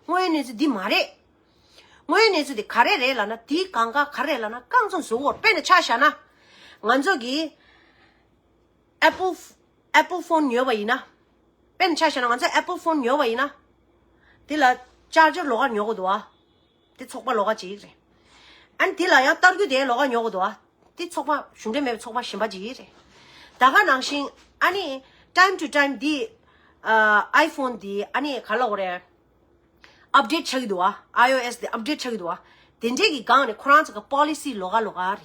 དངོས་ཡོད་གནས་ཚུལ་འདི་མ་རེད། དངོས་ཡོད་གནས་ཚུལ་འདི་ག་རེ་རེད་ལབ་ན། དེའི་སྒང་ག་ག་རེ་ལབ་ན། རྐང་བཙུགས་བཟོ་གི་ཡོད་རེད། དཔེར་ན་ཆ་བཞག་ན་ང་ཚོ་གི་Apple Apple phone ཡོད་པ་ཡིན་ན། དཔེར་ན་ཆ་བཞག་ན་ང་ཚོ་Apple phone ཡོད་པ་ཡིན་ན། དེ་ལ་ཅར་ཇར་ལོགས་ཀ་ཉོ་དགོས་འདུག་ཨ། དེ་ཚོགས་པ་ལོགས་ཀ་ཅིག་རེད། ཨ་ནི་དེ་ལ་ཡང་ཏར་སྐུད་དེ་ལོགས་ཀ་ཉོ་དགོས་འདུག་ཨ། དེ་ཚོགས་པ་གཞུང་འབྲེལ་མེད་པའི་ཚོགས་པ་གཞན་པ་ཅིག་རེད། ད་ག་ནང་བཞིན་ཨ་ནི་time to time དེ་ཨ་iPhone དེ་ཨ་ནི་ག་ལབ་དགོས་རེད། update ཆགས་ཀྱི་འདུག་ཨ། iOS དེ་update ཆགས་ཀྱི་འདུག་ཨ། དེ་འདྲས་ཀྱི་སྒང་ནས་ཁོ་རང་ཚོ་གི་policy ལོགས་ཀ་ལོགས་ཀ་རེད།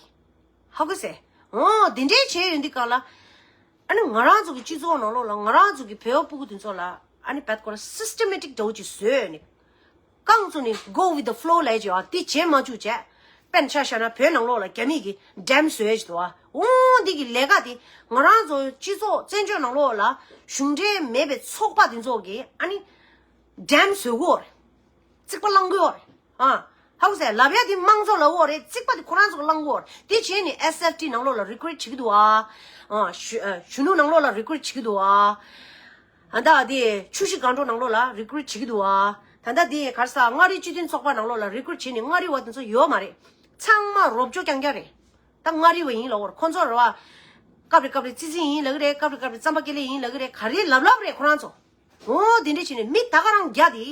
ཧ་གོ་སོང་། འོ་དེ་འདྲས་བྱས་ཡོང་དུས་སྒང་ལ། ཨ་ནི་ང་རང་ཚོ་གི་སྤྱི་ཚོགས་ནང་ལོགས་ལ་ང་རང་ཚོ་གི་བོད་པ་སྤུ་གུ་དེ་ཚོ་ལ་ཨ་ནི་བད་ཁོ་ར་systematic འདྲ་བོ་ཅིག་བཟོས་ནས། རྐང་བཙུགས་ནས་go with the flow ལབ་ཀྱི་ཡོད་ཨ། དེ་བྱེད་མ་བཅུག་བྱས། དཔེར་ན་ཆ་བཞག་ན་བོད་ནང་ལོགས་ལ་རྒྱ་མི་གི་dam བཟོས་ཀྱི་འདུག་ཨ། འོ་འདི་གི་ལས་ཀ་དེ་ང་རང་ཚོ་སྤྱི་ཚོགས་བཙན་བྱོལ་ནང་ལོགས་ལ་གཞུང་འབྲེལ་མེད་པའི་ཚོགས་པ་དེ་ཚོ་གི་ཨ་ནི་dam བཟོ་གི་ཡོད་རེད། རྩིག་པ་བསླང་གི་ཡོད་རེད། ཨ། ཧ་གོ་སོང་། ལབ་ཡ་དེ་དམངས་གཙོ་ལབ་ཡོད་རེད། རྩིག་པ་དེ་ཁོ་རང་ཚོ་གི་བསླང་གི་ཡོད་རེད། དེ་བྱས་ནས་S F T ནང་ལོགས་ལ་recruit བྱེད་ཀྱི་འདུག་ཨ། ཨ། གཞོན་གཞོན་ནུ་ནང་ལོགས་ལ་recruit བྱེད་ཀྱི་འདུག་ཨ། ཨ། ད་དེ་ཆུ་བཞི་སྒང་དྲུག་ནང་ལོགས་ལ་recruit བྱེད་ཀྱི་འདུག་ཨ། ད་ལྟ་དེ་ག་རེ་ཟ། མངའ་རིས་སྤྱི་མཐུན་ཚོགས་པ་ནང་ལོགས་ལ་recruit བྱས་ནས་མངའ་རིས་པ་དེ་ཚོ་ཡོད་མ་རེད། ཚང་མ་རོབ་ཅོ་རྐྱང་རྐྱང་རེད། ད་མངའ་རིས་པ་ཡིན་ལབ་ཡོད་རེད། ཁོ་ཚོ་རེད་བ། སྐབས་རེ་སྐབས་རེ་ཙི་ཙི་ཡིན་ལབ་ཀྱི་རེད། སྐབས་རེ་སྐབས་རེ་རྩམ་པ་ཀེ་ལེ་ཡིན་ལབ་ཀྱི་རེད། ག་རེ་ལབ་ལབ་རེད་ཁོ་རང་ཚོ། འོ་དེ་འདྲས་བྱས་ནས་མི་ད་ག་རང་རྒྱ་དེ།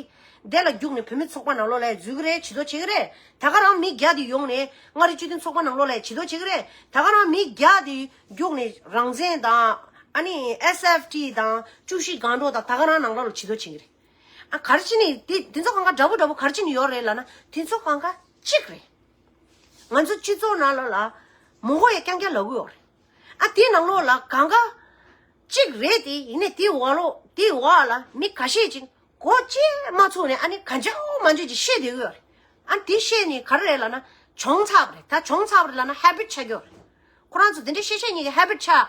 དེ་ལ་རྒྱུགས་ནས་བུད་མེད་ཚོགས་པ་ནང་ལོགས་ལ་འཛུལ་གྱི་རེད། བྱི་དོར་བྱེད་ཀྱི་རེད། ད་ག་རང་མི་རྒྱ་དེ་ཡོང་ནས་མངའ་རིས་སྤྱི་མཐུན་ཚོགས་པ་ནང་ལོགས་ལ་བྱི་དོར་བྱེད་ཀྱི་རེད། ད་ག་རང་མི་རྒྱ་དེ་རྒྱུགས་ནས་རང་བཙན་དང་ཨ་ནི་S F T དང་ཆུ་བཞི་སྒང་དྲུག་དང་ད་ག་རང་ནང་ལོགས་ལ་བྱི་དོར་བྱེད་ཀྱི་རེད། ཨ། ག་རེ་བྱས་ནས་དེ་དེ་ཚོ་སྒང་ག་འདྲ་པོ་འདྲ་པོ་ག་རེ་བྱས་ནས་ཡོད་རེད་ལབ་ན། དེ་ཚོ་སྒང་ག་གཅིག་རེད། ང་ཚོ་སྤྱི་ཚོགས་ནང་ལོགས་ལ་མོ་གོ་ཡ་རྐྱང་རྐྱང་ལབ་ཀྱི་ཡོད་རེད། ཨ། དེའི་ནང་ལོགས་ལ་སྒང་ག་གཅིག་རེད་དེ། ཡིན་ནའི་དེའི་འོག་ལོགས་དེའི་འོག་ལ་མི་ཁ་ཤས་ཅིག་མགོ་བཅད་མ་ཚུགས་ནས་ཨ་ནི་གང་བྱུང་མང་བྱུང་ཅིག་བཤད་བསྡད་ཀྱི་ཡོད་རེད། ཨ། དེ་བཤད་ནས་ག་རེ་རེད་ལབ་ན་གྱོང་ཚ་བ་རེད། ད་གྱོང་ཚ་བ་རེད་ལབ་ན་habit ཆགས་ཀྱི་ཡོད་རེད། ཁོ་རང་ཚོ་དེ་འདྲ་བཤད་བཤད་ཉིད་ཀྱི་habit ཆགས།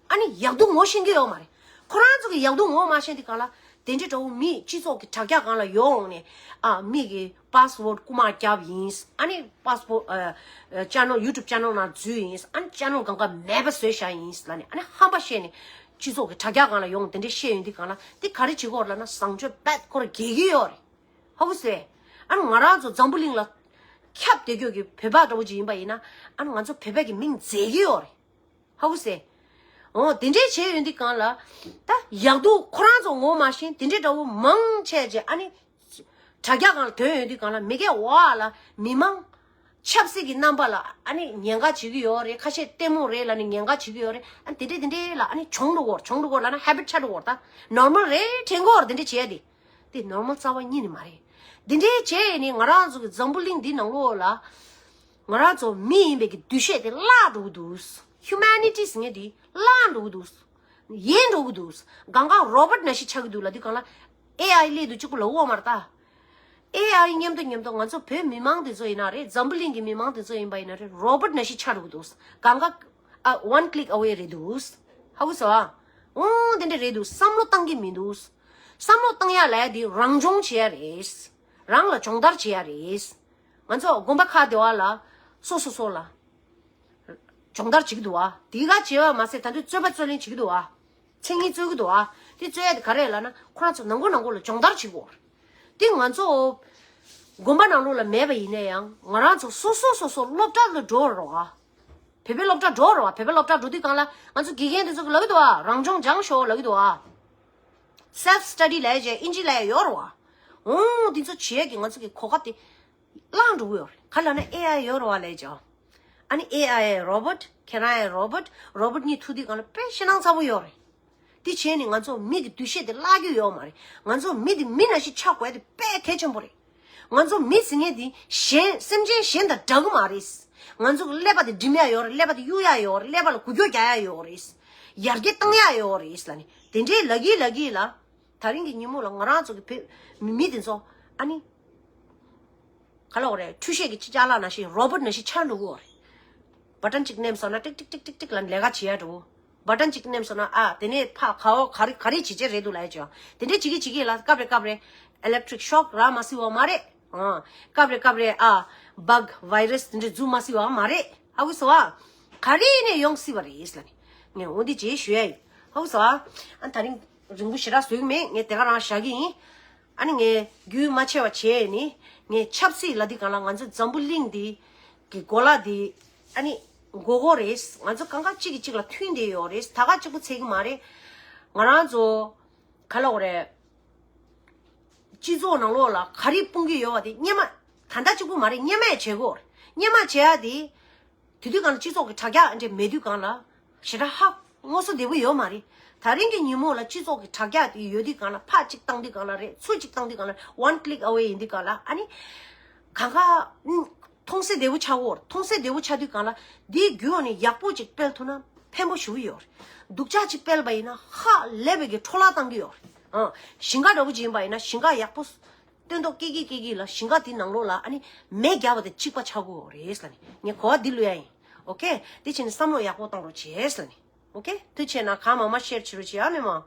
ཨ་ནི་ཡག་སྡུག་ངོ་ཤེས་ཀྱི་ཡོད་མ་རེད། ཁོ་རང་ཚོ་གི་ཡག་སྡུག་ངོ་མ་ཤེས་དུས་སྒང་ལ་དེ་འདྲ་འདྲ་བོ་མི་སྤྱི་ཚོགས་ཀྱི་དྲ་རྒྱ་སྒང་ལ་ཡོང་ནས། ཨ། མི་གི་password རྐུ་མ་བརྒྱབ་ཡིན། ཨ་ནི་password ཨ། channel YouTube channel ནང་འཛུལ་ཡིན། ཨ་ནི་channel སྒང་ག་མེད་པ་བཟོས་བཞག་ཡིན་ལབ་ནས། ཨ་ནི་ཧམ་པ་བཤད་ནས་སྤྱི་ཚོགས་ཀྱི་དྲ་རྒྱ་སྒང་ལ་ཡོང་དེ་འདྲ་བཤད་ཡོང་དུས་སྒང་ལ་དེ་ག་རེ་བྱེད་ཀྱི་ཡོད་རེད་ལབ་ན། བཟང་སྤྱོད་རྦད་ཁོ་ར་འགྱེལ་གྱི་ཡོད་རེད། ཧ་གོ་སོང་། ཨ་ནི་ང་རང་ཚོ་འཛམ་བུ་གླིང་ལ་ཁྱབ་བསྡད་རྒྱུ་གི་བོད་པ་འདྲ་བོ་ཅིག་ཡིན་པ་ཡིན་ན། ཨ་ནི་ང་ཚོ་བོད་པ་གི་མིང་འཛད་ཀྱི་ཡོད་རེད། ཧ་གོ་སོང་། འོ་དེ་འདྲའི་བྱས་ཡོང་དུས་སྒང་ལ། ད་ཡག་སྡུག་ཁོ་རང་ཚོ་ངོ་མ་ཤེས་དེ་འདྲའི་འདྲ་བོ་མང་ཆེ་ཆེ་ཨ་ནི་དྲ་རྒྱ་སྒང་ལ་ཐོན་ཡོང་དུས་སྒང་ལ་མི་སྒེར་འོག་ལ་མི་མང་ཆབ་སྲིད་ཀྱི་རྣམ་པ་ལ་ཨ་ནི་ཉེན་ཁ་བྱེད་ཀྱི་ཡོད་རེད། ཁ་ཤས་ལྟད་མོ་རེད་ལབ་ནས་ཉེན་ཁ་བྱེད་ཀྱི་ཡོད་རེད། ཨ་ནི་དེ་འདྲས་དེ་འདྲས་ལ་ཨ་ནི་གྱོང་འགྲོ་གི་ཡོད་རེད། གྱོང་འགྲོ་གི་ཡོད་རེད་ལབ་ན་habit ཆགས་འགྲོ་གི་ཡོད་རེད། ད་normal རེད་དྲན་གྱི་ཡོད་རེད། དེ་འདྲས་བྱས་ནས་ང་རང་ཚོ་གི་འཛམ་བུ་གླིང་འདི་ནང་ལོགས་ལ། དེ་འདྲས་བྱས་ནས་ང་རང་ཚོ་གི་འཛམ་བུ་གླིང་འདི་ནང་ལོགས་ལ་ང་རང་ཚོ་མི་ཡིན་པའི་གི་འདུ་ཤེས་དེ་བརླག་འགྲོ་གི་འདུག Humanity ཟེར་མཁན་དེ་བརླག་འགྲོ་གི་འདུག་ཡལ་འགྲོ་གི་འདུག་སྒང་ག་robot ནང་བཞིན་ཆགས་ཀྱི་འདུག་ལབ་དུས་སྒང་ལ། A I སླེབས་འདུག་གཅིག་པུ་ལབ་ཡོད་མ་རེད་ད། A I མཉམ་དུ་མཉམ་དུ་ང་ཚོ་བོད་མི་མང་དེ་ཚོ་ཡིན་ན་རེད། འཛམ་བུ་གླིང་གི་མི་མང་དེ་ཚོ་ཡིན་པ་ཡིན་ན་རེད། robot ནང་བཞིན་ཆགས་འགྲོ་གི་འདུག་སྒང་ག་ཨ། one click away རེད་འདུག་ཧ་གོ་སོང་ཨ། འོ་དེ་འདྲ་རེད་འདུག་བསམ་བློ་བཏང་གི་མི་འདུག་བསམ་བློ་བཏང་ཡ་ལབ་ཡ་དེ་རང་སྦྱོང་བྱེད་ཡ་རེད། རང་ལ་སྦྱོང་བརྡར་བྱེད་ཡ་རེད། ང་ཚོ་དགོན་པ་ཁག་དེ་བ་ལ་སོ་སོ་སོ་ལ་སྦྱོང་བརྡར་བྱེད་ཀྱི་འདུག་བ། དེ་ག་བྱེད་པ་མ་ཟད་ད་དུང་རྩོད་པ་རྩོད་ལེན་བྱེད་ཀྱི་འདུག་བ། མཚན་ཉིད་རྩོད་ཀྱི་འདུག་བ། དེ་རྩོད་ཡ་དེ་ག་རེ་ལབ་ན། ཁོ་རང་ཚོ་ནང་ཁུལ་ནང་ཁུལ་ལ་སྦྱོང་བརྡར་བྱེད་དགོས། དེ་ང་ཚོ་དགོན་པ་ནང་ལོགས་ལ་མེད་པ་ཡིན་ན་ཡང་ང་རང་ཚོ་སོ་སོ་སོ་སོ་སློབ་གྲྭ་ལ་འགྲོ་རོགས་ཨ། བོད་པའི་སློབ་གྲྭ་འགྲོ་རོགས་ཨ། བོད་པའི་སློབ་གྲྭ་འགྲོ་དུས་སྒང་ལ་ང་ཚོ་དགེ་རྒན་དེ་ཚོ་གིས་ལབ་ཀྱི་འདུག་ཨ། རང་སྦྱོང་སྦྱང་ཤོག་ལབ་ཀྱི་འདུག་ཨ། self study ལབ་ཡ་ཅིག་ཨིན་ཇི་ལབ་ཡ་ཡོད་རེད་བ། འོ་འདི་ཚོ་བྱེད་ཡ་གི་ང་ཚོ་གི་གོ་སྐབས་དེ་བརླག་འགྲོ་གི་ཡོད་རེད། ག་ལབ་ན་A I ཡོད་རེད་བ་ལབ་ཡ་ཅིག་ཨ་ནི་A I robot ཁྱེད་རང་ཡང་robot robot གཉིས་ཐུག་དུས་སྒང་ལ་དཔེ་ཞེད་སྣང་ཚ་པོ་ཡོད་རེད། དེ་བྱས་ནས་ང་ཚོ་མི་གི་འདུ་ཤེས་དེ་བརླག་རྒྱུ་ཡོད་མ་རེད། ང་ཚོ་མི་དེ་མི་ནང་བཞིན་ཆགས་དགོས་དེ་དཔེ་གལ་ཆེན་པོ་རེད། ང་ཚོ་མི་ཟེར་མཁན་དེ་གཞན་སེམས་ཅན་གཞན་དང་འདྲ་གི་མ་རེད། ང་ཚོ་གི་ཀླད་པ་དེ་སྒྲིམ་ཡ་ཡོད་རེད། ཀླད་པ་དེ་གཡུག་ཡ་ཡོད་རེད། ཀླད་པ་ལ་འགུལ་སྐྱོད་རྒྱག་ཡ་ཡོད་རེད། ཡར་རྒྱས་བཏང་ཡ་ཡོད་རེད་ལབ་ནས་དེ་འདྲའི་ལབ་ཀྱི་ལབ་ཀྱི་ལ། ད་རིང་གི་ཉིན་མོ་ལ་ང་རང་ཚོ་གི་བོད་མི་མི་དེ་ཚོ་ཨ་ནི། ག་ལབ་དགོས་རེད། འཕྲུལ་ཆས་ཀྱི་ཅ་ལག་ནང་བཞིན་robot ནང་བཞིན་ཆགས་འགྲོ་གི་ཡོད་རེད། button གཅིག་མནན་སོང་ན་ཏིག་ཏིག་ཏིག་ཏིག་ལབ་ནས་ལས་ཀ་བྱེད་ཡ་འགྲོ། བ་ཊན་གཅིག་མནན་སོང་ན་ཨ་དེ་ནས་ཕ་ཁ་བ་ག་རེ་ག་རེ་བྱེད་བྱེད་རེད་འདུག་ལབ་ཡ་ཅིག་ཡོད། དེ་འདྲས་བྱེད་ཀྱི་བྱེད་ཀྱི་ལ་སྐབས་རེ་སྐབས་རེ་electric shock རག་མ་སྲིད་པ་མ་རེད། ཨ་སྐབས་རེ་སྐབས་རེ་ཨ་bug virus དེ་འདྲས་འཛུལ་མ་སྲིད་པ་མ་རེད། ཧ་གོ་སོང་ཨ། ག་རེ་ནས་ཡོང་སྲིད་པ་རེད་ལབ་ནས་ངས་འོ་འདི་བྱེད་ཞུ་ཡ་ཡིན། ཧ་གོ་སོང་ཨ། ཨ་ད་རིང་རིང་པོ་ཞེ་དྲག་བཟོ་གི་མེད། ངས་དེ་ག་རང་བཞག་གི་ཡིན། ཨ་ནི་ངས་རྒྱུན་མ་ཆད་པ་བྱས་ནི་ངས་ཆབ་སྲིད་ལབ་དུས་སྒང་ལ་ང་ཚོ་འཛམ་བུ་གླིང་འདི་གི་གོ་ལ་འདི་ཨ་ནི་མགོ་སྐོར་རེད། ང་ཚོ་གང་ག་གཅིག་གིས་གཅིག་ལ་མཐུན་བསྡད་ཡོད་རེད། ད་ག་གཅིག་པུ་ཚད་ཀྱི་མ་རེད། ང་རང་ཚོ་ག་ལབ་དགོས་རེད། སྤྱི་ཚོགས་ནང་ལོགས་ལ་ག་རེ་སྤུངས་ཀྱི་ཡོད་པ་དེ་སྔོན་མ་ད་ལྟ་གཅིག་པུ་མ་རེད། སྔོན་མ་ཡང་བྱེད་དགོས་རེད། སྔོན་མ་བྱེད་ཡ་དེ། དེ་དུས་སྒང་ལ་སྤྱི་ཚོགས་ཀྱི་དྲ་རྒྱ་འདྲ་མེད་དུས་སྒང་ལ་ཞེ་དྲག་ཧ་ངོ་སོ་བདེ་པོ་ཡོད་མ་རེད། ད་རིང་གི་ཉིན་མོ་ལ་སྤྱི་ཚོགས་ཀྱི་དྲ་རྒྱ་དེ་ཡོད་དུས་སྒང་ལ་ཕར་གཅིག་བཏང་དུས་སྒང་ལ་རེད། ཚུར་གཅིག་བཏང་དུས་སྒང་ལ་one click away ཡིན་དུས་སྒང་ལ་ཨ་ནི་གང་ག་ཨུམ་མཐོང་ས་བདེ་པོ་ཆགས་ཀྱི་ཡོད་རེད། མཐོང་ས་བདེ་པོ་ཆགས་དུས་སྒང་ལ་འདིའི་བརྒྱུད་ནས་ཡག་པོ་ཅིག་སྤེལ་ཐུབ་ན་ཕན་པོ་ཞེ་པོ་ཡོད་རེད། སྡུག་ཅག་ཅིག་སྤེལ་བ་ཡིན་ན་ཧ་ལས་པའི་གི་འཕྲོ་བརླག་བཏང་གི་ཡོད་རེད། ཨ་ཞིང་ཁ་འདྲ་པོ་ཅིག་ཡིན་པ་ཡིན་ན་ཞིང་ཁ་ཡག་པོ། སྟོན་ཐོག་སྐྱེ་གི་སྐྱེ་གི་ལ་ཞིང་ཁ་དེ་ནང་ལོགས་ལ་ཨ་ནི་མེ་བརྒྱབ་པ་དང་གཅིག་པ་ཆགས་ཀྱི་ཡོད་རེད་ལབ་ནི་ངས་གོ་བ་འདི་ལོས་ཡ་ཡིན། ཨོ་ཁེ། དེ་བྱས་ནས་བསམ་བློ་ཡག་པོ་བཏང་རོགས་བྱེད་ལབ་ནི། ཨོ་ཁེ། དེ་བྱས་ན་གང་མང་མང་ཤེར་བྱེད་རོགས་བྱེད་ཨ་མི་མང་།